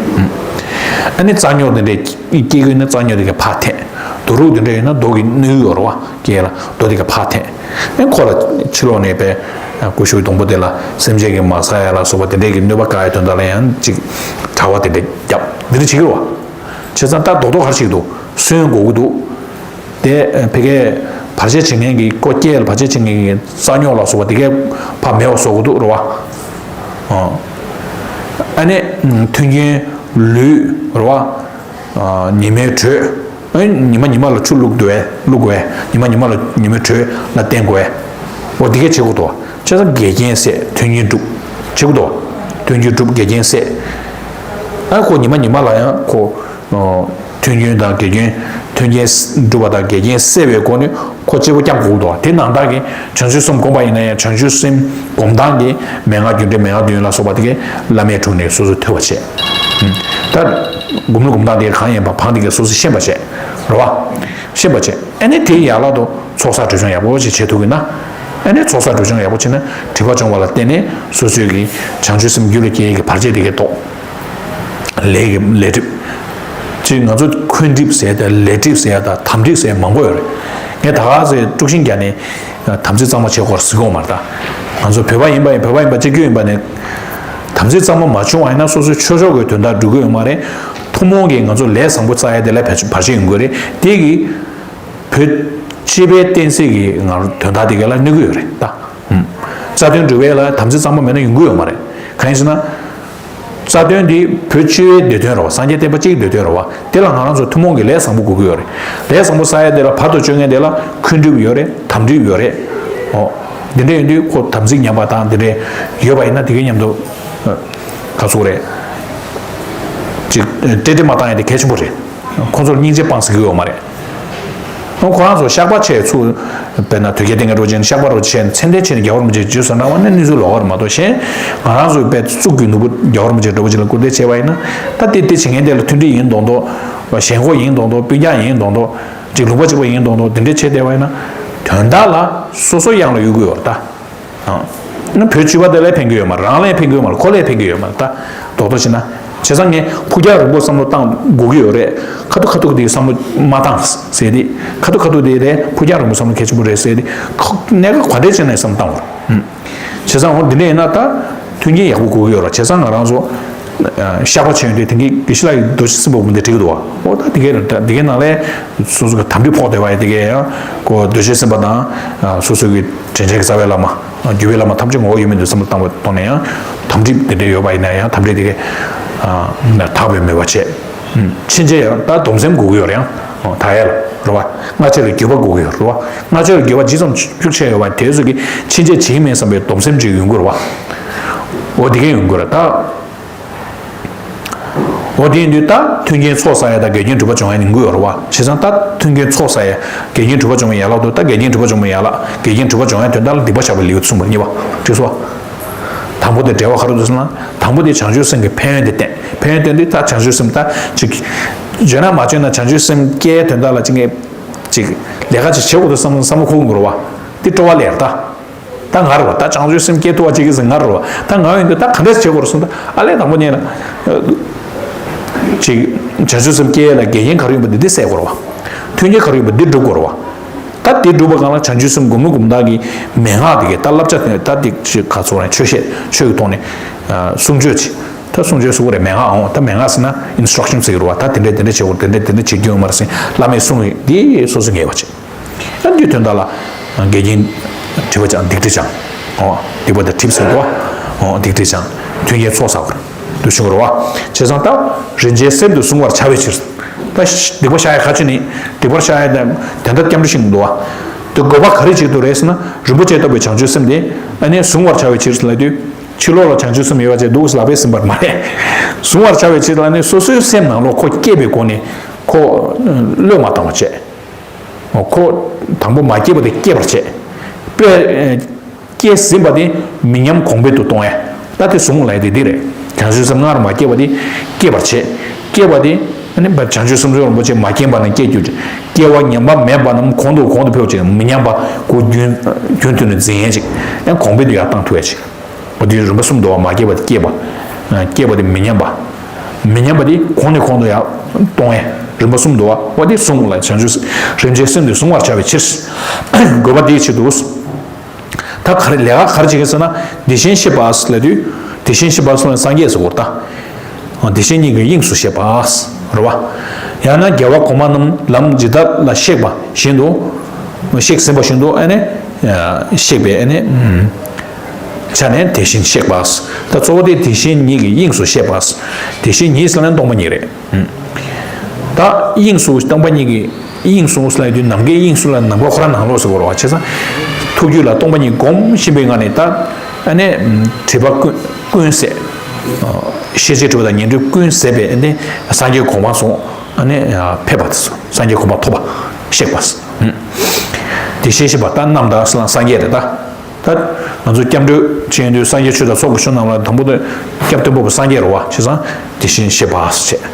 ཨ་ནི་རྩ་སྨྱུག་དེ་འདྲས་སྐྱེ་གི་ཡོད་ན་རྩ་སྨྱུག་དེ་གས་ཕར་འཐེན། རྡོ་རུག་དེ་འདྲས་ཡོད་ན་རྡོ་གི་སྣོད་ཡོད་རེད་བ། སྐྱེས་ལ་རྡོ་དེ་ག་ཕར་འཐེན། ཨེ་ཁོ་ལ་ཕྱི་ལོགས་ནས་པའི་ཀུ་ཤུའི་སྡོང་པོ་དེ་ལ་སེམས་ཅན་གྱིས་མ་ཟ་ཡ་ལ་སོགས་པ་དེ་འདྲས་ཀྱི་གནོད་པ་བཀག་ཡའི་དོན་དག་ལ་ཡང་ཅིག་དྲ་བ་དེ་འདྲས་བརྒྱབ་འདི་འདྲ་བྱེད་ཀྱི་རེད་བ། བྱས་ཙང་ད་རྡོག་རྡོག་ག་རེ་བྱེད་ཀྱི་འདུག་སོན་དགོས་ཀྱི་འདུག་དེ་ཕ་གིའི་བར་ཆད་བྱེད་མཁན་གྱི་ཀོ་སྐྱེས་ལ་བར་ཆད་བྱེད་མཁན་གྱི་རྩ་སྨྱུག་ལ་སོགས་པ་དེ་གས་ཕར་མེད་པ་བཟོ་དགོས་འདུག་རེད་བ། ཨ་ནི་མཐུན་རྐྱེན་ལུད་རེད་བ། ཉི་མའི་དྲོད། ཨེ་ཉི་མ་ཉི་མ་ལ་ཆུ་བླུག་དགོས་བླུག་དགོས། ཉི་མ་ཉི་མ་ལ་ཉི་མའི་དྲོད་ལ་བརྟེན་དགོས། འོ་དེ་གས་བྱེད་དགོས་དོ། བྱས་ཙང་འགལ་རྐྱེན་ཟད་མཐུན་རྐྱེན་སྒྲུབ། བྱེད་དགོས་དོ། མཐུན་རྐྱེན་སྒྲུབ་འགལ་རྐྱེན་ཟད། ཨ་ཁོ་ཉི་མ་ཉི་མ་ལ་ཡང་ཁོ། མཐུན་རྐྱེན་དང་འགལ་རྐྱེན། མཐུན་རྐྱེན་སྒྲུབ་པ་དང་འགལ་རྐྱེན་སེལ་བའི་སྒོ་ནས་ཁོ་གཅིག་པོ་བསྐྱང་དགོས་དོ། དེ་ནང་ལྟར་གྱི་བྱང་ཆུབ་སེམས་བསྒོམ་པ་ཡིན་ན་ཡང་བྱང་ཆུབ་སེམས་སྒོམ་སྟངས་ཀྱི་མན་ངག་རྒྱུ་འབྲས་མན་ངག་བདུན་ལ་སོགས་པ་དེ་གས་བླ་མའི་དྲུང་ནས་སོ་སོས་ཐོས་པ་བྱས། ད་སྒོམ་ལུགས་སྒོམ་སྟངས་དེ་གང་ཡིན་པ་བང་དེ་གས་སོ་སོས་ཤེས་པ་བྱས། རེད་བ། ཤེས་པ་བྱས། ཨ་ནི་དེའི་ཡན་ལག་ཏུ་ཚོགས་བསགས་སྒྲིབ་སྦྱོང་ཡག་པོ་ཞིག་བྱེད་ཐུབ་ཀྱི་ན། ཨ་ནི་ཚོགས་བསགས་སྒྲིབ་སྦྱོང་ཡག་པོ་བྱས་ན་སྒྲིབ་པ་སྦྱོང་བ་ལ་བརྟེན་ནས་སོ་སོའི་གི་བྱང་ཆུབ་སེམས་རྒྱུད་ལ་སྐྱེ་ཡས་ཀྱི་བར་ཆད་དེ་གས་ལྡོག་ལས་ཀྱི་ལས་སྒྲིབ། ཅིག་ང་ཚོ་འཁོན་སྒྲིབ་ཟེར་དང་ལས་སྒྲིབ་ཟེར་དང་དམ་སྒྲིབ་ཟེར་མང་པོ་ཡོད་རེད། ངས་ད་ག་ཚོད་དཀྲུག་ཤིང་རྒྱག་ནས་དམ་ཚིག་གཙང་མ་བྱེད་དགོས་ཟེར་གོ་མ་རེད་ད། ང་ཚོ་བོད་པ་ཡིན་པ་ཡིན་བོད་པ་ཡིན་པ་གཅིག་གྱུར་ཡིན་པ་ནས། དམ་ཚིག་གཙང་མ་མ་བྱུང་བ་ཡིན་ན་སོ་སོའི་ཆོས་ཕྱོགས་ཀྱི་དོན་དག་འགྲུབ་ཀྱི་ཡོད་མ་རེད། ཐུན་མོང་གི་ང་ཚོ་ལས་བཟང་པོ་བསགས་ཡ་དེ་ལ་བར་ཆད་ཡོང་གི་རེད་དེ་གི་བོད་སྤྱི་པའི་བསྟན་སྲིད་ཀྱི་ང་རང་དོན་དག་དེ་ག་ལ་གནོད་ཀྱི་ཡོད་རེད་ད། རྩ་དོན་སྒྲུབ་ཡས་ལ་དམ་ཚིག་གཙང་མ་མེད་ན་ཡོང་གི་ཡོད་མ་རེད། གང་ཡིན་ཟེར་ན། རྩ་དོན་འདི་བོད་སྤྱི་པའི་བདེ་དོན་རེད་བ། སངས་རྒྱས་བསྟན་པ་སྤྱི་ཡི་བདེ་དོན་རེད་བ། དེ་ལ་ང་རང་ཚོ་ཐུན་མོང་གི་ལས་བཟང་པོ་དགོས་ཀྱི་ཡོད་རེད། ལས་བཟང་པོ་བསགས་ཡས་དེ་ལ་བར་དུ་གཅོད་མཁན་དེ་ལ་འཁོན་སྒྲིབ་ཡོད་རེད་དམ་སྒྲིབ་ཡོད་རེད། ཨོ། འདི་འདྲ་ཡོང་དུས་ཁོ་དམ་ཚིག་ཉམས་པ་དང་འདི་འདྲ་ཡོད་པ་ཡིན་ན་དེ་གའི་མཉམ་དུ། ག་ཚོད་རེད། ཅིག་ཏྲེ་ཏྲེ་མ་བཏང་ཡ་དེ་གལ་ཆེན་པོ་རེད། ཁོང་ཚོར་སྙིང་རྗེ་སྤངས་ཟེར་གྱི་ཡོད་མ་རེད། ཁོ་རང་ཚོ་བཤགས་པ་བྱས་ཚུར། དཔེར་ན་དོལ་རྒྱལ་བསྟེན་མཁན་འགྲོ་ཅན་བཤགས་པ་རུ་བྱས་ནས་མཚན་ལྡན་བྱས་ནས་རྒྱལ་བ་རིན་པོ་ཆེ་རྗེས་སུ་འབྲང་བ་ནི་གནས་ཚུལ་ལོགས་ཀ་རེད་མ་གཏོགས་གཞན། ང་རང་ཚོའི་དཔེ་གཙུག་གི་ནོར་བུ་རྒྱལ་བ་རིན་པོ་ཆེ་འདྲ་བོ་ཅིག་ལ་སྐུར་འདེབས་བྱས་པ་ཡིན་ན། ད་དེ་དེ་བྱེད་མཁན་དེ་ལ་མཐུན་སྒྲིལ་ཡིན་མདོག་མདོག་ཞེན་ཁོག་ཡིན་མདོག་མདོག་སྤུན་ཀྱག་ཡིན་མདོག་མདོག་ཅིག་ལུང་པ་གཅིག་པ་ཡིན་མདོག་མདོག་དེ་འདྲས་བྱས་བསྡད་པ་ཡིན་ན། དོན་དག་ལ་སོ་སོ་གཡང་ལ་གཡུག་གི་ཡོད་རེད་ད། ཨ། ན་བོད་སྤྱི་པ་དེ་ལ་ཕན་གྱི་ཡོད་མ་རེད། རང་ལ་ཕན་གྱི་ཡོད་མ་རེད། ཁོ་ལ་ཕན་གྱི་ཡོད་མ་རེད་ད། རྡོག་རྡོག་བྱས་ན། བྱས་ཙང་ངས་ཕུགས་རྒྱང་རིང་པོ་བསམ་བློ་བཏང་དགོས་ཀྱི་ཡོད་རེད། ཁ་ཐུག་ཁ་ཐུག་དེ་བསམ་བློ་མ་བཏང་ཟེར་ཏེ། ཁ་ཐུག་ཁ་ཐུག་དེ་རེད། ཕུགས་རྒྱང་རིང་པོ་བསམ་བློ་གལ་ཆེན་པོ་རེད་ཟེར་ཏེ། ཁོ་གནད་འགག་ག་འདྲས་བྱས་ནས་བསམ་བློ་བཏང་བ་རེད། བྱས་ཙང་འོ་འདི་འདྲ་ཡིན་ན་ད་མཐུན་རྐྱེན་ཡག་པོ་དགོས་ཀྱི་ཡོད་རེད། བྱས་ཙང་ང་རང་ཚོ་བཤགས་པ་བྱས་ཡོང་དུས་དེང་གི་དགེ་བཤེས་ལགས་ཀྱིས་རྡོ་རྗེ་སེམས་དཔའ་འབུམ་སྡེ་བྲིས་ཀྱི་འདུག་བ། འོ་ད་དེ་གའི་རེད། ད་དེ་གའི་ནང་ལས་སོ་སོ་གི་དམ་སྒྲིག་ཕོག་བསྡད་པ་ཡིན། དེ་གའི་ཡང་ཁོ་རྡོ་རྗེ་སེམས་དཔའ་དང་སོ་སོ་གི་དྲིན་ཅན་གྱི་རྩ་བའི་བླ་མ། རྒྱུད་པའི་བླ་མ་ཐམས་ཅད་ངོ་བོ་ཡོད་མིན་དུ་བསམ་བློ་བཏང་བའི་ཐོག་ནས་ཡང་དམ་སྒྲིག་དེ་འདྲའི་ཡོད་པ་ཡིན་ན་ཡང་དམ་སྒྲིག་དེ་གའི་དག་པའི་མོས་པ་བྱས། ཕྱིན་ཆད་ཡང་ད་སྡོམ་སེམས་དགོས་ཀྱི་ཡོད་རེད། ཡང་ད་ཡ་ལ་རེད་བ། སྔ་ཕྱི་ལ་འགྱོད་པ་དགོས་ཀྱི་ཡོད་རེད་བ། སྔ་ཕྱི་ལ་འགྱོད་པ་ཇི་ཙམ་ཤུགས་ཆེ་ཡོད་པ་དེ་ཚོ་གི་ཕྱིན་ཆད་བྱེད་ཀྱི་མིན་བསམ་པའི་སྡོམ་སེམས་ཅིག་ཡོང་གི་རེད་བ། འོ་དེ་གས་ཡོང་གི་རེད་ད། འོ་དེ་ཡིན་དུས་ད་མཐུན་རྐྱེན་ཚོགས་བསགས་ཡ་དང་འགལ་རྐྱེན་སྒྲིབ་པ་སྦྱོང་ཡ་ནི་དགོས་ཡོད་རེད་བ། བྱས་ཙང་ད་མཐུན་རྐྱེན་ཚོགས་བསགས་ཡ་འགལ་རྐྱེན་སྒྲིབ་པ་སྦྱོང་བའི་ཡན་ལག་ཏུ་ད་འགལ་རྐྱེན་སྒྲིབ་པ་སྦྱོང་བའི་ཡན་ལག་འགལ་རྐྱེན་སྒྲིབ་པ་སྦྱོང་ཡ་དོན་དག་ལ་སྡིག་པ་བཤགས་པའི་ལེའུ་གསུངས་པ་གཉིས་པ་འགྲིག་སོང་བ། དང་པོ་དེ་འགྲེལ་པ་ག་རེ་འདུག་ཟེར་ན། དང་པོ་དེ་བྱང་ཆུབ་སེམས་ཀྱི་ཕན་ཡོན་དེ་བསྟན། ཕན་ཡོན་བསྟན་དུས་ད་བྱང་ཆུབ་སེམས་ད་ཅིག་བརྗོད་ན་མ་བརྗོད་ན་བྱང་ཆུབ་སེམས་སྐྱེའི་དོན་དག་ལ་ཅིག་ངས་ཅིག་ལས་ཀ་ཅིག་བྱེད་དགོས་འདུག་བསམ་བསམ་བློ་འཁོར་གྱི་རེད་བ། དེ་སྤྲོ་བ་ལས་རེད་ད། ད་ང་རེད་བ། ད་བྱང་ཆུབ་སེམས་སྐྱེ་ཐུབ་པ་ཅིག་གིས་ང་རེད་བ། ད་ང་ཡིན་དུས་ད་ག་འདྲས་བྱེད་དགོས་རེད་གསུངས། ད་ཨ་ལས་དང་པོ་ཉིད་ལ། ཅིག་བྱང་ཆུབ་སེམས་སྐྱེ་ཡས་ལ་འགལ་རྐྱེན་ག་རེ་ཡོད་པ་འདི་འདི་སེལ་དགོས་རེད་བ། མཐུན་རྐྱེན་ག་རེ་ཡོད་པ་འདི་སྒྲུབ་དགོས་རེད་བ། ད་ ད་དེ་སྒྲུབ་པ་གང་ལ་བྱང་ཆུབ་སེམས་སྒོམ་མི་སྒོམ་དག་གི་མན་ངག་དེ་གའི་ད་བསླབ་བྱ་དེ་ད་དེ་ཅིག་ག་ཚོད་རེད། ཆོས་བཤད་ཆོས་ཀྱི་ཐོག་ནས་གསུང་ཆོས་ཅིག་ད་གསུང་ཆོས་སུ་རེད། མན་ངག་འོང་ད་མན་ངག་ཟེར་ན་ཨིན་སི་ཊྲག་ཤན་ཟེར་གི་རེད་བ། ད་དེ་འདྲས་དེ་འདྲས་བྱེད་དགོས། དེ་འདྲས་དེ་འདྲས་བྱེད་རྒྱུ་ཡོད་མ་རེད་ཟེར་བླ་མས་གསུང་བའི་དེ་སོ་སོས་ངེས་པ་བྱེད། ཡང་དུས་དོན་དག་ལ་འགལ་རྐྱེན་སྒྲིབ་པ་སྦྱང་སྡིག་སྒྲིབ་སྦྱང་། འོ་སྡིག་པ་དང་སྒྲིབ་ཟེར་གོ། འོ་སྡིག་སྒྲིབ་སྦྱང་། མཐུན་རྐྱེན་ཚོགས་བསགས་པར་འདུ་ཤེས་དགོས་རེད་བ། བྱས་ཙང་ད་རིན་ཆེན་སེམས་དུ་གཟུང་བར་བྱ་བའི་ཕྱིར། ད་སྡིག་པ་བཤགས་ཡ་ག་ཅི་ནི་སྡིག་པ་བཤགས་ཡ་དེ་འདྲ་སྐྱབས་འགྲོ་ཤིག་འདུག་བ། དེ་དགོས་པ་ག་རེ་བྱེད་དུ་རེད་ཟེར་ན་རིན་པོ་ཆེ་ལྟ་བུའི་བྱང་ཆུབ་སེམས་དེ་ཨ་ནི་གཟུང་བར་བྱ་བའི་ཕྱིར་ལབ་དུས་ཕྱི་ལོགས་ལ་བྱང་ཆུབ་སེམས་ཡོད་པ་བྱས་འདུག་ལབ་པས་ཟིན་པར་མ་རེད། གཟུང་བར་བྱ་བའི་ཕྱིར་ལ་ནི་སོ་སོའི་སེམས་ནང་ལོགས་ཁོ་སྐྱེས་པའི་སྒོ་ནས་ཁོ་བློས་མ་བཏང་བ་བྱས། ཁོ་དང་པོ་མ་སྐྱེས་པ་དེ་སྐྱེས་པར་བྱེད། དཔེ་སྐྱེས་ཟིན་པ་དེ་མི་ཉམས་གོང་འཕེལ་དུ་གཏོང་ཡ། ད་དེ་གཟུང་ལབ་ཡ་དེ་འདི་རེད། བྱང་ཆུབ་སེམས་སྔར་མ་སྐྱེས་པ་དེ་སྐྱེས་པར་བྱེད། སྐྱེས་པ་དེ་ཨ་ནི་བྱང་ཆུབ་སེམས་དཔའ་རིན་པོ་ཆེ་མ་སྐྱེས་པ་རྣམས་སྐྱེ་གྱུར་ཅིག་སྐྱེ་བ་ཉམས་པ་མེད་པ་རྣམས་གོང་དུ་གོང་དུ་འཕེལ་བ་ཅིག་མི་ཉམས་པ་གོ་རྒྱུན་རྒྱུན་མཐུད་ནས་འཛིན་ཡ་ཅིག་ཡང་གོང་འཕེལ་དུ་ཡར་བཏང་ཐུབ་ཡ་ཅིག་འོ་དེ་རིམ་པ་གསུམ་དུ་བ་མ་སྐྱེས་པ་དེ་སྐྱེས་པ། སྐྱེས་པ་དེ་མི་ཉམས་པ། མི་ཉམས་པ་དེ་གོང་ནས་གོང་དུ་ཡར་གཏོང་ཡས་རིམ་པ་གསུམ་དུ་བ་འོ་དེ་གཟུང་ལ་བྱང་ཆུབ་རིན་ཆེན་སེམས་དེ་གཟུང་བར་བྱ་བའི་ཕྱིར། དགོས་པ་དེའི་ཕྱིར་དུ། ད་ག་རེ་ལས་ཀ་ག་རེ་བྱེད་ཀྱི་ཟེར་ན་བདེ་གཤེགས་གཤེགས་པ་ལབ་དུས་བདེ་གཤེགས་གཤེགས་པ་སོགས་ལ་སངས་རྒྱས་ཟེར་བ་རེད་ད། བདེ་གཤེགས་ཉིད་ཀྱི་དབྱིངས་སུ་གཤེགས་པ། རེད་བ། ཡང་ན་རྒྱལ་བ་གོང་མ་རྣམས་ལམ་ཇི་ལྟར་ལ་གཤེགས་པ་བཞིན་དུ། གཤེགས་ཟིན་པ་བཞིན་དུ་ཨ་ནི། གཤེགས་པའི་ཨ་ནི། ཆ་ནས་དེ་བཞིན་གཤེགས་པ། ད་གཙོ་བོ་དེ་བདེ་གཤེགས་ཉིད་ཀྱི་དབྱིངས་སུ་གཤེགས་པ། བདེ་གཤེགས་ཉིད་ཟེར་ན་སྟོང་པ་ཉིད་རེད། ད་དབྱིངས་སུ་སྟོང་པ་ཉིད་ཀྱི་དབྱིངས་སུ་ལབ་དུས་ནམ་མཁའི་དབྱིངས་སུ་ལ་ནམ་མཁའ་ཁོ་རང་ནང་ལོགས་སུ་གོ་ར་བ་བྱས་ཙང་། ཐུགས་རྒྱུད་ལ་སྟོང་པ་ཉིད་སྒོམ་བཞིན་པའི་ངང་ནས་ད་ཨ་ནི་སྒྲིབ་པ་ཀུན་ཀུན་ཟད། ཤེས་བྱའི་སྒྲིབ་པ་དང་ངན་འགྲོའི་ཀུན་ཟད་པའི་ཨ་ནི་སངས་རྒྱས་གོ་འཕང་སོང་ཨ་ནི་ཕེབས་པ་དེ་ཚོ་སངས་རྒྱས་གོ་འཕང་ཐོབ་པ་གཤེགས་པ། དེ་ཤེས་བཞིན་པ་ད་རྣམ་དག་སངས་རྒྱས་རེད་ད། ད་ང་ཚོ་སྐྱབས་འགྲོ་བྱེད་དུས་སངས་རྒྱས་ཆོས་དང་ཚོགས་ཀྱི་མཆོག་རྣམས་ལ་དང་པོ་དེ་སྐྱབས་སྟོན་པ་སངས་རྒྱས་རེད་བ་བྱས་ཙང་དེ་བཞིན་གཤེགས་པ་ཟེར།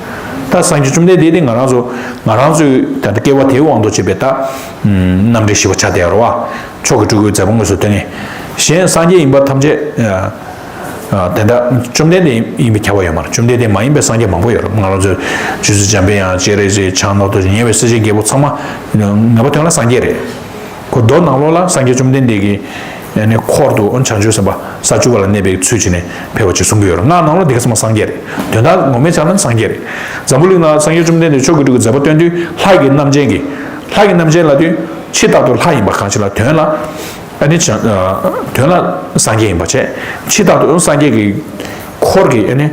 ད་སངས་རྒྱས་བཅོམ་ལྡན་འདས་དེ་ང་རང་ཚོ་ང་རང་ཚོའི་ད་ལྟ་སྐྱེ་བ་དེའི་དབང་དུ་བྱས་པའི་ད་རྣམ་འདྲེན་བཞི་པ་ཆགས་བསྡད་ཡོད་རེད་བ། མཆོག་གི་སྤྲུལ་སྐུའི་མཛད་པ་དངོས་སུ་སྟོན་མཁན། གཞན་སངས་རྒྱས་ཡིན་པ་ཐམས་ཅད་དེ་འདྲ་བཅོམ་ལྡན་འདས་ཡིན་པས་ཁྱབ་པ་ཡོད་མ་རེད། བཅོམ་ལྡན་འདས་མ་ཡིན་པའི་སངས་རྒྱས་མང་པོ་ཡོད་རེད། ང་རང་ཚོའི་རྗེ་བཙུན་འཇམ་པའི་དབྱངས་སྤྱན་རས་གཟིགས་ཕྱག་ན་རྡོ་རྗེ་ཉེ་བའི་སྲས་ཆེན་བརྒྱད་པོ་ཚང་མ་ངེས་པ་དོན་ལ་སངས་རྒྱས་རེད། ཁོ་མདོ་ནང་ལོགས་ལ་སངས་རྒྱས་བཅོམ་ལྡན་འདས་ཀྱི་ཨ་ནི་འཁོར་དུ་བྱང་ཆུབ་སེམས་དཔའ་ས་བཅུ་པ་ལ་གནས་པའི་ཚུལ་བྱས་ནས་ཕེབས་པ་ཅིག་གསུང་གི་ཡོད་རེད། སྔགས་ནང་ལོགས་འདི་ག་ཚང་མ་སངས་རྒྱས་རེད། དོན་དག་ངོ་མའི་ཆ་ལ་ནི་སངས་རྒྱས་རེད། འཛམ་བུ་གླིང་ལ་སངས་རྒྱས་བཅོམ་ལྡན་འདས་མཆོག་གི་སྤྲུལ་སྐུའི་མཛད་པ་སྟོན་དུས་ལྷ་ཡི་རྣམ་འདྲེན་གྱི་ལྷ་ཡི་རྣམ་འདྲེན་ལབ་དུས་ཕྱི་ལྟར་དུ་ལྷ་ཡིན་པ་གང་ཞིག་ལ་དོན་ལ་ཨ་ནི་བྱང་དོན་ལ་སངས་རྒྱས་ཡིན་པ་བྱས། ཕྱི་ལྟར་དུ་སངས་རྒྱས་ཀྱི་འཁོར་གྱི་ཨ་ནི་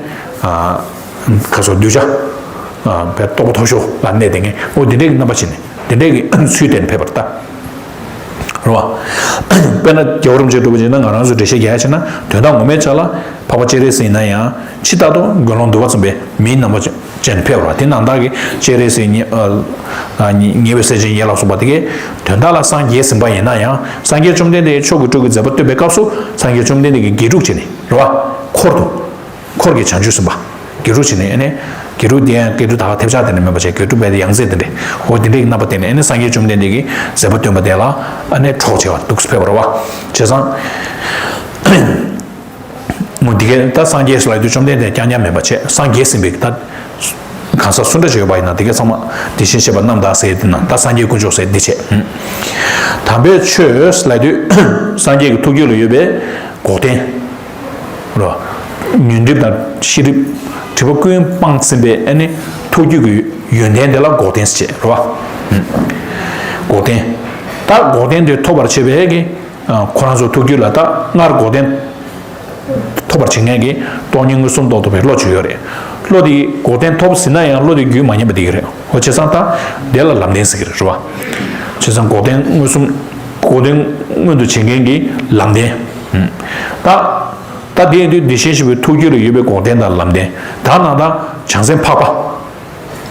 ག་སོགས་གདུལ་བྱ་བའི་རྟོགས་པ་མཐོ་ཤོས་ལ་གནས་བསྡད་མཁན་འོ་འདི་འདྲའི་རྣམ་པ་བྱས་ནས། དེ་འདྲའི་གི་ཚུལ་བསྟན་ནས་ཕེབས་པར་ལྟ། རེད་བ། དཔེར་ན་རྒྱལ་བ་རིན་པོ་ཆེ་སྒྲུབ་པ་བྱས་ན་ང་རང་ཚོས་འགྲེལ་བཤད་རྒྱག་ཡ་བྱས་ན་དོན་དག་ངོ་མའི་ཆ་ལ་འཕགས་པ་སྤྱན་རས་གཟིགས་ཡིན་ན་ཡང་ཕྱི་ལྟར་དུ་དགེ་སློང་འདུལ་བ་འཛིན་པའི་མིའི་རྣམ་པ་ཅན་ཕེབས་པ་དེ་ནང་བདག་གི་སྤྱན་རས་གཟིགས་ཉེ་ཉེ་བའི་སྲས་ཆེན་ཡེ་ལ་སོགས་པ་དེ་གའི་དོན་དག་ལ་སངས་རྒྱས་ཟིན་པ་ཡིན་ན་ཡང་སངས་རྒྱས་བཅོམ་ལྡན་འདས་མཆོག་གི་སྤྲུལ་སྐུའི་མཛད་པ་སྟོན་པའི་སྐབས་སུ་སངས་རྒྱས་བཅོམ་ལྡན་འདས་ཀྱི་དགེ་ཕྲུག་བྱས་ནས་རེད་བ། འཁོར་དུ། འཁོར་གྱི་བྱང་ཆུབ་སེམས་དཔའ། དགེ་ཕྲུག་བྱས་ནས་ཨ་ནི། དགེ་ཕྲུག་དེ་ཡང་དགེ་ཕྲུག་ད་ག་ཐེབས་ཆག་དེ་འདྲ་མིན་པ་བྱས་དགེ་ཕྲུག་དཔེ་དེ་ཡང་རྩེ་དེ་འདྲས། འོ་དེ་འདྲས་ཀྱི་རྣམ་པ་དེ་ནས་ཨ་ནི་སངས་རྒྱས་བཅོམ་ལྡན་འདས་ཀྱི་མཛད་པ་སྟོན་པ་དེ་ལ་ཨ་ནི་གྲོགས་བྱས་པ་འདུག་སེ་ཕེབས་པ་རེད་བ། བྱས་ཙང་། འོ་དེ་གས་ད་སངས་རྒྱས་སུ་ལ་དུས་བཅོམ་ལྡན་འདས་རྐྱང་རྐྱང་མིན་པ་བྱས་སངས་རྒྱས་ཟིན་པའི་ད། གང་ཟག་སུ་འདྲ་ཞིག་ཡོད་པ་ཡིན་ན་དེ་གས་ཚང་མ་དེ་བཞིན་གཤེགས་པ་རྣམ་དག་ཟེར་དེ་ན་ད་སངས་རྒྱས་དཀོན་མཆོག་ཟེར་འདི་བྱས། དམ་པའི་ཆོས་ལ་དུས་སངས་རྒྱས་ཀྱི་ཐུགས་རྒྱུད་ལ་ཡོད་པའི་འགོག་བདེན། རོ། ཉོན་སྒྲིབ་དང་ཤེས་སྒྲིབ། སྒྲིབ་པ་ཀུན་སྤངས་ཟིན་པའི་ཨ་ནི་ཐུགས་རྒྱུད་ཀྱི་ཡོན་ཏན་དེ་ལ་འགོག་བདེན་ཟེར་རོ། འགོག་བདེན། ད་འགོག་བདེན་དེ་ཐོབ་པར་བྱེད་པའི་གི་ཁོ་རང་ཚོ་ཐུགས་རྒྱུད་ལ་ད་སྔར་འགོག་བདེན་ཐོབ་པར་བྱེད་མཁན་གྱི་སྟོང་ཉིད་མངོན་སུམ་རྟོགས་ཐུབ་པའི་བློ་ཅིག་ཡོད་རེད། བློ་དེ་འགོག་བདེན་ཐོབ་ཟིན་ན་ཡང་བློ་དེ་རྒྱུན་མ་ཉམས་པ་དེ་གི་རེད། འོ་བྱས་ཙང་ད་དེ་ལ་ལམ་བདེན་ཟེར་གི་རེད་རོ། བྱས་ཙང་འགོག་བདེན་མངོན་སུམ་འགོག་བདེན་མངོན་དུ་བྱེད་མཁན་གྱི་ལམ་བདེན། ད། ད་དེ་ཡིན་དུས་དེ་བཞིན་གཤེགས་པའི་ཐུགས་རྒྱུད་ལ་ཡོད་པའི་འགོག་བདེན་དང་ལམ་བདེན། ད་ནང་ད་བྱང་སེམས་འཕགས་པ།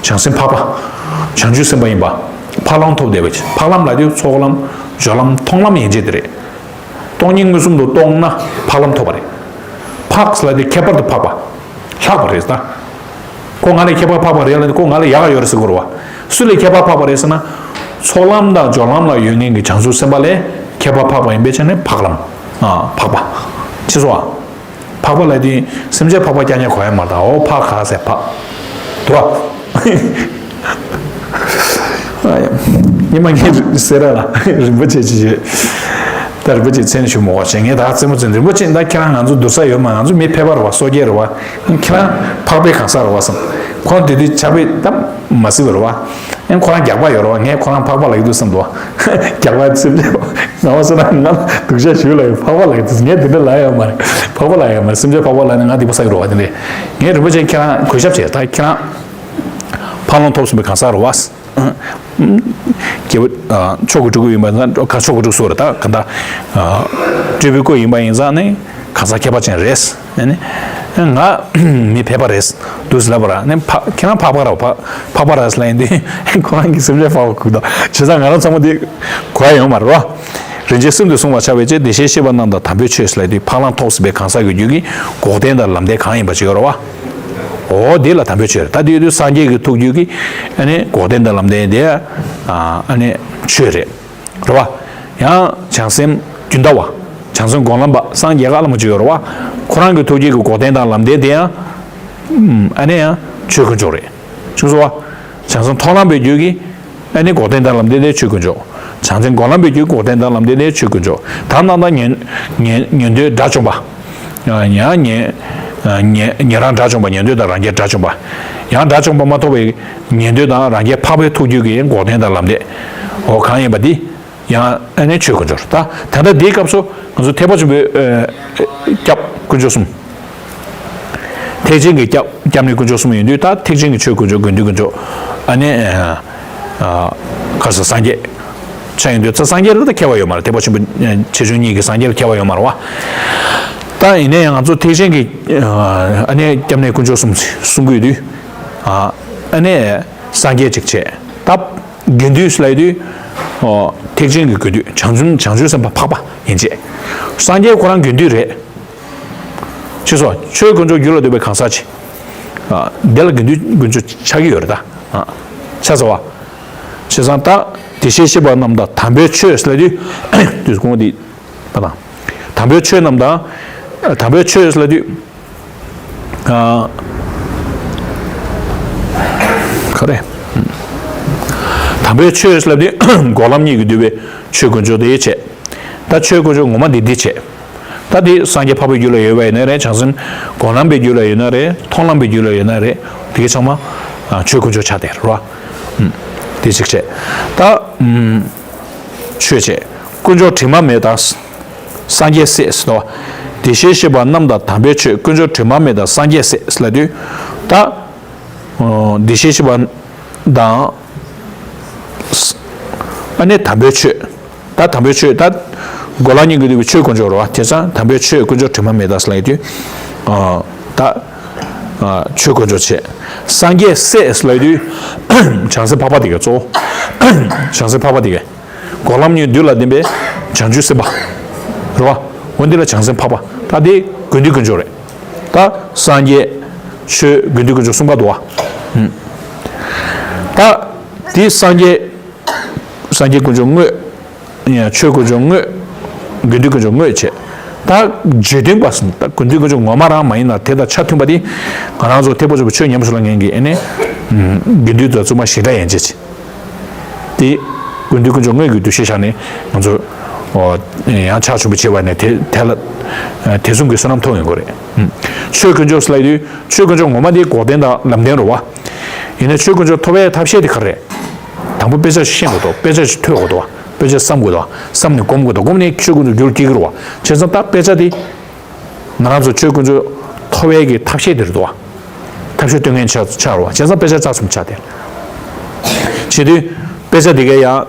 བྱང་སེམས་འཕགས་པ། བྱང་ཆུབ་སེམས་དཔའ་ཡིན་པ། འཕགས་ལམ་ཐོབ་བསྡད་པ་ཅིག་འཕགས་ལམ་ལ་དུས་ཚོགས་ལམ། སྦྱོར་ལམ་མཐོང་ལམ་ཡན་ཆད་དེ་རེད། སྟོང་ཉིད་མངོན་སུམ་དུ་རྟོགས་ན་འཕགས་ལམ་ཐོབ་པ་རེད། འཕགས་ལ་དུས་ཁྱད་པར་དུ་འཕགས་པ། ལྷག་པ་རེད་ད། ཁོ་ང་ལས་ཁྱད་པར་འཕགས་པ་རེད་ལ་ནི་ཁོ་ང་ལས་ཡག་ག་ཡོད་རེད་ཟེར་དགོས་རེད་བ། སུ་ལས་ཁྱད་པར་འཕགས་པ་རེད་ཟེར་ན། ཚོགས་ལམ་དང་སྦྱོར་ལམ་ལ་ཡོད་མཁན་གྱི་བྱང་ཆུབ་སེམས་དཔའ་ལས་ཁྱད་པར་འཕགས་པ་ཡིན་པའི་ཆ་ནས་འཕགས་ལམ། ཨ་འཕགས་པ། ཅི་སོ་ཨ། འཕགས་པ་ལ་དེ་སེམས་ཅན་འཕགས་པ་རྐྱང་རྐྱང་གོ་ཡ་མ་རེད་ད། འོ་འཕགས་ག་ཟེར་འཕགས། དུ་བ། ཉི་མ་ངས་སེ་ར་ལ་རིན་པོ་ཆེ་ཅི་བྱེད། ད་རིན་པོ་ཆེ་མཚན་ཞུ་མོ་བ་བྱེད། ངས་ད་རྩེད་མོ་རྩེ། རིན་པོ་ཆེ་ད་ཁྱེད་རང་ང་ཚོ་བསྡུར་ས་ཡོད་མ། ང་ཚོ་མི་ཕལ་པ་རེད་བ། སོ་སྐྱེ་རེད་བ། ཁྱེད་རང་འཕགས་པའི་གང་ཟག་རེད་བ་བསམ། ཁོང་དེ་དུས་ཆགས་པའི་གཏམ་མ་སྲིད་པ་རེད་བ། ཨེ་ཁོ་རང་རྒྱག་པ་ཡོད་རེད་བ། ངས་ཁོ་རང་འཕགས་པ་ལབ་ཀྱི་འདུག་བསམ་འདུག་བ། རྒྱག་པ་སེམས་ཅན་ང་བ་སོ་ན་ང་སྡུག་ཅག་ཞུ་ལ་ཡོད། འཕགས་པ་ལབ་ཀྱི་འདུག་ངས་དེ་འདྲ་ལབ་ཡོད་མ་རེད། འཕགས་པ་ལབ་ཡོད་མ་རེད། སེམས་ཅན་འཕགས་པ་ལབ་ནས་ང་སྡིག་པ་བསགས་ཀྱི་རེད་བ། དེ་འདྲ་ངས་རིན་པོ་ཆེ་ཁྱེད་རང་གུས་ཞབས་བྱས། ད་ཁྱེད་རང་འཕགས་ལམ་ཐོབ་སོང་བའི་གང་ཟག་རེད་བ། སྐྱེ་བོ་ཨ་མཆོག་གི་སྤྲུལ་སྐུ་ཡིན་པ་ཡིན་ཙང་། ག་མཆོག་གི་སྤྲུལ་སྐུ་རེད། ད་ག་འདྲ་ཨ་སྤྲུལ་པའི་སྐུ་ཡིན་པ་ཡིན་ཙང་ནི་གང་ཟག་ཁྱད་པར་ཅན་རེད། ཨ་ནི་ང་མི་ཕལ་པ་རེད་འདུག་ཟེར་ལབ་པ་ར། ནི་ཕ་ཁྱེད་རང་འཕགས་པ་ར། འཕགས་པ་ར་ཟེར་ལབ་ཡིན་དུས་ཁོ་རང་གི་སེམས་ཅན་འཕགས་པ་གུག་དང་། བྱས་ཙང་ང་རང་ཚང་མ་འདི་གོ་ཡ་ཡོད་མ་རེད་བ། རིན་ཆེན་གསུམ་དུ་གསུངས་པར་བྱ་བའི་ཕྱིར། བདེ་གཤེགས་ཤེས་པ་རྣམས་དང་དམ་པའི་ཆོས་ལབ་དུས་འཕགས་ལམ་ཐོབ་ཟིན་པའི་གང་ཟག་གི་རྒྱུད་ཀྱི་འགོག་བདེན་དང་ལམ་བདེན་གང་ཡིན་པ་ཅིག་ཡོད་རེད་བ། འོ་དེ་ལ་དམ་པའི་ཆོས་རེད། ད་དེ་ཡོད་དུས་སངས་རྒྱས་ཀྱི་ཐུགས་རྒྱུད་ཀྱི་ཨ་ནི་འགོག་བདེན་དང་ལམ་བདེན་དེ་ཨ་ནི་ཆོས་རེད། རེད་བ། ཡང་བྱང་སེམས་རྒྱུན་མཐའ་བ། བྱང་སེམས་སྒོམ་ལམ་པ་སངས་རྒྱས་ཀ་ལ་མ་བཅུག་ཡོད་རེད་བ། ཁོ་རང་གི་ཐུགས་རྒྱུད་ཀྱི་འགོག་བདེན་དང་ལམ་བདེན་དེ་ཡང་ཨ་ནི་ཡང་ཆོས་དཀོན་མཆོག་རེད། ཅུང་སོ་བ། བྱང་སེམས་མཐོང་ལམ་པའི་རྒྱུད་ཀྱི་ཨ་ནི་འགོག་བདེན་དང་ལམ་བདེན་དེ་ཆོས་དཀོན་མཆོག་བྱང་སེམས་སྒོམ་ལམ་པའི་རྒྱུད་འགོག་བདེན་དང་ལམ་བདེན་དེ་ཆོས་དཀོན་མཆོག་ད་རྣམ་དག་ཉན་ཉན་ཉན་ཐོས་དགྲ་བཅོམ་པ། ཡང་ཉན་ཉན་ཉན་རང་དགྲ་བཅོམ་པ། ཉན་ཐོས་དང་རང་རྒྱལ་དགྲ་བཅོམ་པ། ཡང་དགྲ་བཅོམ་པ་མ་ཐོབ་པའི་ཉན་ཐོས་དང་རང་རྒྱལ་འཕགས་པའི་ཐུགས་རྒྱུད་ཀྱི་འགོག་བདེན་དང་ལམ་བདེན། འོ་གང་ཡིན་པ་འདི། ཡང་ཨ་ནི་ཆོས་དཀོན་མཆོག་ད་ད་ལྟ་འདིའི་སྐབས་སུ་ང་ཚོ་ཐེག་པ་ཆེན་པོའི་ཨ་སྐྱབས་དཀོན་མཆོག་གསུམ། ཐེག་ཆེན་གྱི་སྐྱབས་སྐྱབས་གནས་དཀོན་མཆོག་གསུམ་ཡིན་དུས། ད་ཐེག་ཆེན་གྱི་ཆོས་དཀོན་མཆོག་དགེ་འདུན་དཀོན་མཆོག་ཨ་ནི་ཨ་ག་རེ་ཟེར། སངས་རྒྱས་ཆ་ཡིན་དུས་ད་སངས་རྒྱས་ལ་ད་ཁྱད་པར་ཡོད་མ་རེད། ཐེག་པ་ཆེན་པོ་ཆེ་ཆུང་གཉིས་ཀྱི་སངས་རྒྱས་ལ་ཁྱད་པར་ཡོད་མ་རེད་བ། ད་ཡིན་ན་ཡང་ང་ཚོ་ཐེག་ཆེན་གྱི་ཨ་ནི་སྐྱབས་གནས་དཀོན་མཆོག་གསུམ་གསུང་གི་ཡོད་དུས། ཨ་ནི་སངས་རྒྱས་གཅིག་བྱས། ད་དགེ་འདུན་ལབ་དུས་ཐེག་ཆེན་གྱི་དགེ་འདུན་བྱང་ཆུབ་བྱང་ཆུབ་སེམས་དཔའ་འཕགས་པ་ཡན་ཆད། སངས་རྒྱས་ཁོ་རང་དགེ་འདུན་རེད། ཅེས་སོ། ཆོས་དཀོན་མཆོག་རྒྱུད་ལ་འདུས་པའི་གང་ཟག་ཅིག་དེ་ལ་དགེ་འདུན་དཀོན་མཆོག་ཆགས་ཀྱི་ཡོད་རེད་ད། ཆགས་སོ་བ། བྱས་ཙང་ད་བདེ་གཤེགས་ཤེས་པ་རྣམས་དང་དམ་པའི་ཆོས་ལབ་དུས་དུས་གོང་འདི་ད་དང་། དམ་པའི་ཆོས་རྣམས་དང་། དམ་པའི་ཆོས་ལབ་དུས། ཨ། ག་རེ། དམ་པའི་ཆོས་ལབ་དུས་འགོག་ལམ་གཉིས་ཀྱིས་བསྡུས་པའི་ཆོས་དཀོན་མཆོག་དེ་བྱས། ད་ཆོས་དཀོན་མཆོག་ངོ་མ་འདི་འདི་བྱས། ད་འདི་སངས་རྒྱས་འཕགས་པའི་རྒྱུད་ལ་ཡོད་པ་ཡིན་ན་རེད། བྱང་སེམས་སྒོམ་ལམ་པའི་རྒྱུད་ལ་ཡོད་ན་རེད། མཐོང་ལམ་པའི་རྒྱུད་ལ་ཡོད་ན་རེད། དེ་གའི་ཚང་མ་ཆོས་དཀོན་མཆོག་ཆགས་བསྡད་རེད་བ། དེ་གཅིག་བྱས། ད་ཆོས་བྱས། དཀོན་མཆོག་དྲི་མ་མེད་དང་། སངས་རྒྱས་སྲས་ཟེར་དོ། བདེ་གཤེགས་ཤེས་པ་རྣམས་དང་དམ་པའི་ཆོས། དཀོན་མཆོག་དྲི་མ་མེད་དང་སངས་རྒྱས་སྲས་ལབ་དུས། ད། ཨོ། བདེ་གཤེགས་ཤེས་པ་དང་། ཨ་ནི་དམ་པའི་ཆོས། ད་དམ་པའི་ཆོས་ད། འགོག་ལམ་གཉིས་ཀྱིས་བསྡུས་པའི་ཆོས་དཀོན་མཆོག་རེད་བ། དེ་ཙང་དམ་པའི་ཆོས་དཀོན་མཆོག་དྲི་མ་མེད་དང་ལབ་དུས། ཨ། ད། ཨ། ཆོས་དཀོན་མཆོག་བྱས། སངས་རྒྱས་སྲས་ལབ་དུས། བྱང་སེམས་འཕགས་པ་དེ་ག་གཙོ་བོ། བྱང་སེམས་འཕགས་པ་དེ་ག་འགོག་ལམ་གཉིས་འདུལ་ལ་ལྡན་པའི་བྱང་ཆུབ་སེམས་དཔའ། རེད་བ། འོ་འདི་ལ་བྱང་སེམས་འཕགས་པ། ད་འདི་དགེ་འདུན་དཀོན་མཆོག་རེད། ད་སངས་རྒྱས། ཆོས། དགེ་འདུན་དཀོན་མཆོག་གསུམ་ཀ་འདུག་བ། ད་འདི་སངས་རྒྱས། སངས་རྒྱས་དཀོན་མཆོག་དངོས། ཡང་ཆོས་དཀོན་མཆོག་དངོས། དགེ་འདུན་དཀོན་མཆོག་དངོས་བྱས། ད་བརྗོད་དོན་པ་ཟེར་ན་ད་དགེ་འདུན་དཀོན་མཆོག་ངོ་མ་རང་མ་ཡིན་ན་དེ་དང་ཆ་མཐུན་པ་དེ། ང་རང་ཚོ་ཐེག་པ་ཆེན་པོ་ཆོས་ཉམས་སུ་བླང་མཁན་གྱི་ཨ་ནི། དགེ་འདུན་དང་བཙུན་མ་ཞེ་དྲག་ཡན་ཆད་བྱས། དེ། དགེ་འདུན་དཀོན་མཆོག་དངོས་ཀྱི་འདུ་ཤེས་བཞག་ནས་ང་ཚོ། ཨོ། ཡང་ཕྱག་མཆོད་པ་བྱེད་པ་ནས་དེ་དེ་ལ། དེ་གསུམ་གྱི་བསོད་ནམས་ཐོབ་ཡོང་གི་རེད། ཆོས་དཀོན་མཆོག་ལབ་དུས་ཆོས་དཀོན་མཆོག་ངོ་མ་དེ་འགོག་བདེན་དང་ལམ་བདེན་རེད་བ། ཡིན་ནའི་ཆོས་དཀོན་མཆོག་ཐོབ་པའི་ཐབས་ཤེས་དེ་ག་རེ་རེད། དང་པོ་དཔེ་ཆ་ཞིག་ཤེས་དགོས་འདུག་དཔེ་ཆ་ཞིག་ཐོས་དགོས་འདུག་དཔེ་ཆ་བསམ་དགོས་འདུག་བསམ་ནས་སྒོམ་དགོས་འདུག་སྒོམ་ནས་ཆོས་དཀོན་མཆོག་རྒྱུད་ལ་སྐྱེ་གི་རེད་བ། བྱས་ཙང་ད་དཔེ་ཆ་དེ། ང་རང་ཚོ་ཆོས་དཀོན་མཆོག་ཐོབ་པའི་གི་ཐབས་ཤེས་དེ་རེད་དོ། ཐབས་ཤེས་སྟོན་མཁན་ཆགས་ཆགས་རོ། བྱས་ཙང་དཔེ་ཆ་རྩ་གསུམ་ཆགས་ཏེ། བྱེད་དུས་དཔེ་ཆ་དེ་གའི་ཡང་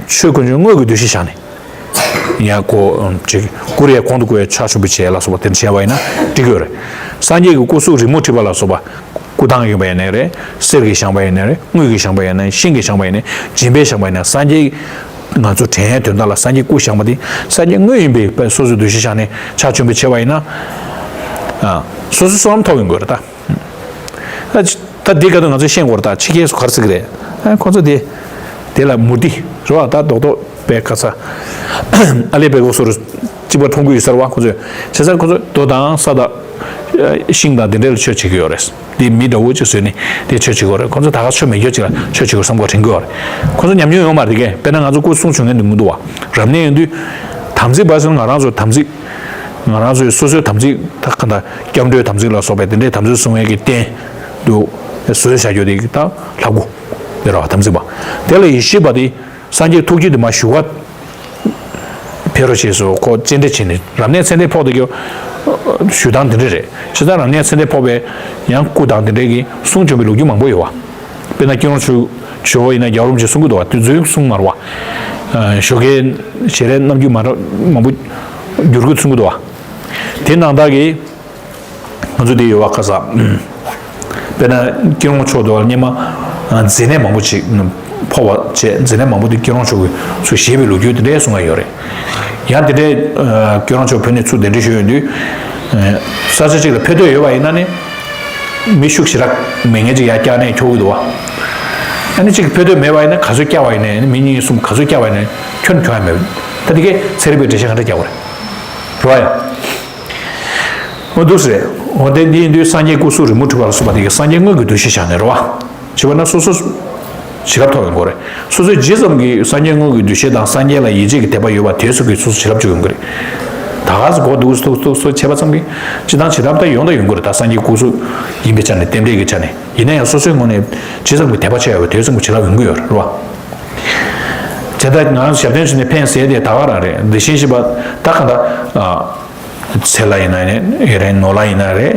ཆོས་དཀོན་མཆོག་དངོས་ཀྱི་འདུ་ཤེས་བཞག་ནས། ཡང་ཁོ་ཅིག་བསྐུར་ཡས་གོང་དུ་བསྐུར་ཡས་ཕྱག་མཆོད་པ་བྱས་ལ་སོགས་པ་དེ་འདྲ་བྱས་པ་ཡིན་ན་འགྲིག་གི་ཡོད་རེད། སངས་རྒྱས་ཀྱི་སྐུ་གཟུགས་རི་མོ་བྲིས་པ་ལ་སོགས་པ། སྐུ་ཐང་ཡིན་པ་ཡིན་ནའི་རེད། གསེར་གྱིས་བཞེངས་པ་ཡིན་ནའི་རེད། དངུལ་གྱིས་བཞེངས་པ་ཡིན་ནའི་ཤིང་གིས་བཞེངས་པ་ཡིན་ནའི་སྦྱིན་པས་བཞེངས་པ་ཡིན་ནའི་སངས་རྒྱས། ང་ཚོ་དྲན་ཡས་དོན་དག་ལ་སངས་རྒྱས་སྐུ་བཞེངས་པ་དེ་སངས་རྒྱས་དངོས་ཡིན་པའི་དཔེ་སོ་སོའི་འདུ་ཤེས་བཞག་ནས་ཕྱག་མཆོད་པ་བྱས་པ་ཡིན་ན། ཨ། སོ་སོའི་བསོད་ནམས་ཐོབ་ཡོང་དགོས་རེད་ད། ད་ད་འདི་ག་དུས་ང་ཚོས་ཤེས་དགོས་རེད་ད། ཕྱི་རྒྱལ་སུ་ག་རེ་ཟེར་གི་རེད། ཨ། ཁོ་ཚོ་དེ་དེ་ལ་མུར་ཏི་རེད་བ། ད་རྡོག་རྡོག་པའི་ཁ་ཚ་ཨ་ལེ་པའི་སྒོ་སོ་རུ། གཅིག་པ་མཐོང་གི་ཡོད་ས་རེད་བ། ཁོ་ཚོས་བྱས་ཙང་ཁོ་ཚོས་རྡོ་དང་ས་དང་ཤིང་དང་དེ་འདྲ་ལ་ཆོས་བྱེད་ཀྱི་ཡོད་རེད། དེ་མི་འདྲ་བོ་ཅིག་བཟོས་ནས་དེ་ཆོས་བྱེད་ཀྱི་ཡོད་རེད། ཁོ་ཚོས་ད་ག་ཆོས་མེད་རྒྱུ་ཅིག་ལ་ཆོས་བྱེད་དགོས་བསམ་གྱི་དྲན་གྱི་ཡོད་རེད། ཁོ་ཚོ་ཉམས་མྱོང་ཡོད་མ་རེད། དེ་གས་དཔེར་ན་ང་ཚོ་སྐུ་སྲུང་བྱེད་མཁན་དེ་མི་འདུག་བ། རབ་གནས་ཡིན་དུས་དམ་ཚིག་བར་སོང་ང་རང་ཚོ་དམ་ཚིག་ང་རང་ཚོའི་སོ་སོའི་དམ་ཚིག་ད་ག་འདྲ་སྐྱབས་འགྲོའི་དམ་ཚིག་ལ་སོགས་པའི་དེ་འདྲའི་དམ་ཚིག་སྲུང་བའི་གི་རྟེན་དུ་བཟོས་བཞག་རྒྱུ་དེ་ད་ལྷ་སྐུ་དེ་རེད་བ། དམ་ཚིག་པ་དེ་ལ་ཡེ་ཤེས་པ་དེ་སངས་རྒྱས་ཐུགས་རྒྱུད་དེ་མར་ཞུ་ག་ཕེབས་རོགས་བྱས་སོ། ཁོ་སྤྱན་འདྲེན་བྱས་ནས་རབ་གནས་ཚེ་འདས་ཕོག་དེ་གི་ཞུ་སྟངས་དེ་འདྲ་རེད། བྱས་ཙང་རབ་གནས་ཚེ་འདས་ཕོག་པའི་ཡང་སྐུ་དང་དེ་འདྲའི་གི་གསུང་བྱོན་པའི་ལོ་རྒྱུས་མང་པོ་ཡོད་བ། དཔེར་ན་སྐྱིད་གྲོང་ཆོས་ཆོས་འཁོར་ཡིན་ན་རྒྱལ་བ་རིན་པོ་ཆེ་གསུང་གི་འདུག་བ། དེ་ཚོའི་གསུང་མ་རེད་བ། ཞོགས་ཀའི་ཞལ་རས་རྣམ་འགྱུར་མ་འདྲ་མང་པོ་བསྒྱུར་དགོས་གསུང་གི་འདུག་བ། དེ་ནང་ལྟར་གི་ང་ཚོ་དེ་ཡོད་བ། ཁ་ས། དཔེར་ན་སྐྱིད་གྲོང་ཆོས་འཁོར་དུ་སྔོན་མ་མཛེ་ནད་མང་པོ་ཅིག་ཕོག་པ་བྱས། མཛེ་ནད་མང་པོ་དེ་སྐྱིད་གྲོང་ཆོས་འཁོར་གྱིས་ཚུར་བཞེས་པའི་ལོ་རྒྱུས་དེ་འདྲའི་གསུང་ག་ཡོད་རེད། ཡང་དེ་འདྲའི་སྐྱིད་གྲོང་ཆོས་འཁོར་ཕེབས་ནས་ཚུར་གདན་འདྲེན་ཞུས་ཡོང་དུས། ས་ཆ་གཅིག་ལ་ཕེབས་འདོད་ཡོད་པ་ཡིན་ན་ནི། མི་ཤུགས་ཞེ་དྲག་མེད་མཁན་ཅིག་ཡར་བཀྱག་ནས་འཁྱོག་གི་འདུག་བ། ཨ་ནི་གཅིག་ཕེབས་འདོད་མེད་པ་ཡིན་ན་ག་ཚོད་བཀྱག་པ་ཡིན་ནའི་མི་གཉིས་གསུམ་ག་ཚོད་བཀྱག་པ་ཡིན་ནའི་ཁྱོན་ནས་འཁྱོག་ཡ་མེད། ད་དེ་གས་ཚན་རིག་པའི་འགྲེལ་བཤད་ག་འདྲ་རྒྱག་དགོས་རེད། རེད་བ་ཡ། འོ་འདུག་སེ་རེད། འོ་དེ་འདི་ཡིན་དུས་སངས་རྒྱས་སྐུ་གསུང་རི་མོ་བྲིས་པ་ལ་སོགས་པ་དེ་གས་སངས་རྒྱས་དངོས་ཀྱི་འདུ་ཤེས་བཞག་ནས་རེད་བ། བྱས་པ་ན་སོ་སོ་བྱིན་རླབས་ཐོབ་ཡོང་གི་རེད། སོ་སོས་ཇི་ཙམ་གྱིས་སངས་རྒྱས་དངོས་ཀྱི་འདུ་ཤེས་དང་སངས་རྒྱས་ལ་ཡིད་ཆེས་ཀྱི་དད་པ་ཡོད་པ་དེ་ཙམ་གྱིས་སོ་སོ་བྱིན་རླབས་འཇུག་ཡོང་གི་རེད། ད་ག་སེ་གོ་འདུག་སེ་ཐུག་ཐུག་སོ་བྱས་པ་ཙམ་གྱིས་སྤྱི་བཏང་བྱིན་རླབས་ད་ཡོང་ད་ཡོང་གི་རེད། ད་སངས་རྒྱས་སྐུ་གཟུགས་ཡིན་པའི་ཆ་ནས་རྟེན་འབྲེལ་གྱི་ཆ་ནས་ཡིན་ན་ཡང་སོ་སོའི་ངོས་ནས་ཇི་ཙམ་གྱི་དད་པ་ཆེ་ཡོད་པ་དེ་ཙམ་གྱི་བྱིན་རླབས་ཡོང་གི་ཡོད་རེད་བ། དེ་ལྟར་ང་རང་ཞབས་བརྟན་བྱས་ནས་ཕན་ཟེར་དེ་ད་ག་རང་རེད། དེ་བཞིན་གཤེགས་པ་ད་གང་ལྟར། ཚེ་ལྷ་ཡིན་ན་ཡིན་ནའི་རེད། ནོར་ལྷ་ཡིན་ན་རེད།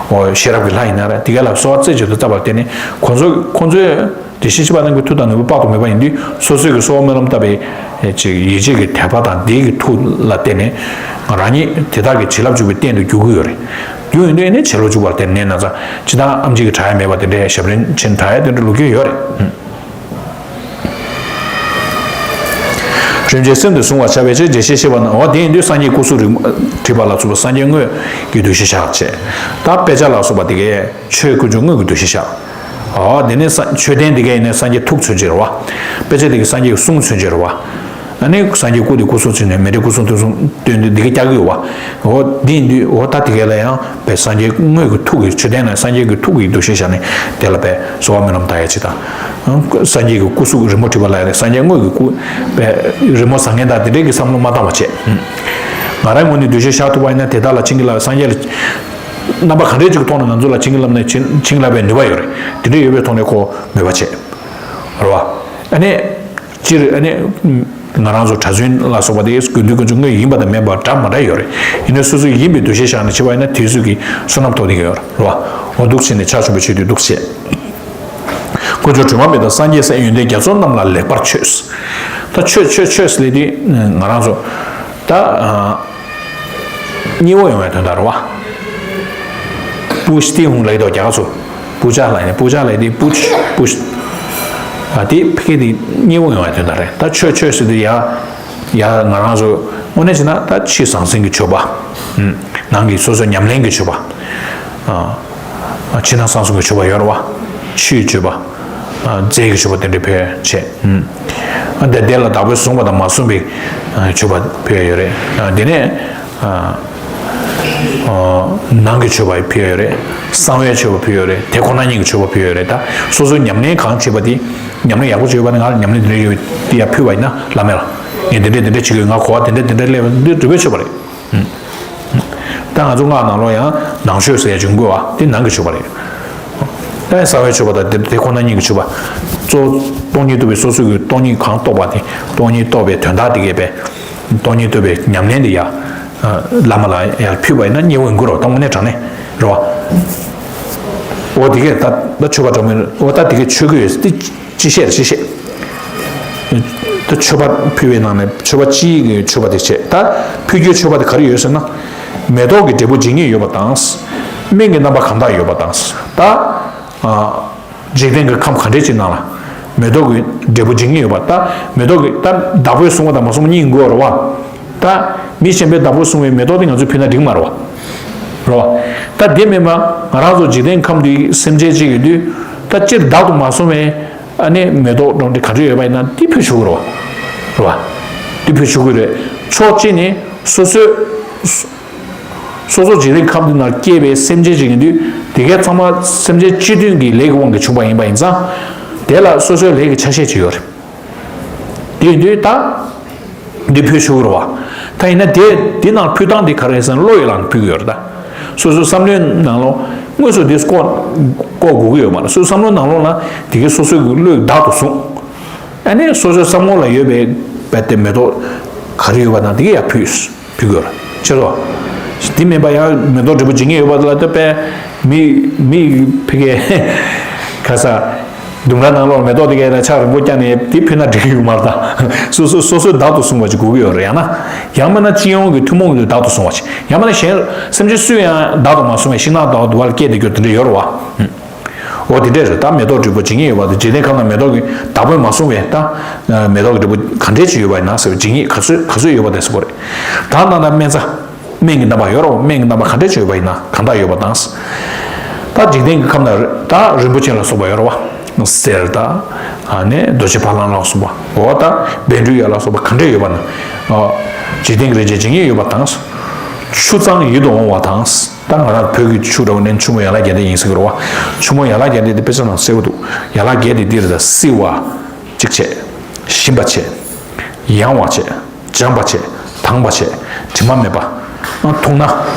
འོ་ཤེས་རབ་ཀྱི་ལྷ་ཡིན་ན་རེད། དེ་ག་ལ་གསོལ་བ་རྩེ་གཅིག་ཏུ་བཏབ་པར་བརྟེན་ནས་ཁོང་ཚོ་ཁོང་ཚོས་དེ་བཞིན་གཤེགས་པ་རྣམས་ཀྱི་མཐུ་དང་ནུས་པ་དཔག་ཏུ་མེད་པ་ཡིན་དུས་སོ་སོའི་གི་གསོལ་བ་སྨོན་ལམ་བཏབ་པའི་ཅིག་ཡིད་ཆེས་ཀྱི་དད་པ་དང་དེའི་གི་མཐུ་ལ་བརྟེན་ནས་རང་ཉིད་དེ་དག་གི་བྱིན་རླབས་འཇུག་པའི་རྟེན་དུ་འགྱུར་གྱི་ཡོད་རེད། འགྱུར་ཡོང་དུས་ནི་བྱིན་རླབས་འཇུག་པར་བརྟེན་ནས་ན་ཚ་ཇི་ལྟར་ཨེམ་ཆི་གི་དྲག་ཡ་མེད་པ་དེ་འདྲའི་ཞབས་རིམ་ཆེན་དྲག་ཡ་དེ་འདྲ་ལོ་རྒྱུས་ཡོད་རེད། རིན་ཆེན་སེམས་དུ་བཟུང་བར་བྱ་བའི་ཕྱིར། དེ་བཞིན་གཤེགས་པ་རྣམས། འོ་དེ་ཡིན་དུས་སངས་རྒྱས་སྐུ་གཟུགས་རིང་བྲིས་པ་ལ་སོགས་པ་སངས་རྒྱས་དངོས་ཀྱི་འདུ་ཤེས་བཞག་བྱས། ད་དཔེ་ཆ་ལ་སོགས་པ་དེ་གས་ཆོས་དཀོན་མཆོག་དངོས་ཀྱི་འདུ་ཤེས་བཞག་འོ་དེ་ནས་ས་མཆོད་རྟེན་དེ་གས་ཡིན་ན་སངས་རྒྱས་ཐུགས་མཚོན་བྱེད་རེད་བ། དཔེ་ཆ་དེ་གས་སངས་རྒྱས་གསུང་མཚོན་བྱེད་རེད་བ། ཨ་ནི་སངས་རྒྱས་སྐུ་དེ་སྐུ་གཟུགས་མཚོན་ནས་མཎྜལ་སྐུ་གསུང་ཐུགས་གསུང་སྟོན་དུས་དེ་གས་བཀྱག་གི་ཡོད་བ། འོ་དེ་ཡིན་དུས་འོ་ད་དེ་གས་ལ་ཡང་། པའི་སངས་རྒྱས་དངོས་ཀྱི་ཐུགས་ཀྱི་མཆོད་རྟེན་ན་སངས་རྒྱས་ཀྱི་ཐུགས་ཀྱི་འདུ་ཤེས་བཞག་ནས་དེ་ལ་པའི་གསོལ་བ་སྨོན་ལམ་བཏབ་ཡ་ཅིག་དང་། སངས་རྒྱས་ཀྱི་སྐུ་གཟུགས་རི་མོ་བྲིས་པ་ལ་ཡ་རེད། སངས་རྒྱས་དངོས་ཀྱི་སྐུ་པའི་རི་མོ་བཟང་ངན་དང་དེ་འདྲའི་གི་བསམ་བློ་མ་བཏང་བ་བྱས། ང་རང་ངོས་ནས་འདུ་ཤེས་བཞག་ཐུབ་པ་ཡིན་ན་དེ་དག་ལ་བྱིན་གྱིས་བརླབས། སངས་རྒྱས་ལ་རྣམ་པ་ག་འདྲས་ཅིག་མཐོང་ན་ང་ཚོ་ལ་བྱིན་གྱིས་བརླབས་ནས་བྱིན་བྱིན་གྱིས་བརླབས་པའི་ནུས་པ་ཡོད་རེད། དེ་འདྲས་ཡོད་པའི་ཐོག་ནས་ཁོ་མོས་པ་བྱས། རེད་བ། ཨ་ནི། སྤྱིར་ཨ་ནི། ང་རང་ཚོ་གྲྭ་བཙུན་ལ་སོགས་པ་དེ་དགེ་འདུན་དཀོན་མཆོག་དངོས་ཡིན་པ་དང་མིན་པ་འདྲ་མ་འདྲ་ཡོད་རེད། ཡིན་ནའི་སོ་སོ་ཡིན་པའི་འདུ་ཤེས་བཞག་ནས་བྱེད་པ་ཡིན་ན་དེའི་ཚོད་ཀྱི་བསོད་ནམས་ཐོབ་བསྡད་ཀྱི་ཡོད་རེད་བ། འོ་འདུག་བྱས་ནས་ཕྱག་མཆོད་པ་མཆོད་དུས་འདུག་བྱས། དཀོན་མཆོག་སྒྲོལ་མ་མི་ལྡན་སངས་རྒྱས་སྲས། ཡོན་ཏན་རྒྱ་མཚོ་རྣམས་ལ་ལེགས་པར་མཆོད། ད་མཆོད་མཆོད་མཆོད་ཟེར་དུས་ང་རང་ཚོ་ད། གཉིས་པོ་ཡོང་བའི་དོན་དག་རེད་བ། པུ་ཤྟི་ཧུང་ལབ་ཀྱི་འདུག་རྒྱ་གར་ཚོ། པུ་ཇ་ལབ་ནས་པུ་ཇ་ལབ་དེ་པུ་ཤ་པུ་ཤ། ཨ་དེ་ཕ་གི་དེ་གཉིས་པོ་ཡོང་བའི་དོན་དག་རེད། ད་མཆོད་མཆོད་ཟེར་དུས་ཡ། ཡ་ང་རང་ཚོ་དངོས་གནས་བྱས་ན་ད་ཕྱི་ཟང་ཟིང་གི་མཆོད་པ། ནང་གི་སོ་སོའི་ཉམས་ལེན་གྱི་མཆོད་པ། ཕྱི་ནང་གསང་གསུམ་གྱི་མཆོད་པ་ཡོད་རེད་བ། ཆོས་སྤྱོད་པ། རྫས་ཀྱི་མཆོད་པ་དེ་འདྲ་ཕུལ་བྱས། ཨ་འདི་དེ་ལ་བདག་པོས་བཟུང་བ་དང་མ་བཟུང་བའི་མཆོད་པ་ཕུལ་ཡ་ཡོད་རེད། དེ་ནས་ནང་གི་མཆོད་པ་ཕུལ་ཡ་ཡོད་རེད། གསང་བའི་མཆོད་པ་ཕུལ་ཡ་ཡོད་རེད། དེ་ཁོ་ན་ཉིད་ཀྱི་མཆོད་པ་ཕུལ་ཡ་ཡོད་རེད། ད་སོ་སོའི་ཉམས་ལེན་གང་བྱས་པ་དེ་ཉམས་ལེན་ཡག་པོ་བྱས་ཡོད་པ་ནི་ང་ལ་ཉམས་ལེན་དེ་འདྲ་ཡོད་དེ་ཡ་ཕུལ་བ་ཡིན་ན་བླ་མེད་ལ་ངས་དེ་འདྲས་དེ་འདྲས་བྱེད་དགོས། ང་གོ་བ་དེ་འདྲས་དེ་འདྲས་སླེབས་པ་འདི་སྒྲུབ་པའི་མཆོད་པ་རེད། ད་ང་ཚོ་སྔགས་ནང་ལོགས་ཡང་ནང་མཆོད་ཟེར་ཡ་བྱུང་དགོས་བ་དེ་ནང་གི་མཆོད་པ་རེད། ད་གསང་བའི་མཆོད་པ་དང་དེ་དེ་ཁོ་ན་ཉིད་ཀྱི་མཆོད་པ། གཙོ་བོ་སྟོང་ཉིད་རྟོགས་པའི་སོ་སོ་གི་སྟོང་ཉིད་གང་རྟོགས་པ་དེ་སྟོང་ཉིད་རྟོགས་པའི་དོན་དག་དེ་གས་པས་སྟོང་ཉིད་རྟོགས་པའི་ཉམས་ལེན་དེ་ཡ། བླ་མ་ལ་ཡར་ཕུལ་བ་ཡིན་ན་མཉེས་པོ་ཡིན་དགོས་རེད་བ། ད་དངོས་གནས་དྲང་གནས་རེད་བ། འོ་དེ་གས་ད་ད་མཆོད་པ་འདྲ་མོ་འོ་ད་དེ་གས་མཆོད་ཀྱི་ཡོད་དེ། ཅི་བཤད་ཅི་བཤད། ད་མཆོད་པ་ཕུལ་བའི་ནང་ནས་མཆོད་པ་སྤྱིའི་གི་མཆོད་པ་དེ་བྱས། ད་ཕུལ་རྒྱུའི་མཆོད་པ་དེ་ག་རེ་ཡོད་ཟེར་ན། མེ་ཏོག་གི་འབྲས་བུ་བརྗིད་ངེས་ཡོད་པ་དང་། སྨན་གྱི་རྣམ་པ་གང་དག་ཡོད་པ་དང་། ད། འཇིག་རྟེན་གྱི་ཁམས་ག་འདྲས་ཅིག་ནང་ལ། མེ་ཏོག་གི་འབྲས་བུ་བརྗིད་ངེས་ཡོད་པ་ད་མེ་ཏོག་གི་ད་བདག་པོས་བཟུང་བ་དང་མ་བཟུང་བ་གཉིས་ཡིན་དགོས་རེད་བ། ད་མི་གཞན་པས་བདག་པོས་བཟུང་བའི་མེ་ཏོག་དེ་ང་ཚོས་ཕུལ་ན་འགྲིག་མ་རེད་བ། རེད་བ། ད་དེ་མིན་པ་ང་རང་ཚོ་འཇིག་རྟེན་ཁམས་འདིའི་སེམས་ཅན་ཅིག་ཡོད་དུས་ད་སྤྱིར་བདག་ཏུ་མ་བཟུང་བའི། ཨ་ནི་མེ་ཏོག་འགྲོ་འདི་ག་འདྲ་ཡོད་པ་ཡིན་ན་འདི་ཕུལ་ཆོག་གི་རེད་བ། རེད་བ། འདི་ཕུལ་ཆོག་གི་རེད། ཕྱོགས་གཅིག་ནས་ སོ་སོའི་སོ་སོ་འཇིག་རྟེན་ཁམས་འདི་ནང་སྐྱེས་པའི་སེམས་ཅན་ཅིག་ཡིན་དུས། དེ་གའི་ཚང་མ་སེམས་ཅན་སྤྱི་མཐུན་གྱི་ལས་ཀྱི་དབང་གིས་བྱུང་བ་ཡིན་པ་ཡིན་ཙང་། དེ་ལ་སོ་སོའི་ལས་ཀྱི་ཆ་ཤས་ཅིག་ཡོད་རེད། དེ་ཡིན་དུས་ད་འདི་ཕུལ་ཆོག་གི་རེད་བ། ད་ཡིན་ན་དེ་འདི་ནང་ཕུལ་སྟངས་དེ་ག་རེ་རེད་ཟེར་ན། བློ་ཡིས་བླངས་ནས་ཕུལ་གྱི་ཡོད་རེད་ད། སོ་སོའི་བསམ་བློའི་ནང་ལོགས་དངོས་སུ་དེ་བཀོག་བཀོག་དགོས་ཀྱི་ཡོད་མ་རེད། སོ་སོའི་བསམ་བློའི་ནང་ལོགས་ལ་དེ་གའི་སོ་སོའི་བློས་བདག་ཏུ་བཟུང་། ཨ་ནི་སོ་སོའི་བསམ་ངོ་ལ་ཡོད་པའི་རྦད་དེ་མེ་ཏོག་ག་རེ་ཡོད་པ་དང་དེ་གའི་ཡར་ཕུལ། ཕུལ་དགོས་རེད། ཤེས་སོང་། དེ་མིན་པ་ཡང་མེ་ཏོག་བྲིས་པོ་བྱེད་མཁན་ཡོད་པ་དེ་ལ་ལྟོས་པས། མི་མི་ཕ་གིའི་ག་ས་ལྡུམ་ར་ནང་ལོགས་མེ་ཏོག་དེ་གའི་ལ་ཆག་རིང་པོ་བརྐྱངས་ནས་དེ་ཕུལ་ན་འགྲིག་གི་ཡོད་མ་རེད་ད། སོ་སོ་སོ་སོའི་བདག་ཏུ་བཟུང་བ་ཅིག་དགོས་ཀྱི་ཡོད་རེད། ཡང་ན་ཡང་མིན་ན་སྤྱི་ཡོངས་ཀྱི་ཐུན་མོང་གི་བདག་ཏུ་བཟུང་བ་ཅིག་ཡང་མིན་ན་གཞན་སེམས་ཅན་སུ་ཡང་བདག་ཏུ་མ་བཟུང་བའི་ཤིང་ནགས་ལྟ་བུ་དུ་བར་སྐྱེས་བསྡད་རྒྱུ་དེ་འདྲ་ཡོད་རེད་བ། འོ་དེ་འདྲས་རེད། ད་མེ་ཏོག་བྲིས་པོ་བྱེད་མཁན་ཡོད་པ་དང་། འཇིག་རྟེན་ཁམས་ན་མེ་ཏོག་གི་བདག་པོས་མ་བཟུང་བའི་ད་མེ་ཏོག་གི་བྲིས་པོ་ག་འདྲས་ཅིག་ཡོད་པ་ཡིན་ན་ཟེར་བའི་བྱེད་མཁན་ག་ཚོད་ག་ཚོད་ཡོད་པ་དེ་ཟེར་བ་རེད། ད་ནང་ད་སྨན་རྩྭ། སྨན་གྱི་རྣམ་པ་ཡོད་རེད་བ། སྨན་གྱི་རྣམ་པ་ག་འདྲས་ཅིག་ཡོད་པ་ཡིན་ན། གང་དག་ཡོད་པ་དང་། ད་འཇིག་རྟེན་གྱི་ཁམས་ན་ད་རིན་པོ་ཆེ་ལ་སོགས་པ་ཡོད་རེད་བ། གསེར་དང་། ཨ་ནི་རྡོ་རྗེ་ཕ་ལང་ལ་སོགས་པ། འོ་ད་བཻ་ཌཱུརྱ་ལ་སོགས་པ་ག་འདྲས་ཡོད་པ་ན། འཇིག་རྟེན་གྱི་རིན་ཆེན་བྱེད་མཁན་ཡོད་པ་དང་། ཆུ་གཙང་ཡིད་དུ་འོང་བ་དང་། ད་ང་རང་བོད་ཀྱི་ཆུ་འདྲ་བོ་ནས་ཆུ་མོ་ཡན་ལག་བརྒྱད་ལྡན་ཡིན་ཟེར་གྱི་རེད་བ། ཆུ་མོ་ཡན་ལག་བརྒྱད་ལྡན་དེ་དཔེ་ཆ་ནང་གསལ་པོ་འདུག་ཡན་ལག་བརྒྱད་དེ་འདི་རེད་ད། བསིལ་བ་གཅིག་བྱས། ཞིམ་པ་བྱས། ཡང་བ་བྱས། འཇམ་པ་བྱས། དྭངས་པ་བྱས། དྲི་མ་མེད་པ། འཐུང་ན་ཨ་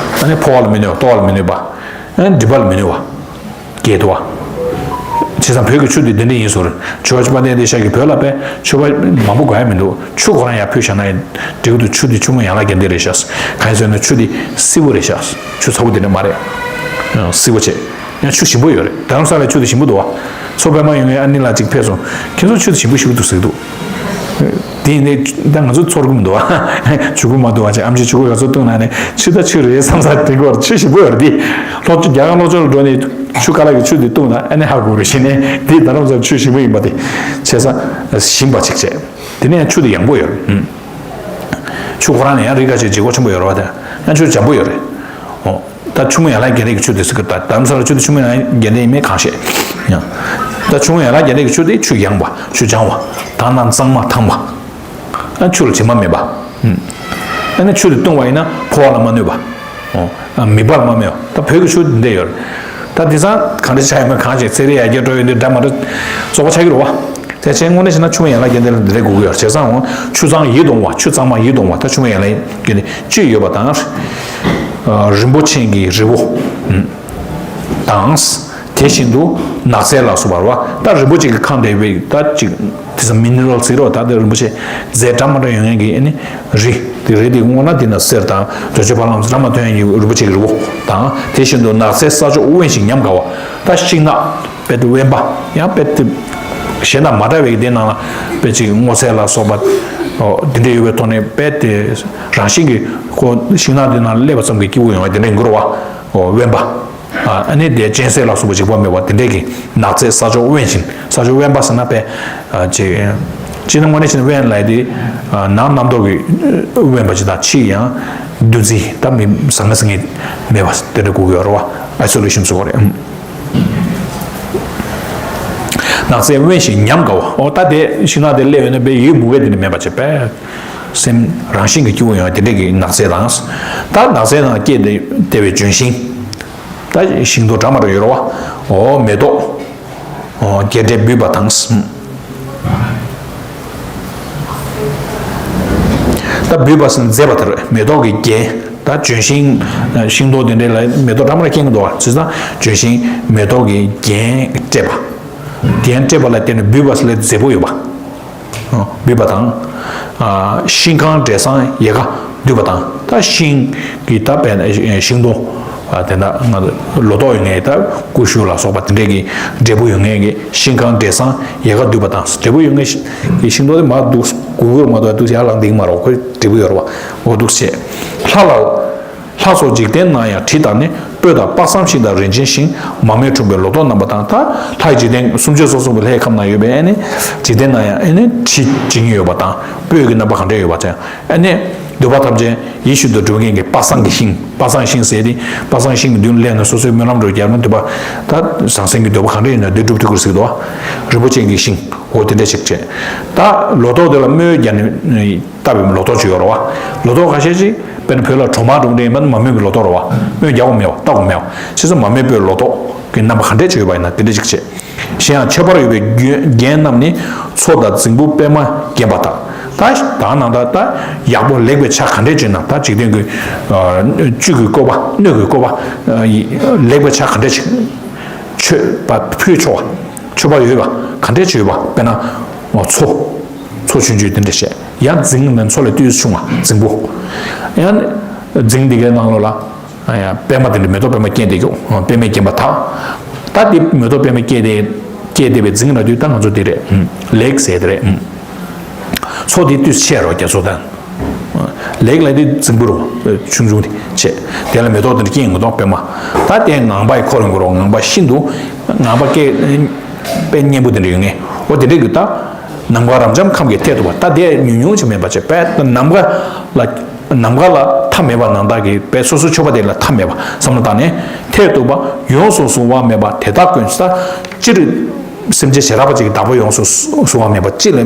ནི་ཕོ་བ་ལ་མི་གནོད་པ། ལྟོ་བ་ལ་མི་གནོད་པ། ཨ་ནི་མགྲིན་པ་ལ་མི་གནོད་པ། བརྒྱད་འདུག་བ། བྱས་ཙང་བོད་ཀྱི་ཆུ་དེ་འདི་འདྲ་ཡིན་ཟེར། ཇོ་བོ་རྗེ་དཔལ་ལྡན་འདས་ཤག་གིས་བོད་ལ་དཔེ་མཆོད་པ་མང་པོ་དགོས་ཡ་མི་འདུག་ཆུ་ཁོ་རང་ཡར་ཕུལ་བཞག་ན་འགྲིག་གི་འདུག་ཆུ་དེ་ཆུ་མོ་ཡན་ལག་བརྒྱད་ལྡན་རེད་ཤག་གང་ཡིན་ཟེར་ན་ཆུ་དེ་བསིལ་པོ་རེད་ཤག་ཆུ་ཚ་པོ་དེ་འདྲ་མ་རེད། བསིལ་པོ་བྱས། ཡང་ཆུ་ཞིམ་པོ་ཡོད་རེད། རྡ་རམ་ས་ལའི་ཆུ་དེ་ཞིམ་པོ་འདུག་བ། མཚོ་པདྨ་ཡོང་ངས་ཨ་ནེ་ལགས་གཅིག་ཕེབས་སོང་། ཁྱེད་ཚོ་ཆུ་དེ་ཞིམ་པོ་ཞིམ་པོ་འདུག་ཟེར་གི་འདུག་དེ་ཡིན་ནའི་ད་ང་ཚོ་ཚོར་གི་མི་འདུག་བ། ཆུ་ཁོལ་མ་འདུག་བ་བྱས། ཨམ་ཆི་ཆུ་ཁོལ་ག་ཚོད་བཏུང་ན་ནས་ཆུ་ད་ཆུ་རེད་བསམ་ས། དེ་གོ་ཆུ་ཞིམ་པོ་ཡོད་རེད། དེ་སློབ་ཆུ་རྒྱ་གར་སློབ་ཆུ་ལ་འགྲོ་ནས་ཆུ་ཁ་ལག་གི་ཆུ་དེ་བཏུང་ན་ཨ་ནེ་ཧ་གོ་རེད། བྱས་ནས་དེ་རྡ་རམ་ས་ལ་ཆུ་ཞིམ་པོ་ཡིན་པ་དེ་བྱས་ཙང་ཞིམ་པ་ཅིག་བྱས། དེ་ནས་ཆུ་དེ་ཡང་པོ་ཡོད་རེད། ཆུ་ཁོ་རང་ལ་ཡང་རིགས་ཁ་ཤས་བརྗེ་སྐོར་ཆེན་པོ་ཡོད་རེད་བ། དེ་ཡང་ཆུ་འཇམ་པོ་ཡོད་རེད། ཨོ། ད་ཆུ་མོ་ཡན་ལག་བརྒྱད་ལྡན་གྱི་ཆུ་དེ་ཟེར་གི། ད་རྡ་རམ་ས་ལ་ཆུ་དེ་ཆུ་མོ་ཡན་ལག་བརྒྱད་ལྡན་ཡིན་མིན་གང་ཤེས། ཡང་། ད་ཆུ་མོ་ཡན་ལག་བརྒྱད་ལྡན་གྱི་ཆུ་དེ་ཆུ་ཡངས་པ། ཆུ་འཇམ་པ། དྭངས་ན་གཙང་མ་ཐང་པ། ཨ་ཆུ་ལ་དྲི་མ་མེད་པ། ཨུམ། ཨ་ནི་ཆུ་དེ་བཏུང་བ་ཡིན་ན་ཕོ་བ་ལ་མ་གནོད་པ། ཨོ། ཨ་མིད་པ་ལ་མ་གནོད་པ། ད་བོད་ཀྱི་ཆུ་འདི་འདྲ་ཡོད་རེད། ད་དེང་སང་གང་འདྲ་ཆགས་ཡོད་མེད་གང་ཤེས། ཚན་རིག་ཡར་རྒྱས་འགྲོ་ཡོང་དུས་འདྲ་མ་འདྲ་བཙོག་པ་ཆགས་ཀྱི་རེད་བ། དེ་ཕྱིར་དངོས་གནས་བྱས་ན་ཆུ་མོ་ཡན་ལག་བརྒྱད་ལྡན་ལ་འདི་འདྲ་དགོས་ཀྱི་ཡོད་རེད། བྱས་ཙང་འོང་ཆུ་གཙང་མ་ཡིད་དུ་འོང་བ། ཆུ་གཙང་མ་ཡིད་དུ་འོང་བ། ད་ཆུ་མོ་ཡན་ལག་བརྒྱད་ལྡན་བཅུ་ཡོད་པ་དང་། ཨ་རིན་པོ་ཆེ་གི་རི་བོ་དང་། དེ་བཞིན་དུ་ནགས་ཚལ་ལ་སོགས་པ་རེད་བ། ད་རིན་པོ་ཆེ་གིས་ཁེངས་བསྡད་པའི་ད་ཅིག་དེ་ཚོ་མི་ནི་རལ་ཟེར་རོ། ད་དེ་རིན་པོ་ཆེ་རྫས་འདྲ་མི་འདྲ་ཡོད་མཁན་གྱི་ཨ་ནི་རི། དེ་རི་དེ་སྔོ་ན་དེ་ན་གསེར་དང་རྡོ་རྗེ་ཕ་ལང་འདྲ་མི་འདྲ་ཐོན་མཁན་གྱི་རིན་པོ་ཆེ་གི་རི་བོ་དང་། དེ་བཞིན་དུ་ནགས་ཚལ་ས་ཕྱོགས་དབེན་ཞིང་ཉམས་དགའ་བ། ད་ཤིང་ནགས། དཔེ་དེ་དབེན་པ། ཡང་དཔེ་དེ་གཞན་དང་མ་འདྲ་བའི་དེ་ནང་ལ་དཔེ་ཅིག་སྔོ་ཚལ་ལ་སོགས་པ། ཨོ། དེ་འདྲ་ཡོད་པའི་ཐོག་ནས་དཔེ་དེ་རང་བཞིན་གྱིས་ཁོ་ཤིང་ནགས་དེ་ནང་སླེབས་པ་ཙམ་གྱིས་སྐྱིད་པོ་ཡོང་བ་དེ་འདྲ་ཡིན་དགོས་རེད་བ། ཨོ། དབེན་པ། ཨ་ནི་དེ་གཅན་གཟན་ལ་སོགས་པ་འཇིགས་པ་མེད་པ་དེ་འདྲ་གི་ནགས་ཚལ་ས་ཕྱོགས་དབེན་ཞིང་། ས་ཕྱོགས་དབེན་པ་ཟེར་ན་དཔེ་ཅིག་སྤྱིར་ན་དངོས་གནས་བྱས་ན་དབེན་ལབ་དེ་ནང་རྣམ་རྟོག་གིས་དབེན་པ་ཅིག་དང་། ཕྱི་ཡང་འདུ་འཛི། ད་མི་ཟང་ངེ་ཟིང་ངེ་མེད་པ་དེ་འདྲ་དགོས་ཀྱི་ཡོད་རེད་བ། ཨའི་སོ་ལེ་ཤན་ཟེར་བ་རེད། ནགས་ཚལ་དབེན་ཞིང་ཉམས་དགའ་བ། ཨོ། ད་དེ་ཤིང་ནགས་དེ་སླེབས་ཡོང་ན་དཔེ་ཡིད་མུག་པ་དེ་འདྲ་མེད་པ་བྱས། དཔེ་སེམས་རང་བཞིན་གྱིས་སྐྱིད་པོ་ཡོང་བ་དེ་འདྲ་གི་ནགས་ཚལ་དང་། ད་ནགས་ཚལ་ནང་སྐྱེས་ཏེ་བསྡད་པའི་ལྗོན་ཤིང་། ད་ཤིང་ཏོག་འདྲ་མི་འདྲ་ཡོད་རེད་བ། ཨོ། མེ་ཏོག་ཨོ། རྒྱས་འབྲས་འབུས་པ་དང་། ད་འབུས་པ་ཟེར་ན་མཛེས་པ་དེ་རེད། མེ་ཏོག་གི་རྒྱན། ད་ལྗོན་ཤིང་། ཤིང་ཏོག་དེ་འདྲ་ལ་མེ་ཏོག་འདྲ་མི་འདྲ་སྐྱེ་གི་འདུག་བ། བྱས་ཙང་ལྗོན་ཤིང་མེ་ཏོག་གི་རྒྱན་སྤྲས་པ། རྒྱན་སྤྲས་པ་ལ་བརྟེན་ནས་འབུས་པ་ཟེར་ལས་མཛེས་པོ་ཡོད་པ། འབུས་པ་དང་། ཤིང་ཁང་འབྲས་བཟང་ཡལ་ག་བསྡུས་པ་དང་། ད་ཤིང་གི་ད་དཔེར་ན་ཤིང་སྡོང་། དེ་འདྲ་ང་ཚོ་ལོ་ཏོག་ཡོད་མཁན་ད་ཀུ་ཤུ་ལ་སོགས་པ་དེ་འདྲས་ཀྱི་འབྲས་བུ་ཡོད་མཁན་གྱི་ཤིང་ཁང་འབྲས་བཟང་ཡལ་ག་བསྡུས་པ་དང་། འབྲས་བུ་ཡོད་མཁན་གྱི་ཤིང་ཏོག་དེ་མར་འདུག་སྒུར་སྒུར་མ་གཏོགས་འདུག་ཡར་ལངས་བསྡད་ཀྱི་མ་རེད། ཁོ་འབྲས་བུ་ཡོད་རེད་བ། འོ་འདུག་བྱས། ལྷ་ལ། ལྷ་སོགས་འཇིག་རྟེན་ན་ཡང་དྲི་དང་ནི། སྤོས་དང་དཔག་བསམ་ཤིང་དང་རིན་ཆེན་ཤིང་། མང་མོས་འཁྲུངས་པའི་ལོ་ཏོག་རྣམ་པ་དང་། ད་ལྷའི་འཇིག་རྟེན་སུམ་ཅུ་སོ་གསུམ་པོ་ལྷའི་ཁམས་ན་ཡོད་པའི་ཨ་ནི་འཇིག་རྟེན་ན་ཡང་ཨ་ནི་དྲི་བྱིན་གྱིས་ཡོད་པ་དང་། སྤོས་ཀྱི་རྣམ་པ་གང་འདྲ་ཡོད་པ་དང་། ཨ་ནི་འདོད་པ་ཐམས་ཅད་ཡིད་བཞིན་དུ་འགྲུབ་མཁན་གྱི་དཔག་བསམ་གྱི་ཤིང་། དཔག་བསམ་ཤིང་ཟེར་ཏེ་དཔག་བསམ་ཤིང་གི་མདུན་སླེབས་ནས་སོ་སོའི་སྨོན་ལམ་འདྲ་བརྒྱབ་ན་འདོད་པ། ད་ཟང་ཟིང་གི་འདོད་པ་གང་འདྲ་ཡིན་ན་འདི་འགྲུབ་ཐུབ་ཀྱི་རེད་ཟེར་གྱི་འདུག་རིན་པོ་ཆེ་གི་ཤིང་འོ་དེ་འདྲ་ཞིག་བྱས། ད་ལོ་ཏོག་དེ་ལ་སྨོས་རྒྱག་ནས་བཏབ་པའི་ལོ་ཏོག་ཅིག་ཡོད་རེད་བ། ལོ་ཏོག་ཁ་ཤས་ཅིག་ དཔེར་ན་བོད་ལ་གྲོ་མ་སྒྲོག་འདྲ་ཡིན་པ་ན་མ་རྨོས་པའི་ལོ་ཏོག་རེད་བ། རྨོས་རྒྱག་དགོས་མེད་བ། བཏབ་དགོས་མེད་བ། བྱས་ཙང་མ་རྨོས་པའི་ལོ་ཏོག་གི་རྣམ་པ་ག་འདྲས་ཅིག་ཡོད་པ་ཡིན་ན་དེ་འདྲས་ཅིག་བྱེད། གཞན་ཡང་མཆོད་པར་འོས་པའི་རྒྱན་རྣམས་ནི། མཚོ་དང་རྫིང་བུ་པདྨ་བརྒྱན་པ་དག་ད་ད་ནང་ད་ད་ཡག་པོ་ལེགས་པའི་ཆ་ག་འདྲས་ཅིག་ན། ད་འཇིག་རྟེན་གྱི་བཅུད་ཀྱི་བཀོད་པ། སྣོད་ཀྱི་བཀོད་པ། ལེགས་པའི་ཆ་ག་འདྲས་ཅིག་མཆོད་པ་ཕུལ་ཆོག་པ། མཆོད་པར་འོས་པ་ག་འདྲས་ཅིག་ཡོད་པ། དཔེར་ན་མཚོ། མཚོ་ཆུང་ཆུང་དེ་འདྲ་བཤད། ཡང་རྫིང་མཚོ་ལས་ཏོག་ཙམ་ཆུང་བ་རྫིང་བུ། ཡང་རྫིང་འདི་གའི་ནང་ལོགས་ལ་ཡང་པདྨ་དེ་འདྲ་མེ་ཏོག་པདྨ་སྐྱེས་བསྡད་ཀྱོག་པདྨས་བརྒྱན་པ་དག་ད་དེ་མེ་ཏོག་པདྨ་སྐྱེས་བསྡད་སྐྱེས་བསྡད་པའི་རྫིང་ལ་དུས་ད་ང་ཚོ་དེ་རེད། ལེགས་ཟེར་དེ་རེད། མཚོ་དེ་ཏོག་ཙམ་ཆེ་རོ་རྒྱ་མཚོ་དང་། ལེགས་ལ་དེ་རྫིང་བུ་རོ། ཆུང་ཆུང་དེ་ཆེ། དེ་ལ་མེ་ཏོག་དེ་འདྲ་སྐྱེས་ཡོང་གི་འདུག་པདྨ། ད་དེ་ངང་པ་ཡི་འཁོར་ཡོང་གི་རོ། ངང་པ་ཤིན་ཏུ་ངང་པ་སྐད་དཔེ་སྙན་པོ་དེ་འདྲ་ཡོད་ངེས། འོ་དེ་འདྲ་གི་ད། ནམ་མཁའ་རབ་འབྱམས་ཁམས་ཀྱི་མཐས་གཏུགས་པ། ད་དེ་ཉུང་ཉུང་ཅིག་མིན་པ་བྱས་པས་ནམ་མཁའ་ལ། ནམ་མཁའ་ལ་མཐའ་མེད་པ་ནང་བདག་གི་པས་སོ་སོའི་མཆོད་པ་དེ་ལ་མཐའ་མེད་པ་བསམ་བློ་བཏང་ནས་མཐས་གཏུགས་པ་ཡོངས་སུ་གཟུང་བ་མེད་པ་དེ་དག་ཀུན། ད་སྤྱིར་སེམས་ཅན་བྱེ་བྲག་པ་ཅིག་གི་བདག་པོ་ཡོངས་སུ་གཟུང་བ་མེད་པ་ཅིག་ལ་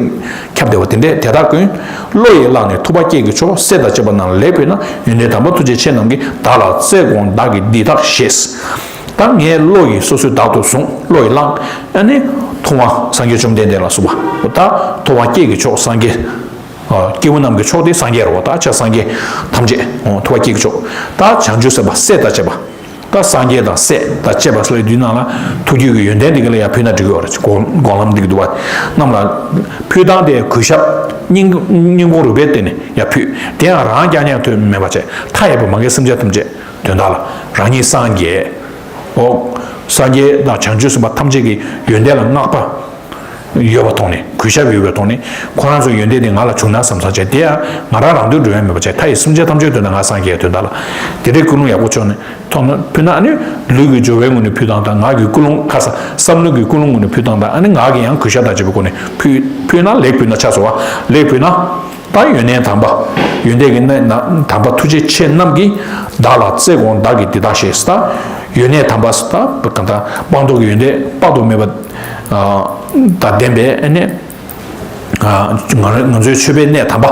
ཁྱབ་བསྡད་པ་དེ་འདྲས་དེ་དག་ཀུན། བློ་ཡིས་བླངས་ནས་ཐུབ་པ་སྐྱེས་ཀྱི་མཆོག་སྲས་དང་བཅས་པ་རྣམས་ལ་ལེགས་ཕུལ་ན། ཡོན་ཏན་དམ་པ་ཐུགས་རྗེ་ཆེ་རྣམས་ཀྱིས། བདག་ལ་བརྩེར་དགོངས་བདག་གིས་འདི་དག་ཞེས། ད་ངས་བློ་ཡིས་སོ་སོའི་བདག་ཏུ་བཟུང་། བློ་ཡིས་བླངས། ཨ་ནི་ཐུབ་དབང་སངས་རྒྱས་བཅོམ་ལྡན་འདས་ལ་སོགས་པ། ད་ཐུབ་དབང་སྐྱེས་ཀྱི་མཆོག་སངས་རྒྱས། སྐྱེས་བུ་རྣམས་ཀྱི་མཆོག་དེ་སངས་རྒྱས་རེད་བ། ད་ཆ་སངས་རྒྱས་ཐམས་ཅད་ཐུབ་པ་སྐྱེས་ཀྱི་མཆོག་ད་བྱང་ཆུབ་སེམས་དཔའ་སྲས་དང་བཅས་པ། ད་སངས་རྒྱས་དང་སྲས་དང་བཅས་པ་ལ་དུས་ནང་ལ་ཐུགས་རྒྱུད་ཀྱི་ཡོན་ཏན་འདི་ག་ལ་ཡང་ཕུལ་ན་འགྲིག་གི་ཡོད་རེད། སྒོ་སྒོམ་ལམ་འདི་གི་འདུག་བ། རྣམས་ལ་ཕུལ་སྟངས་དེ་གུས་ཞབས་སྙིང་སྙིང་ཁོང་རུས་པའི་སྟེང་ནས་ཡར་ཕུལ། དེ་ཡང་རང་རྐྱང་རྐྱང་དོན་མེད་པ་བྱས་མཐའ་ཡས་པ་མ་གི་སེམས་ཅན་ཐམས་ཅད་དོན་དག་ལ་རང་ཉིད་སངས་རྒྱས། འོ། སངས་རྒྱས་དང་བྱང་ཆུབ་སེམས་དཔའ་ཐམས་ཅད་ཀྱི་ཡོན་ཏན་ལ་བསྔགས་པ་ཡོད་པ་མཐོང་ནས། གུས་ཞབས་ཡོད་པའི་ཐོག་ནས་ཁོ་རང་ཚོའི་ཡོན་ཏན་དེ་ང་ལ་བྱུང་ན་བསམ་བསམ་བྱས། དེ་ཡང་ང་རང་རང་དོན་འགྲོ་ཡ་མེད་པ་བྱས། མཐའ་ཡས་སེམས་ཅན་ཐམས་ཅད་དོན་དུ་ང་སངས་རྒྱས་དོན་དག་ལ་དེ་འདྲའི་ཀུན་སློང་ཡག་པོ་བྱུང་ནས་ཐོག་ནས་ཕུལ་ན། ཨ་ནི་ལུས་ཀྱི་སྦྱོར་བའི་ངོས་ནས་ཕུལ་སྟངས་དང་། ངག་གི་ཀུན་སློང་ཁ་ས་བསམ་བློ་གི་ཀུན་སློང་ངོས་ནས་ཕུལ་སྟངས་དང་། ཨ་ནི་ངག་གི་ཡང་གུས་ཞབས་དང་བཅས་པའི་སྒོ་ནས་ཕུལ་ཕུལ་ན་ལེགས་ཕུལ་ན་ཆགས་སོ་བ། ལེགས་ཕུལ་ན། ད་ཡོན་གནས་དམ་པ། ཡོན་ཏན་གྱི་གནས་དམ་པ་ཐུགས་རྗེ་ཆེ་རྣམས་ཀྱིས། བདག་ལ་བརྩེར་དགོངས་བདག་གིས་འདི་དག་ཞེས། ད་ཡོན་གནས་དམ་པ་ད་གང་ལྟར་སྤངས་རྟོགས་ཀྱི་ཡོན་ཏན་དཔག་ཏུ་མེད་པ་དང་ལྡན་པའི་ཨ་ནི། ང་ང་ཚོའི་མཆོད་པའི་གནས་དམ་པ།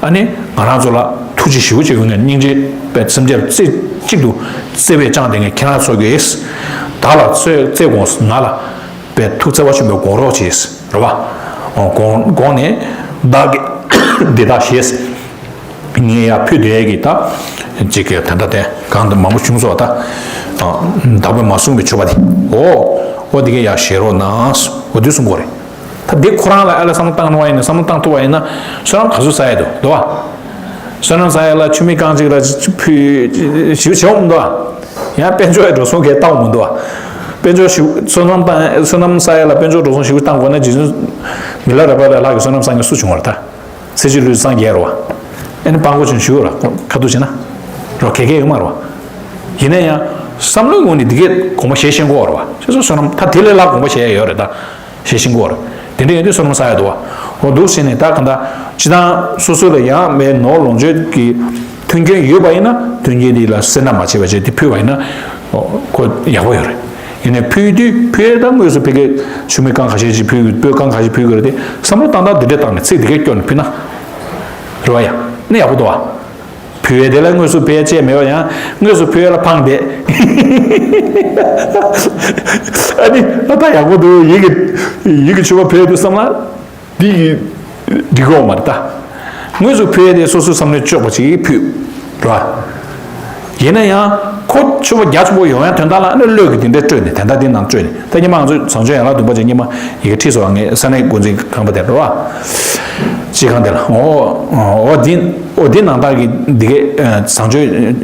ཨ་ནི་ང་རང་ཚོ་ལ་ཐུགས་རྗེ་ཞེ་པོ་ཅིག་ཡོད་ངེས། སྙིང་རྗེ་བའི་སེམས་ཅན་རྩེ་གཅིག་ཏུ་བརྩེ་བས་བསྐྱངས་ཏེ་ངས་ཁྱེད་རང་ཚོ་གིས་བདག་ལ་བརྩེར་བརྩེར་དགོངས། ང་ལ་བའི་ཐུགས་བརྩེ་བ་ཆེན་པོས་དགོངས་རོགས་གྱིས། རེད་བ། དགོངས་དགོངས་ནས་བདག་གིས་འདི་དག་ཞེས། ངས་ཡར་ཕུལ་བསྡད་ཀྱི་ད་ཅིག་གི་ད་ལྟ་དེ་གང་དུ་མང་པོ་བྱུང་སོང་བ། ད་བདག་པོས་མ་གསུངས་པའི་མཆོད་པ་དེ། འོ། འོ་དེ་གས་ཡར་བཞེས་རོགས་གནང་། འོ་དེ་གསུང་དགོས་རེད། ད་འདི་ཁོ་རང་ལ་ཨ་ལ་བསམ་བློ་བཏང་གནང་བ་ཡིན་ན། བསམ་བློ་བཏང་ཐུབ་པ་ཡིན་ན་བསོད་ནམས་ག་ཚོད་བསགས་ཡ་འདུག་འདུག་བ། བསོད་ནམས་བསགས་ཡ་ལ་ཆུ་མིག་རྐང་གཅིག་ལ་ཕུལ་ཞིབ་བྱེད་འོང་མི་འདུག་བ། ཡང་དཔལ་འབྱོར་ཡ་འགྲོ་སོང་གས་བཏང་འོང་མི་འདུག་བ། དཔལ་འབྱོར་ཞིབ་བསོད་ནམས་བཏང་བསོད་ནམས་བསགས་ཡ་ལ་དཔལ་འབྱོར་འགྲོ་སོང་ཞིབ་བཏང་དགོས་ན་རྗེ་བཙུན་མི་ལ་རས་པ་ལས་ལྷག་གི་བསོད་ནམས་བསགས་མཁན་སུ་བྱུང་བ་རེད་ད། ཚེ་གཅིག་ལུས་སངས་རྒྱས་རེད་བ། ཨ་ནི་སྤྲང་པོ་ཆུང་ཞུ་ར་ཁ་ཐུག་བྱས་ན། རོ་གལ་གལ་ཡོད་མ་རེད་བ། ཡིན་ན་ཡང་བསམ་བློའི་ངོས་ནས་འདི་གས་དགོངས་པ་བཞེས་ཤེས་དགོས་རེད་བ། ཁྱེད་ཚོ་བསོད་ནམས་ད་དེ་ལས་ལྷག་དགོངས་པ་བཞེས་ཡ་ཡོད་རེད་ད། ཞེས་ཤིང་གོ་རེད། དེ་འདྲ་ཡིན་དུས་བསོད་ནམས་བསགས་ཡ་འདུག་བ། འོ་འདུག་ཟེར་ནས་ད་གང་ལྟར་སྤྱི་བཏང་སོ་སོ་ལ་ཡང་མེད་ནོར་ལོངས་སྤྱོད་ཀྱི་མཐུན་རྐྱེན་ཡོད་པ་ཡིན་ན་མཐུན་རྐྱེན་དེ་ལ་སེར་སྣ་མ་བྱེད་པ་བྱས་དེ་ཕུལ་བ་ཡིན་ན་ཁོ་ཡག་པོ་ཡོད་རེད། ཡིན་ནའི་ཕུལ་དུས་ཕུལ་ཡས་ད་དངོས་སུ་ཕ་གིར་ཆུ་མིག་རྐང་ཁ་ཤས་ཅིག་ཕུལ་དགོས། སྤོས་རྐང་ཁ་ཤས་ཕུལ་དགོས་རེད་དེ་བསམ་བློ་བཏང་སྟངས་འདི་འདྲས་བཏང་ནས་ཚིག་འདི་གས་སྐྱོར་ནས་ཕུལ་ན་རེད་བ། ཡ་ནི་ཡག་པོ་འདུག་བ། ཕུལ་བའི་དེ་ལ་དངོས་སུ་ཕུལ་ཡ་ཅེས་མེད་པ་ཡང་དངོས་སུ་ཕུལ་ཡ་ལ་ཕངས་ཏེ། ཨ་ནི་ཨ་ད་ཡག་པོ་འདུག་ཡིད་ཀྱི་ཡིད་ཀྱི་མཆོད་པ་ཕུལ་ཡ་འདུག་བསམ་ན་འདི་ཡི་འགྲིག་གི་ཡོད་མ་རེད་ད། དངོས་སུ་ཕུལ་ཡ་དེ་སོ་སོའི་བསམ་བློའི་དཔྱོད་པ་ཅིག་ཕུལ། རེད་བ། ཡིན་ན་ཡང་ཁོ་མཆོད་པ་རྒྱ་ཆེན་པོ་ཡོང་ཡ་དོན་དག་ལ་ཨ་ནི་བློས་ཀྱི་དེ་འདྲའི་སྤྲོས་ནས་དེ་འདྲ་དེ་ནང་སྤྲོས་ནས་ད་ཉི་མ་ང་ཚོས་བཟང་སྤྱོད་ཡན་ལག་བདུན་པ་ཅིག་ཉི་མ་ཡི་གེ་ཁྲིད་སོང་བ། ངས་ས་གནས་འགོ་འཛིན་ཁང་པ་དེ་རེད་བ། སྤྱི་ཁང་དེ་ལ། འོ། འོ་འདི་འོ་འདི་ནང་ལྟར་གྱི་འདི་གའི་བཟང་སྤྱོད་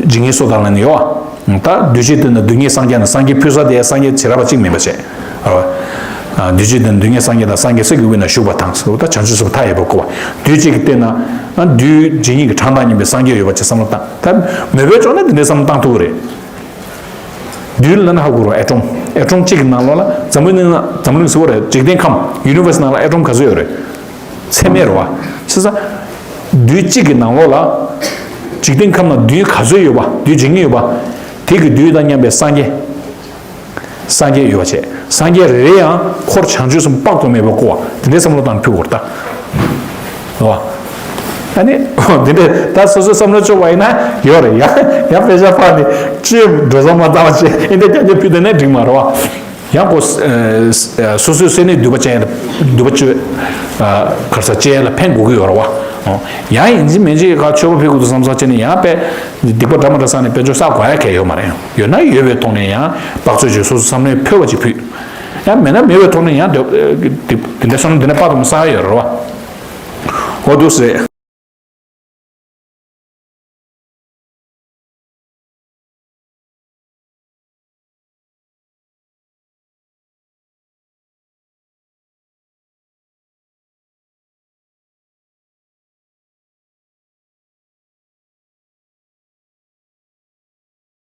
ཇི་སྙེད་སུ་དག་ལ་ནི་ཡོད་བ། ད་དུས་གཅིག་ཏུ་ན་རྡུལ་སྙེད་སངས་རྒྱས་ན། སངས་རྒྱས་ཕུལ་ས་དེ་སངས་རྒྱས་བྱེ་བྲག་པ་གཅིག་མིན་པ་བྱས། རེད་བ། དུས་གཅིག་ཏུ་ན་རྡུལ་སྙེད་སངས་རྒྱས་དང་། སངས་རྒྱས་སྲས་ཀྱི་དབུས་ན་བཞུགས་པ་དང་། ད་བྱང་ཆུབ་སེམས་དཔའ་མཐའ་ཡས་པ་བསྐོར་བ། དུས་གཅིག་གི་སྟེང་ན་རྡུལ་ཇི་སྙེད་ཀྱི་གྲངས་དང་མཉམ་པའི་སངས་རྒྱས་ཡོད་པ་ཅིག་བསམ་བློ་བཏང་། ད་མོས་པས་བྱུང་ན་འདི་འདྲའི་བསམ་བློ་བཏང་ཐུབ་ཀྱི་རེད། རྡུལ་ལབ་ན་ཧ་གོ་རོ། ཨེ་ཊོམ། ཨེ་ཊོམ་གཅིག་གི་ནང་ལོགས་ལ་འཛམ་བུ་གླིང་ན་འཛམ་བུ་གླིང་ཟེར་བ་རེད། འཇིག་རྟེན་ཁམས་ཡུ་ནི་ཝར་སི་ནང་ལ་ཨེ་ཊོམ་ག་ཚོད་ཡོད་རེད། ཚད་མེད་རེད་བ། བྱས་ཙང་རྡུལ་གཅིག་གི་ནང་ལོགས་ལ་འཇིག་རྟེན་ཁམས་ན་རྡུལ་ག་ཚོད་ཡོད་པ། རྡུལ་ཇི་སྙེད་ཡོད་པ། དེ་གི་རྡུལ་དང་མཉམ་པའི་སངས་རྒྱས། སངས་རྒྱས་ཡོད་པ་བྱས། སངས་རྒྱས་རེ་རེ་ཡང་འཁོར་བྱང་ཆུབ་སེམས་དཔག་ཏུ་མེད་པ་བསྐོར་བ། དེ་འདྲའི་བསམ་བློ་བཏང་ཕུལ་དགོས་རེད་ད། རེད་བ། ཨ་ནི་འདི་འདྲ་ད་སོ་སོའི་བསམ་བློ་ཆོག་པ་ཡིན་ན་ཡོད་རེད། ཡང་ཡང་དཔེ་ཆ་ཕར་ནས་ཅིག་འགྲོ་སོང་མ་བཏང་བ་བྱས་ཨིན་དེ་རྒྱ་རྒྱ་ཕུད་དེ་ནས་འགྲིག་མ་རེད་བ། ཡང་ཁོ་སོ་སོའི་སེམས་ནས་འདོད་པ་ཅན་འདོད་པ་སྤྱོད་གར་ས་ཅན་ལ་ཕན་དགོས་ཀྱི་ཡོད་རེད་བ། ཡང་ཡིན་གཅིག་མིན་གཅིག་ཁ་ཆོས་པ་ཕེབས་དགོས་འདུག་བསམ་བསམ་བྱས་ནས་ཡང་དཔེ་སྡིག་པ་འདྲ་མི་འདྲ་བསགས་ནས་དཔེ་ཆོས་བསགས་དགོས་ཡ་གལ་ཡོད་མ་རེད། ཡོད་ན་ཡོད་པའི་ཐོག་ནས་ཡང་དཔག་ཚོད་ཅིག་སོ་སོ་བསམ་བློའི་འཕོ་བ་ཅིག་ཕུད། ཡང་མེད་ན་མེད་པའི་ཐོག་ནས་ཡང་དེ་འདྲ་སོང་ན་འདི་ནས་དཔག་ཏུ་མི་བསགས་ཡ་ཡོད་རེད་བ། འོ་འདུག་སེ།